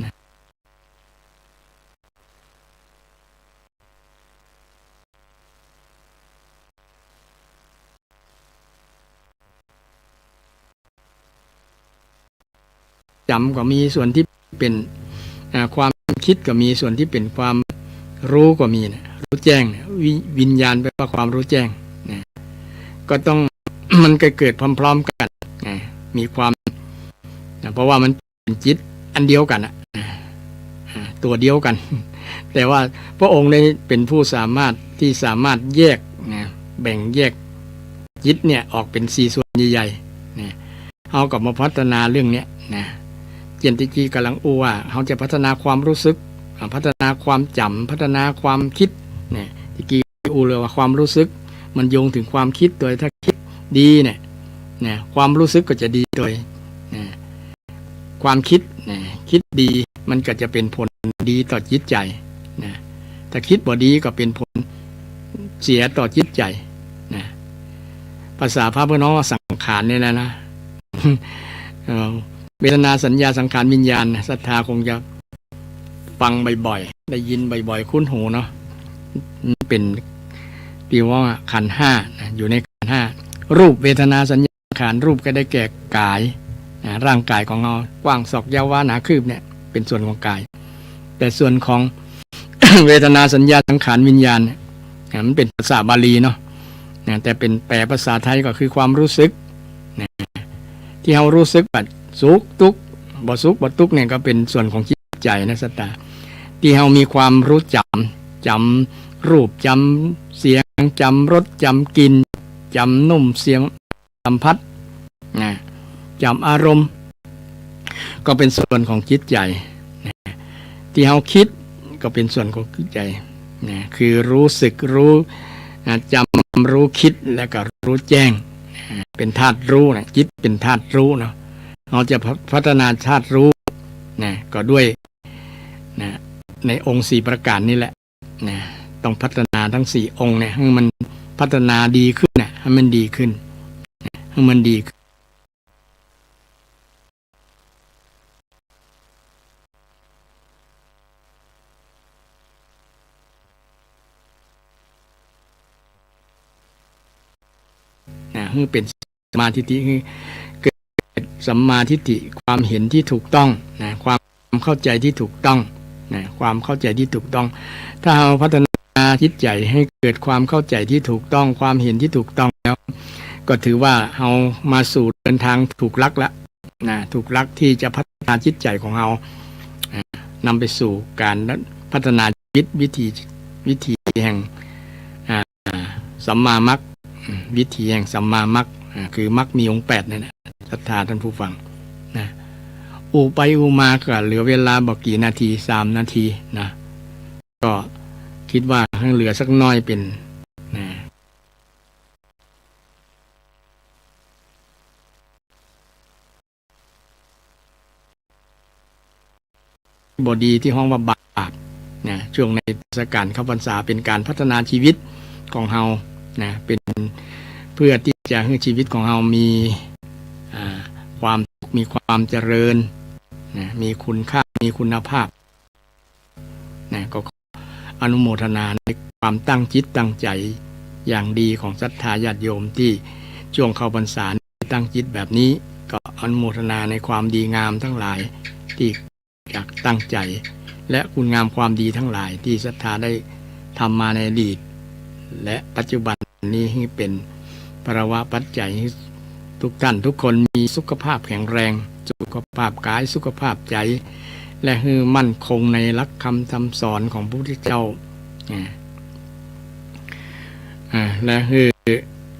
นะ จ๋ำก็มีส่วนตี้เป๋น อ่า ความคิดก็มีส่วนตี้เป๋นความรู้ก็มีนะ รู้แจ้งเนี่ย วิ- วิญญาณแปลว่าความรู้แจ้งนะ ก็ต้อง มันก็เกิดพร้อมๆ กั๋นนะ มีความ นะ เพราะว่ามันเป๋นจิตอันเดียวกั๋นนะ อ่า ตั๋วเดียวกั๋น แต่ว่าพระองค์นี้เป๋นผู้สามารถตี้สามารถแยกนะ แบ่งแยกจิตเนี่ยออกเป๋นสี่ส่วนใหญ่ๆ นะ เฮาก็มาพัฒนาเรื่องเนี้ยนะ เจียนตี้กี้ก่ำลังอู้ว่า เฮาจะพัฒนาความรู้สึก อ่า พัฒนาความจ๋ำ พัฒนาความคิด เนี่ย ตี้กี้อู้เลยว่าความรู้สึก มันโยงเถิงความคิด โดยถ้าคิดดีเนี่ย นะ ความรู้สึกก็จะดีโดย นะ ความคิด นะ คิดดี มันก็จะเป๋นผลดีต่อจิตใจ๋ นะ ถ้าคิดบ่ดีก็เป๋นผลเสียต่อจิตใจ๋ นะ ภาษาพระเปิ้นฮ้องว่าสังขารนี่แหละนะ เอ่อ เวทนา สัญญา สังขาร วิญญาณ นะ ศรัทธาคงจะฟังบ่อยๆ ได้ยินบ่อยๆ คุ้นหูเนาะ มันเป๋นตี้ว่าขันธ์ห้านะ อยู่ในขันธ์ห้า รูป เวทนา สัญญา สังขาร รูปก็ได้แก่ก๋าย นะ ร่างก๋ายของเฮา กว้างศอกยาววาหนาคืบเนี่ย เป๋นส่วนของก๋าย แต่ส่วนของ เวทนา สัญญา สังขาร วิญญาณเนี่ย นะ มันเป๋นภาษาบาลีเนาะ นะ แต่เป๋นแปลภาษาไทยก็คือความรู้สึก นะ ตี้เฮารู้สึกว่าสุขตุ๊กข์ บ่สุขบ่ตุ๊กข์เนี่ยก็เป๋นส่วนของจิตใจ๋นะ ศรัทธา ตี้เฮามีความรู้จ๋ำ จ๋ำรูป จ๋ำเสียง จ๋ำรส จ๋ำกลิ่น จ๋ำนุ่มเสียง สัมผัส นะ จ๋ำอารมณ์ ก็เป๋นส่วนของจิตใจ๋ นะ ตี้เฮาคิดก็เป๋นส่วนของจิตใจ๋ นะ คือรู้สึก รู้ นะ จ๋ำ รู้ คิด แล้วก็รู้แจ้ง นะ เป๋นธาตุรู้นะ จิตเป๋นธาตุรู้เนาะ เฮาจะพัฒนาธาตุรู้ นะ ก็ด้วย นะ ในองค์สี่ประก๋านนี่แหละ นะ ต้องพัฒนาตึงสี่องค์เนี่ย หื้อมันพัฒนาดีขึ้นนะ หื้อมันดีขึ้น หื้อมันดีขึ้น นะ หื้อเป๋นสัมมาทิฏฐิ หื้อเกิดสัมมาทิฏฐิ ความเห็นตี้ถูกต้อง นะ ความเข้าใจ๋ตี้ถูกต้อง นะ ความเข้าใจ๋ตี้ถูกต้อง ถ้าเฮาพัฒนาจิตใจ๋หื้อเกิดความเข้าใจ๋ตี้ถูกต้อง ความเห็นตี้ถูกต้องแล้ว ก็ถือว่าเฮามาสู่เดินตางถูกหลักแล้ว นะ ถูกหลักตี้จะพัฒนาจิตใจ๋ของเฮา อ่า นำไปสู่ก๋านพัฒนาจิต วิถี วิถีแห่ง อ่า สัมมามรรค อืม วิถีแห่งสัมมามรรค อ่า คือมรรคมีองค์แปดนั่นแหละ ศรัทธาต้านผู้ฟัง นะ อู้ไปอู้มาก็เหลือเวลาบ่กี่นาที สามนาที นะ ก็กึ๊ดว่าหื้อเหลือสักหน้อยเป๋น นะ บ่ดีตี้ฮ้องว่าบาป นะ ช่วงในเทศกาลเข้าพรรษาเป๋นก๋านพัฒนาชีวิตของเฮา นะ เป๋นเพื่อตี้จะหื้อชีวิตของเฮามี อ่า ความสุข มีความเจริญ นะ มีคุณค่า มีคุณภาพ นะ ก็ขออนุโมทนาในความตั้งจิตตั้งใจ๋อย่างดีของศรัทธาญาติโยมตี้ ช่วงเข้าพรรษานี้ตั้งจิตแบบนี้ ก็อนุโมทนาในความดีงามทั้งหลายตี้จักตั้งใจ๋ และคุณงามความดีทั้งหลายตี้ศรัทธาได้ทำมาในอดีต และปัจจุบันนี้หื้อเป๋นพลวปัจจัยหื้อทุกท่านทุกคนมีสุขภาพแข็งแรง สุขภาพกายสุขภาพใจ๋ และหื้อมั่นคงในหลักคำสั่งสอนของพระพุทธเจ้า อ่า อ่า และหื้อ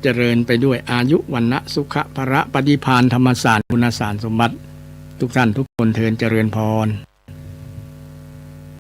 เจริญไปด้วยอายุ วรรณะ สุขะ พละ ปฏิภาณ ธรรมสาร ปุณณสารสมบัติ ทุกท่านทุกคนเทอญ เจริญพร